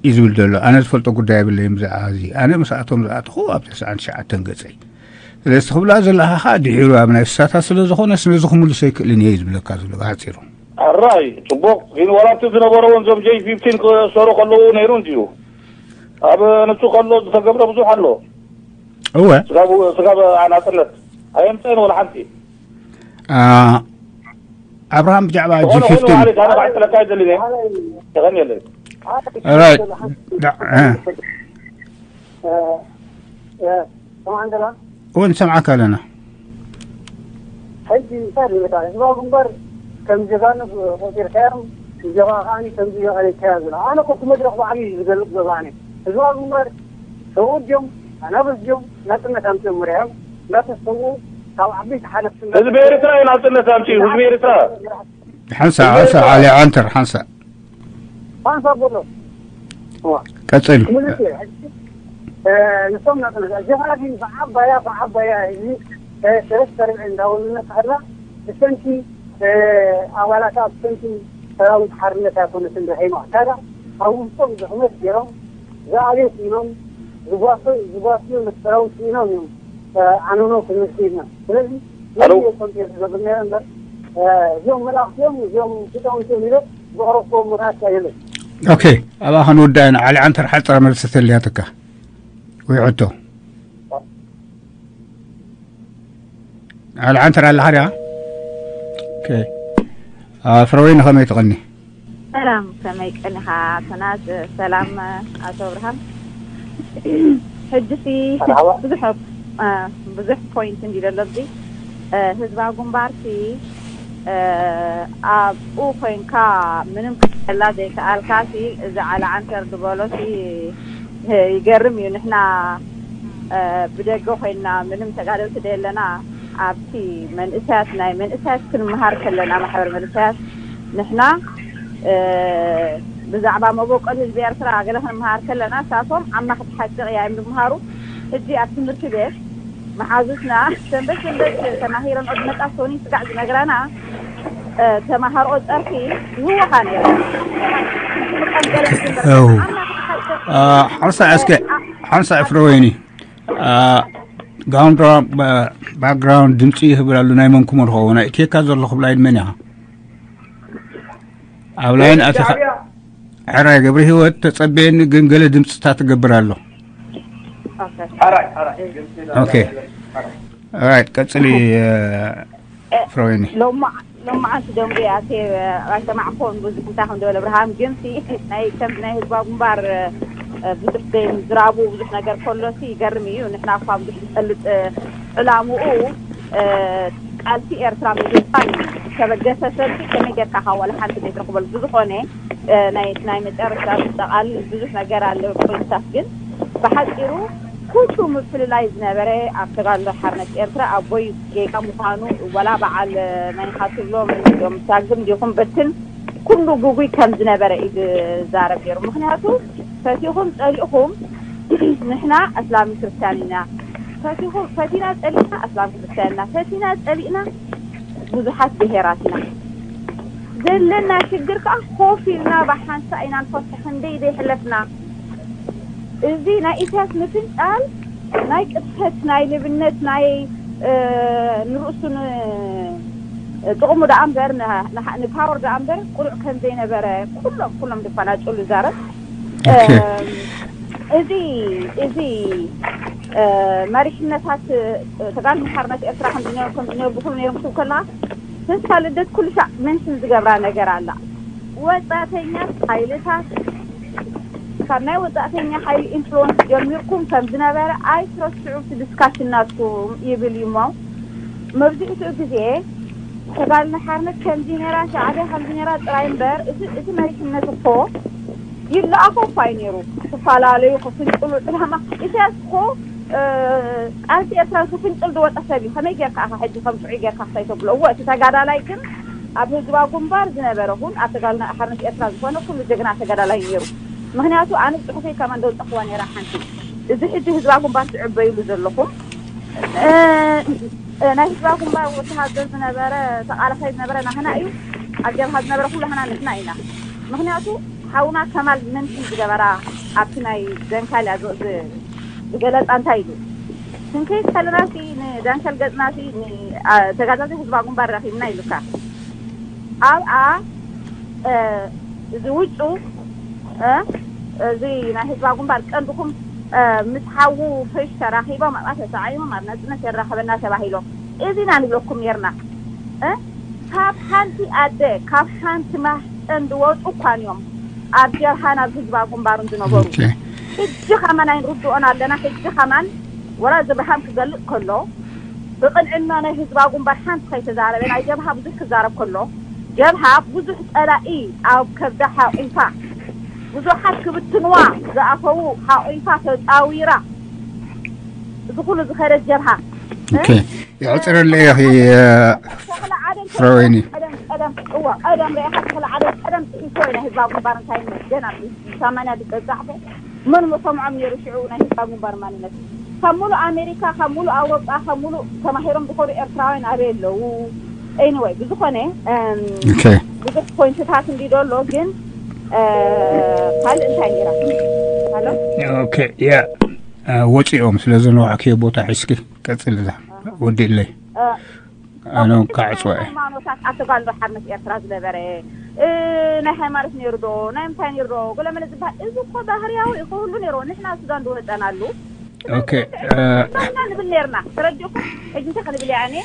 እዩ ዝብል ዘሎ። ኣነ ዝፈልጦ ጉዳይ የብለይን ብዛዕባ እዚ። ኣነ ምስኣቶም ዝኣተኹ ኣብ ተስዓን ትሽዓተን ገጸይ። ስለዚ ትኽብላ ዘለኻ ኸኣ ድሒሩ ኣብ ናይ እሳታት ስለ ዝኾነስ ነዚ ክምልሶ ኣይክእልን እየ እዩ ዝብለካ ዘሎ ብሓጺሩ። ሕራይ፣ ጽቡቕ። ግን ዋላ ኣብቲ ዝነበረ እውን እዞም ጀይ ፊፍቲን ክእሰሩ ከለዉ ነይሩ እንድዩ። ኣብ ንሱ ከሎ ዝተገብረ ብዙሕ ኣሎ። እወ። ስጋብ፣ ስጋብ ናጽነት ኣየምጸእን ወላ ሓንቲ። ኣ፣ ኣብርሃም ብዛዕባ ዝኾነ ኮይኑ ጂ ፊፍቲን ማለት ኣነ ክሓትለካ ኣይደልን እየ። የቐንየለይ። ራይት። ዳ-፣ እ። እ፣ እ፣ ሰማዕ እንደላ? እወ፣ ንሰምዓካ ኣለና። ሕጂ እንታይ ድብል እታ ህዝባዊ ግንባር ከም ጀጋኑ ቆጺርካዮም፣ ንጀብሃ ከኣ ከምዚ የቐለልካያ ዝብላ። ኣነ እኮ እቲ መድረኽ ባዕሉ እዩ ዝገልጽ ዘሎ ኣነ። ህዝባዊ ግንባር ሰብኡት ድዮም ኣናብስ ድዮም ናጽነት ኣምፅኦም ርዮም እንዳተሰዉ ካብ ዓበይቲ ሓለፍቲ ህዝቢ ኤርትራ እዩ ናጽነት ኣምፅኡ። ህዝቢ ኤርትራ ሓንሳ ሓንሳ ዓሊ ዓንተር ሓንሳ ሓንሳ ቦሎ ቀጽል። ንሶም ናጽነት ጀፋፊን ብዓባያ ብዓባያ እዚ ሰለስተ ርብዒ እንዳወሉና ካላ ብሰንኪ ኣባላታ ብሰንኪ ሰራዊት ሓርነት ኣይኮነትን ረሒማ ካላ ኣብ ውስጦም ድኽመት ገይሮም ዝኣልዮ ስኢኖም ዝጓስዮ ምስ ሰራዊት ስኢኖም እዮም ኣኖኖ ክንወስድ ኢልና። ስለዚ ኣሎ። ነዚ እዮም ኮምፒውተር ዝገብሩ ነይረ እምበር እዚኦም መላእኽቲ እዮም እዚኦም ሊቃውንቲ እዮም ኢለ ዘቕረብክዎም ምኽንያት የለን። ኦኬ፣ ኣብኣ ክንውዳእ ኢና። ዓሊ ዓንተር ሓፃር መልሲ ተልያትካ ወይ ሕቶ? ዓሊ ዓንተር ኣለኻ ዲኻ? ኦኬ። ፍረወይኒ ከመይ ትቐኒ? ሰላም፣ ከመይ ቀኒኻ ኣቶ ናጽ? ሰላም ኣቶ ኣብርሃም። ሕጂ ሲ ብዙሕ ብዙሕ ፖይንት እንዲ ዘሎ እዚ ህዝባዊ ግንባር ሲ ኣብኡ ኮይንካ ምንም ክትሕላ ዘይከኣልካ ሲ እዚ ዓላ ዓንተር ዝበሎ ሲ ይገርም እዩ። ንሕና ብደገ ኮይንና ምንም ተጋደልቲ ደለና ኣብቲ መንእሰያት ናይ መንእሰያት ክንመሃር ከለና ማሕበር መንእሰያት ንሕና ብዛዕባ መበቆል ህዝቢ ኤርትራ ገለ ክንመሃር ከለና ሳቶም ዓማ ክትሓቅቕ እያ እዮም ዝመሃሩ። ሕጂ ኣብ ትምህርቲ ቤት መሓዙትና ሰንበት ሰንበት ተማሂረን ኦድ መጣ ሶኒ ስጋዕ ዝነግረና ተማሃሮ ጸርፊ ይህወኻ ነይሩ። ሓንሳ እስከ ሓንሳ ፍረ ወይኒ ጋውንድራ ባክግራውንድ ድምፂ ይህብል ኣሉ። ናይ መንኩሞ ዝኸውን ኣይእትየካ ዘለኹ ብላይን መን ኢኻ? ኣብ ላይን ኣቲኻ ሕራይ ገብረ ህይወት ተጸበየኒ ግን ገለ ድምፅታት ትገብር ኣሎ። ኦኬ ኦራይት ቀጽሊ። ፍረወይኒ ሎማዓንቲ ደንጉ ኣቴ ኣይሰማዕኮን ብዙሕ እንታይ ከም ደበለ ብርሃን ግን ሲ ናይ ከም ናይ ህዝባዊ ግንባር ብዙሕ ዘይምዝራቡ ብዙሕ ነገር ከሎ ሲ ይገርም እዩ። ንሕና እኳ ብዙሕ ዝፈልጥ ዕላምኡ ቃልሲ ኤርትራ ምግንጻል እዩ። ዝተበገሰ ሰብ ከመይ ጌርካ ካብ ዋላ ሓንቲ ዘይትረኽበሉ ብዝኾነ ናይ ናይ መጨረሻ ጠቓሊ ብዙሕ ነገር ኣለ ፖይንትታት ግን ብሓፂሩ ኩሉ ምፍልላይ ዝነበረ ኣብ ተጋድሎ ሓርነት ኤርትራ ኣቦይ ጌጋ ምዃኑ ወላ በዓል መኒኻ ትብሎ ዮም ሳግም ዲኹም በትን ኩሉ ግጉይ ከም ዝነበረ እዩ ዝዛረብ ነይሩ። ምክንያቱ ፈቲኹም ጸሊእኹም ንሕና ኣስላምን ክርስትያን ኢና። ፈቲኹም ፈቲና ጸሊእና ኣስላም ክርስትያን ኢና። ፈቲና ጸሊእና ብዙሓት ብሄራት ኢና። ዘለና ሽግር ከዓ ኮፍ ኢልና ብሓንሳ ኢና ንፈትሖ ክንደይ ዘይሕለፍና። እዚ ናይ ኢሳያስ ምፍንጫል ናይ ቅጥፈት ናይ ልብነት ናይ ንርእሱ ጥቕሙ ደኣ እምበር ንፓወር ደኣ እምበር ቁኑዕ ከም ዘይነበረ ኩሎም ኩሎም ዝፈናጭሉ ይዛረብ። እዚ እዚ መሪሕነታት ተጋድሎ ሓርነት ኤርትራ ከም ዝነበሩ ከም ዝነበሩ ብኩሉ ነይሮም ክትብል ከለካ ተስፋ ልደት ኩሉ ሻዕ መንሽን ዝገብራ ነገር ኣላ። ወጻእተኛ ሓይልታት ካብ ናይ ወጻእተኛ ሓይሊ ኢንፍሉወንስ ጀሚርኩም ከም ዝነበረ ኣይትረስዑ እቲ ዲስካሽን ናትኩም ይብል እዩ እሞ መብዝሕትኡ ግዜ ተጋድሎ ሓርነት ከምዚ ነይራ ሻዕብያ ከምዚ ነይራ ጥራይ እምበር እቲ መሪሕነት እኮ ይለኣኾ እኳ እዩ ነይሩ። ክፈላለዩ ክፍንጭሉ ዕላማ ኢሳያስ እኮ ቃልሲ ኤርትራ ዝፍንጭል ዝወፀ ሰብ እዩ። ከመይ ጌርካ ኢኻ ሕጂ ከም ጥዑይ ጌርካ ክሳይ ተብሎ? እወ እቲ ተጋዳላይ ግን ኣብ ህዝባዊ ግንባር ዝነበረ ኩን ኣብ ተጋድሎ ሓርነት ኤርትራ ዝኾነ ኩሉ ጀግና ተጋዳላይ እዩ ነይሩ። ምክንያቱ ኣነ ፅሑፈይ ከማን ደውፀኽዋ ነይራ ሓንቲ እዚ ሕጂ ህዝባዊ ግንባር ትዕበይሉ ዘለኹም ናይ ህዝባዊ ግንባር ወተሃደር ዝነበረ ተቓላሳይ ዝነበረ ናህና እዩ። ኣብ ጀብሃ ዝነበረ ኩሉ ሃና ንሕና ኢና። ምክንያቱ ሓውና ከማል መንሽን ዝገበራ ኣብቲ ናይ ደንካልያ ዝገለፃ እንታይ ኢሉ ክንከይድ ከለና ሲ ንዳንከል ገፅና ሲ ተጋዛዚ ህዝባ ግንባር ረኪብና ኢሉካ ኣብኣ እዚ ውጩ እዚ ናይ ህዝባ ግንባር ቀንድኩም ምስ ሓዉ ፍሽ ተራኪቦም ኣብኣ ተሰዓይሞም ኣብ ናፅነት የራከበና ተባሂሎም እዚ ኢና ንብለኩም ነርና ካብ ሓንቲ ኣደ ካብ ሓንቲ ማህፀን ዝወፁ እኳን እዮም ኣብ ጀብሃን ኣብ ህዝባ ግንባርን ዝነበሩ ሕጂ ከማን ኣይንርድኦን ኣለና ሕጂ ከማን ወላ ዝብርሃን ክገልፅ ከሎ ብቕንዕና ናይ ህዝባ ግንባር ሓንቲ ከይተዛረበ ናይ ጀብሃ ብዙሕ ክዛረብ ከሎ ጀብሃ ብዙሕ ፀላኢ ኣብ ከብዳ ሓቂፋ ብዙሓት ክብትንዋ ዝኣተዉ ሓቒፋ ተጻዊራ፣ እዚ ኩሉ ዝኸደት ጀብሃ። ኦኬ፣ ይዕፅረለይ ኢኺ። ተኽለ ዓደን ፍረወይኒ። ቀደም ቀደም እዋ ቀደም ሪኢኻ ተኽለ ዓደን ቀደም ጽሒፎ እዩ ናይ ህዝባዊ ግንባር እንታይ ነት ገና ሰማንያ ድጸጻሕፈ መን መሰምዖም ነይሩ ሽዑ ናይ ህዝባዊ ግንባር ማንነት ካብ ሙሉእ ኣሜሪካ ካብ ሙሉእ ኣውሮጳ ካብ ሙሉእ ተማሂሮም ዝኾኑ ኤርትራውያን ኣበይ ኣለዉ? Anyway ብዝኾነ እም፣ ኦኬ ብዙሕ ፖይንትታት እንዲ ዶ ኣሎ ግን እ፣ ካልእ እንታይ ነይራ? ሃሎ ኦኬ ያ ወፂኦም ስለ ዝነዋዕክዮ ቦታ ሒዝኪ ቀፅል እዛ ወዲእለይ እ፣ ኣነ እውን ክዓፅዋ እየ ሃይማኖታት ኣተጋልዶ ሓርነት ኤርትራ ዝነበረ እ፣ ናይ ሃይማኖት ነይሩ ዶ ናይ ምንታይ ነይሩ ዶ ገለመለ ዝበሃል እዚ እኮ ባህርያዊ እዩ ክህሉ ነይሩ ንሕና ሱዳን ዝወፀናሉ ኦኬ እ፣ ና ንብል ነርና ተረዲእኩም ሕጂ እንታይ ክንብል እያ እኔ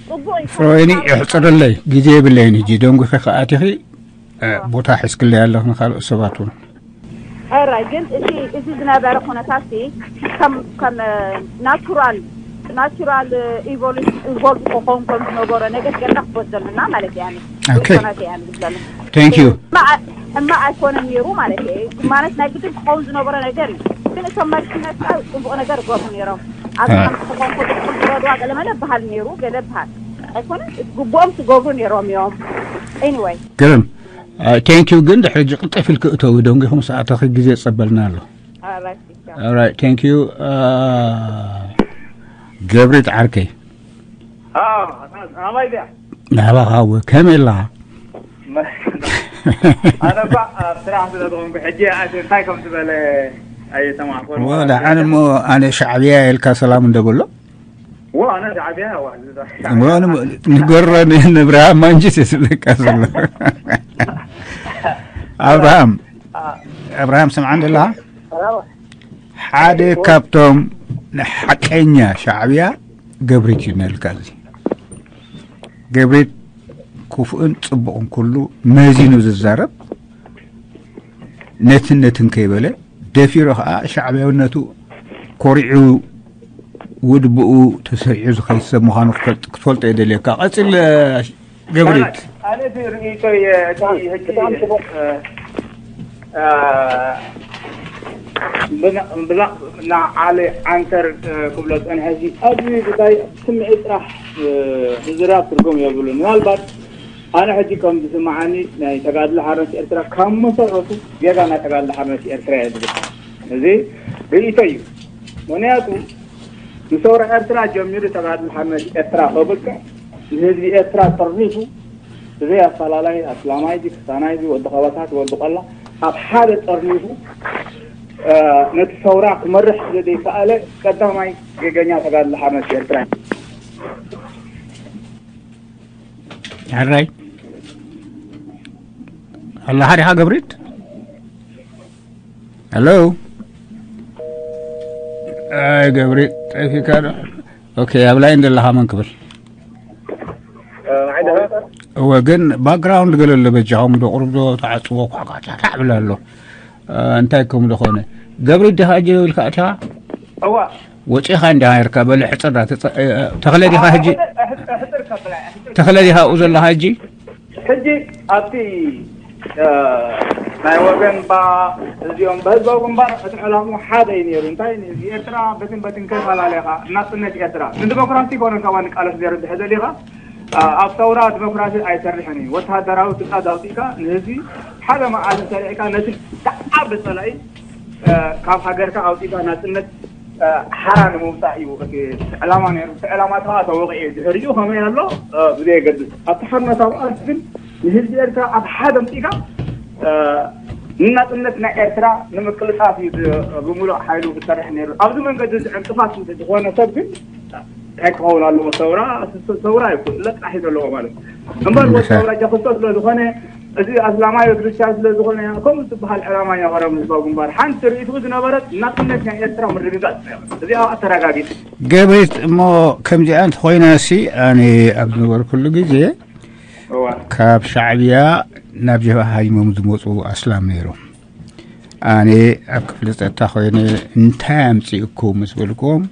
ፅቡቅ እዩ ፍረወይኒ የሕፅረለይ ግዜ የብለይን ሕጂ ደንጉኺ ከኣቲኺ እ፣ ቦታ ሒዝክለይ ኣለኽ ንካልኦት ሰባት እውን ሕራይ ግን እቲ እዚ ዝነበረ ኩነታት ሲ ከም ከም ናቹራል ናቹራል ኢቮሉሽን ኢቮልቭ ክኸውን ከም ዝነበሮ ነገር ገና ክወት ዘለና ማለት እያ ኦኬ። ማለት እያ ዝብለሉ Thank you ሕማቅ ኣይኮነን ነይሩ ማለት እዩ ማለት ናይ ግድን ክኸውን ዝነበሮ ነገር እዩ ግን እቶም መሪሕነት ከዓ ፅቡቅ ነገር ይገብሩ ነይሮም ኣብዚ አ። ከም ክኾንኩ ዝረድዋ ገለመለ በሃል ነይሩ ገለ በሃል ኣይኮነን ግቡኦም ክገብሩ ነይሮም እዮም anyway ግርም ቴንክ ዩ ግን ድሕሪ ሕጂ ቅልጠፍ ኢልክ እተዊ ደንጊኹም ሰዓትኺ ግዜ ጸበልና ኣሎ Alright. ኦራይት ቴንክ ዩ ገብሪት ዓርከይ ኣባይ ዚኣ ናባኻ ወ ከመይ ኣለኻ ኣነ እኳ ኣብ ስራሕ ስለ ዝኾንኩ ሕጂ ኣቲ እንታይ ከም ዝበለ ኣይሰማዕኩን ወላ ኣነ እሞ ኣነ ሻዕብያ ኢልካ ሰላም እንደበሎ ወ ኣነ ሻዕብያ ዋ ንገረኒ ንብርሃም ማንጅስ የስለካ ዘሎ ኣብርሃም ኣብርሃም ስምዓ እንደለኻ ሓደ ካብቶም ሓቀኛ ሻዕብያ ገብሪት እዩ ነልካ እዚ ገብሪት ክፉእን ጽቡቕን ኩሉ መዚኑ ዝዛረብ ነትን ነትን ከይበለ ደፊሩ ከዓ ሻዕብያውነቱ ኮሪዑ ውድብኡ ተሰሪዑ ዝኸይድ ሰብ ምዃኑ ክትፈልጦ የደልየካ ቀፅል ገብሪት ኣነ እቲ ርእይቶይ እቲ ሕጂ ብናዓለ ዓንተር ክብሎ ፀንሐ እዚ ኣብዚ ጉዳይ ስምዒት ጥራሕ ምዝራብ ትርጉም የብሉን ምናልባት ኣነ ሕጂ ከም ዝስምዓኒ ናይ ተጋድሎ ሓርነት ኤርትራ ካብ መሰረቱ ጌጋ ናይ ተጋድሎ ሓርነት ኤርትራ እየ ዝብል እዚ ርእይቶ እዩ ምክንያቱ ንሰውራ ኤርትራ ጀሚሩ ተጋድሎ ሓርነት ኤርትራ ከብቅዕ ንህዝቢ ኤርትራ ጠርኒፉ ብዘይ ኣፈላላይ ኣስላማይ ድዩ ክስታናይ ድዩ ወዲ ከበሳ ድዩ ወዲ ቆላ ኣብ ሓደ ጠርኒፉ ነቲ ሰውራ ክመርሕ ስለ ዘይከኣለ ቀዳማይ ጌገኛ ተጋድሎ ሓርነት ኤርትራ እዩ። ሕራይ ኣለኻ ዲኻ ገብሪት? ሄሎ ኣይ ገብሪት ጠፊካ ዶ? ኦኬ ኣብ ላይን ዘለኻ መን ክብል? እወ ግን ባክግራውንድ ገለ ኣሎ በጃኹም ዶ ቁሩብ ዶ ተዓፅዎ ኳዕኳዕታዕ ብለ ኣሎ እንታይ ከም ዝኾነ ገብሪት ዲኻ እጀ ኢልካ ኣቲኻ? እዋ ወፂኻ እንዲኻ ነርካ በለ ሕፅር ዳ ተፀ- እ፣ ተኽለ ዲኻ ሕጂ ሕፅር ከብላ ተኽለ ዲኻ ኣብኡ ዘለኻ ሕጂ ሕጂ ኣብቲ እ፣ ናይ ወገን ባ እዚኦም በህዝባዊ ግንባር እቲ ዕላሙ ሓደ እዩ ነይሩ እንታይ ንህዝቢ ኤርትራ በትን በትን ከፈላለኻ ናፅነት ኤርትራ ንዲሞክራሲ ኮነ ካብ ንቃለስ ነይሩ እንድሕር ዘሊኻ እ፣ ኣብ ሰውራ ዲሞክራሲ ኣይሰርሕን እዩ ወተሃደራዊ ትእዛዝ ኣውፂእካ ንህዝቢ ሓደ መዓልቲ ሰሪዕካ ነቲ ዳዓ ብፀላኢ ካብ ሃገርካ ኣውፂእካ ናፅነት ሓራ ንምውፃእ እዩ እቲ ዕላማ ነይሩ እቲ ዕላማ ከዓ ተወቂዑ ድሕሪኡ ከመይ ኣሎ ብዘየገድስ ኣብቲ ሓርነት ኣብኣት ግን ንህዝቢ ኤርትራ ኣብ ሓደ ኣምፂእካ ንናፅነት ናይ ኤርትራ ንምቅልጣፍ እዩ ብምሉእ ሓይሉ ዝሰርሕ ነይሩ ኣብዚ መንገዲ እዚ ዕንቅፋት ዝኾነ ሰብ ግን እንታይ ክኸውን ኣለዎ ሰውራ ሰውራ ይኩን ለጥራሕ እዩ ዘለዎ ማለት እምበር ወዲ ሰውራ ጃክስቶ ስለ ዝኾነ እዚ ኣስላማይ ክርስቲያን ስለ ዝኾነ ከምኡ ዝበሃል ዕላማ ኢና ቀረብ ህዝባዊ ግንባር ሓንቲ ርእይትኡ ዝነበረት ናጽነት ናይ ኤርትራ ምርግጋጽ ነይሩ እዚኣ ኣተረጋጊጽ ገብሪት እሞ ከምዚኣ እንተኾይና ሲ ኣነ ኣብ ዝነበርኩሉ ግዜ እዋ ካብ ሻዕብያ ናብ ጀብሃ ሃዲሞም ዝመፁ ኣስላም ነይሮም ኣነ ኣብ ክፍሊ ፀጥታ ኮይነ እንታይ ኣምፂእኩም ምስ በልኩም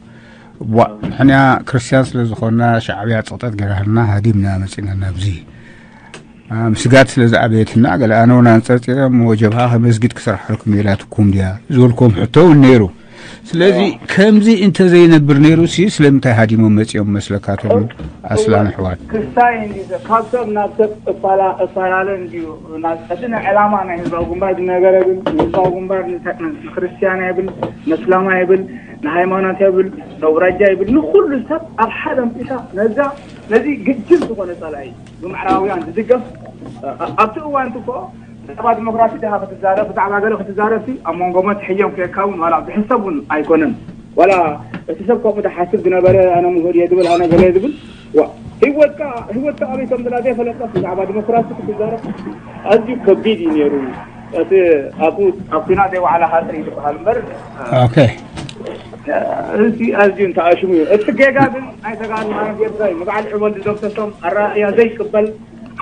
ዋ ንሕና ክርስትያን ስለ ዝኾንና ሻዕብያ ፀቕጠጥ ገይራልና ሃዲምና መፂና ናብዚ ምስጋድ ስለ ዝኣበየትና ገለ ኣነ እውን ኣንጸርጺረ እሞ ጀብሃ ከመስጊድ ክሰርሓልኩም ኢላትኩም ድያ ዝበልኩም ሕቶ እውን ነይሩ። ስለዚ ከምዚ እንተዘይነብር ነይሩ ሲ ስለምንታይ ሃዲሞም መጺኦም መስለካቶም ኣስላም ኣሕዋት? ክስታይ እንዲ ካብ ሰብ ናብ ሰብ እፋላ- እፈላለ እንዲዩ። ናብ ቀስነ ዕላማ ናይ ህዝባዊ ግንባር ዝነበረ ግን ንህዝባዊ ግንባር ንተ- ንክርስትያና ይብል፣ ነስላማ ይብል፣ ንሃይማኖት ይብል፣ ነውራጃ ይብል፣ ንኩሉ ሰብ ኣብ ሓደ ኣምፂእካ ነዛ ነዚ ግድል ዝኾነ ጸላኢ ብምዕራባውያን ዝድገፍ ኣብቲ እዋን እኮ ብዛዕባ ዲሞክራሲ ድኻ ክትዛረብ ብዛዕባ ገለ ክትዛረብ ሲ ኣብ መንጎ መትሕዮም ከካ እውን ዋላ ዝሕሰብ እውን ኣይኮነን። ዋላ እቲ ሰብ ከምኡ ዝሓስብ ዝነበረ ኣነ ምሁር እየ ዝብል ኣነ ገለ ዝብል ዋ፣ ህይወትካ ህይወትካ ኣበይ ከም ዝላ ዘይፈለጥካ ብዛዕባ ዲሞክራሲ ክትዛረብ ኣዝዩ ከቢድ እዩ ነይሩ። እቲ ኣብኡ ኣብ ኩናት ዘይወዓለ ሃጥር እዩ ዝበሃል እምበር ኦኬ። እዚ ኣዝዩ እንተኣሽሙ እዩ። እቲ ጌጋ ግን ናይ ተጋሩ ማለት ኤርትራ እዩ። ንበዓል ዕበል ዝደምሰሶም ኣረኣእያ ዘይቅበል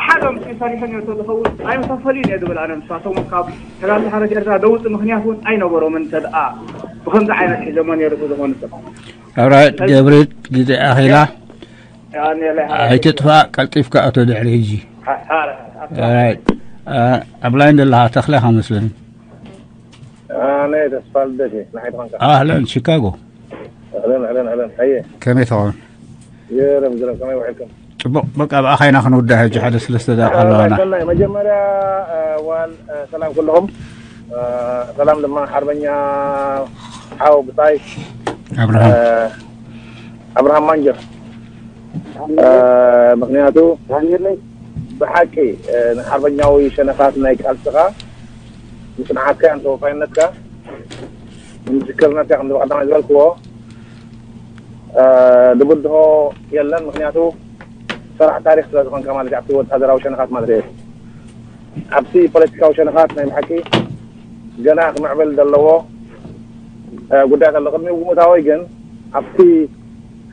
ሓደ ኣምፅኡ ሰሪሑ ነይሩ ተዝኸውን ኣይምተፈልዩን እየ ዝብል ኣነ። ንሳቶም እውን ካብ ተጋሩ ሓረት ኤርትራ ደውፅ ምክንያት እውን ኣይነበሮምን። እንተ ደኣ ብከምዚ ዓይነት ሒዞሞ ነይሩ ተዝኾኑ ሰብ ኣብራይት ገብርት ግዜ ኣኺላ ኣይትጥፋእ ቀልጢፍካ ኣቶ ድሕሪ ሕጂ። ኣብላይ ዘለኻ ተኽለ ከመስለኒ። ኣነ ተስፋ ልደት እየ። ንዓይ ትኾንካ? ኣህለን ሺካጎ። ኣህለን ኣህለን ኣህለን። ኣየ ከመይ ትኸውን? ገረም ገረም። ከመይ ውዒልኩም? ጽቡቕ። በቃ ብኣኻ ኢና ክንውዳእ ሕጂ ሓደ ሰለስተ ደቂቃ ኣለዋና። ሰናይ መጀመርያ ዋል ሰላም ኩልኹም። ሰላም ድማ ሓርበኛ ሓው ብጻይ ኣብርሃም ኣብርሃም ማንጀር። ምክንያቱ ብሓቂ ንሓርበኛዊ ሸነኻት ናይ ቃልስኻ ምጽንዓትካ ተወፋይነትካ ንምስክርነትካ ከም ቀዳማይ ዝበልክዎ ድብድሆ የለን። ምክንያቱ ሰራሕ ታሪክ ስለ ዝኾንካ ማለት ኣብቲ ወታደራዊ ሸነኻት ማለት እየ። ኣብቲ ፖለቲካዊ ሸነኻት ናይ ብሓቂ ገና ክምዕብል ዘለዎ ጉዳያት ኣሎ። ቅድሚ ግምታዊ ግን ኣብቲ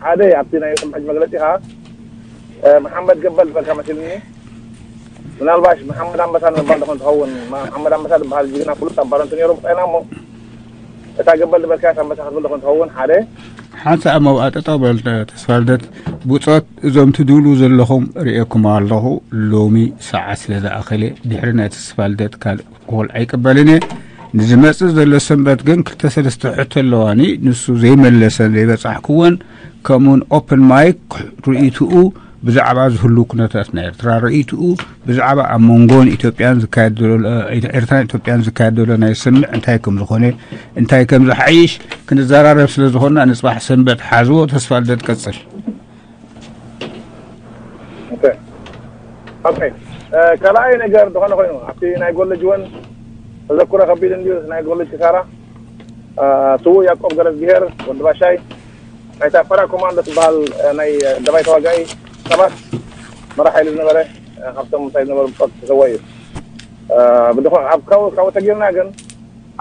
ሓደ ኣብቲ ናይ ቅድሚ ሕጂ መግለጺኻ መሓመድ ገበል ዝበልካ መሲልኒ። ምናልባሽ መሓመድ ኣንበሳ ንምባል ዶ ትኸውን? መሓመድ ኣንበሳ ዝበሃል ጅግና ፍሉጥ ኣብ ባረንቱ ነይሩ ብጣይና እሞ እታ ገበል ዝበልካያስ ኣንበሳ ክትብል ዶ ትኸውን? ሓደ ሓንሳእ ኣብ መብኣ ጠጠው በል ተስፋልደት። ብጾት እዞም ትድውሉ ዘለኹም ርእየኩም ኣለኹ። ሎሚ ሰዓት ስለ ዝኣኸለ ድሕሪ ናይ ተስፋልደት ካልእ ኮል ኣይቅበልን እየ። ንዝመጽእ ዘሎ ሰንበት ግን ክልተ ሰለስተ ሕቶ ኣለዋኒ። ንሱ ዘይመለሰን ዘይበጻሕክዎን ከምኡውን ኦፕን ማይክ ርእይትኡ ብዛዕባ ዝህሉ ኩነታት ናይ ኤርትራ ርእይትኡ ብዛዕባ ኣብ መንጎን ኢትዮጵያን ዝካየድ ዘሎ ኤርትራን ኢትዮጵያን ዝካየድ ዘሎ ናይ ስምምዕ እንታይ ከም ዝኾነ እንታይ ከም ዝሓይሽ ክንዘራረብ ስለ ዝኾንና ንጽባሕ ሰንበት ሓዝዎ። ተስፋ ልደት ቀጽል። ኦኬ ካልኣይ ነገር ዝኾነ ኮይኑ ኣብቲ ናይ ጎለጅ እውን ተዘክሮ ከቢድ እንድዩ ናይ ጎለጅ ክሳራ ስዉእ ያቆብ ገረዝግሄር ወዲ ባሻይ ናይታ ፓራ ኮማንዶ ትበሃል ናይ ደባይ ተዋጋኢ ሰባት መራሕ ሓይሊ ዝነበረ ካብቶም እንታይ ዝነበሩ ብፆት ተሰዋ እዩ። ብድኾ ኣብ ካብኡ ተጊርና ግን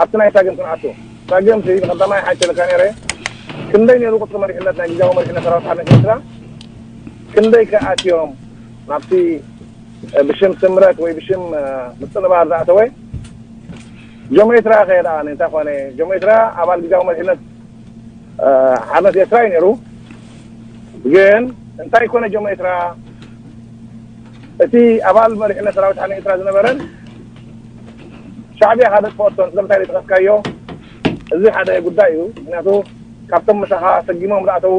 ኣብቲ ናይ ሳግም ክንኣቱ ሳግም ሲ ብቀዳማይ ሓይቸለካ ነይረ ክንደይ ነይሩ ቁፅሪ መሪሕነት ናይ ግዛዊ መሪሕነት ሰራዊት ሓርነት ኤርትራ ክንደይ ከኣትዮም ናብቲ ብሽም ስምረት ወይ ብሽም ምፅንባር ዝኣተወ ጆሜትራ ከየድኣ እንታይ ኮነ ጆሜትራ ኣባል ግዛዊ መሪሕነት ሓርነት ኤርትራ እዩ ነይሩ። ግን እንታይ ኮነ ጆሜትራ እቲ ኣባል መሪሕነት ሰራዊት ሓርነት ኤርትራ ዝነበረን ሻዕብያ ካደ ጥፈኦቶን ስለምንታይ ዘይጠቀስካዮ? እዚ ሓደ ጉዳይ እዩ። ምክንያቱ ካብቶም ምሳኻ ሰጊሞም ዝኣተዉ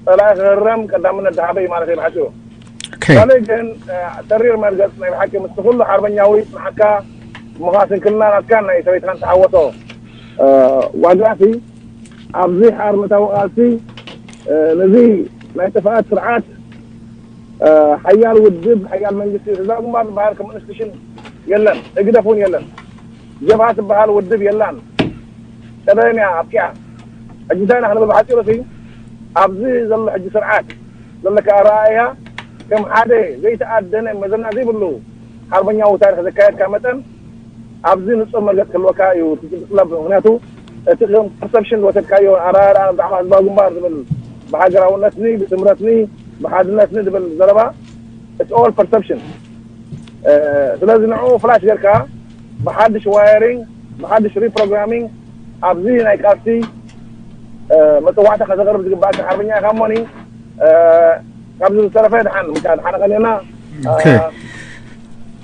ፀላኢ ክህረም ቀዳምነት ዝሃበ እዩ ማለት እዩ ብሓፂሩ። ካልእ ግን ተሪር መርገፅ ናይ ብሓቂ ምስ ኩሉ ሓርበኛዊ ፅንዓትካ ምዃ ስንክልና ናትካን ናይ ሰበይትኻን ተዓወቶ ዋጋሲ ኣብዚ ሓርነታዊ ቃልሲ ነዚ ናይ ጥፍኣት ስርዓት ሓያል ውድብ ሓያል መንግስቲ ህዝባዊ ግንባር ዝበሃል ከም ኢንስቲቱሽን የለን፣ ህግደፍ እውን የለን። ጀብሃ ትበሃል ውድብ የላን፣ ቀደም እያ ኣብቂዓ። ሕጂ እንታይ ኢና ክንብል ብሓፂሩ ሲ ኣብዚ ዘሎ ሕጂ ስርዓት ዘለካ ኣረኣእያ ከም ሓደ ዘይተኣደነ መዘና ዘይብሉ ሓርበኛዊ ታሪክ ዘካየድካ መጠን ኣብዚ ንፁር መርገፅ ክህልወካ እዩ እቲ ዝጥለብ። ምክንያቱ እቲ ከም ፐርሰፕሽን ዝወሰድካዮ ኣረኣእያ ብዛዕባ ህዝባዊ ግንባር ዝብል ብሃገራውነትኒ ብስምረትኒ ብሓድነትኒ ዝብል ዘረባ it's all perception። ስለዚ ንዕኡ ፍላሽ ጌርካ ብሓድሽ ዋየሪንግ ብሓድሽ ሪፕሮግራሚንግ ኣብዚ ናይ ቃልሲ መፅዋዕታ ከዘቕርብ ዝግባእካ ሓርበኛ ኢኻ እሞኒ ካብዚ ዝተረፈ ድሓን ምካ ድሓን ቀኔና። ኦኬ።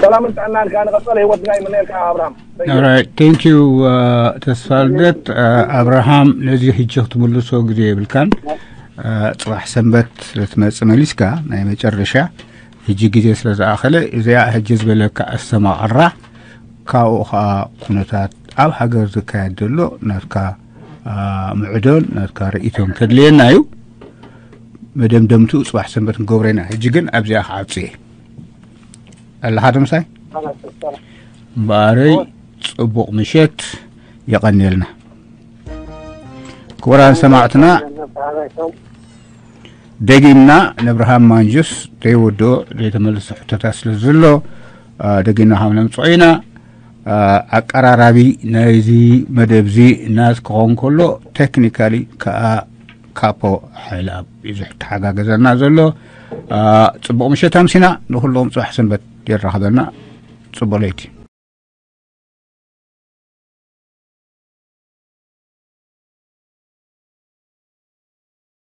ሰላምን ጥዕናን ከኣ ንቐጸለ ህይወትና ይምነየልካ ኣብርሃም። All right, thank you, uh, ተስፋ ልደት። Uh, ኣብርሃም፣ ነዚ ሕጂ ክትምልሶ ግዜ የብልካን። Uh, ጽባሕ ሰንበት ስለ ትመጽእ መሊስካ ናይ መጨረሻ ሕጂ ግዜ ስለ ዝኣኸለ፣ እዚኣ ሕጂ ዝበለካ ኣስተማቕራ፣ ካብኡ ኸዓ ኩነታት ኣብ ሃገር ዝካየድ ዘሎ ናትካ፣ uh, ምዕዶን ናትካ ርእይቶን ከድልየና እዩ። መደምደምትኡ ጽባሕ ሰንበት ክንገብሮ ኢና። ሕጂ ግን ኣብዚኣ ክዓጹ እየ። ኣለኻ ዶ ምሳይ? እምበኣረይ ጽቡቕ ምሸት፣ የቐንየልና። ክቡራን ሰማዕትና፣ ደጊምና ነብርሃም ማንጁስ ዘይወድኦ ዘይተመልሰ ሕቶታት ስለ ዘሎ፣ አ፣ ደጊምና ካብ ነምጽኦ ኢና። አ፣ ኣቀራራቢ ናይዚ መደብዚ ናዝ ክኸውን ከሎ፣ ቴክኒካሊ ከኣ ካፖ ሓይለኣብ እዩ ዝተሓጋገዘና ዘሎ። አ፣ ጽቡቕ ምሸት ኣምሲና። ንኹሎም ጽባሕ ሰንበት የራኽበና። ጽቡቕ ለይቲ።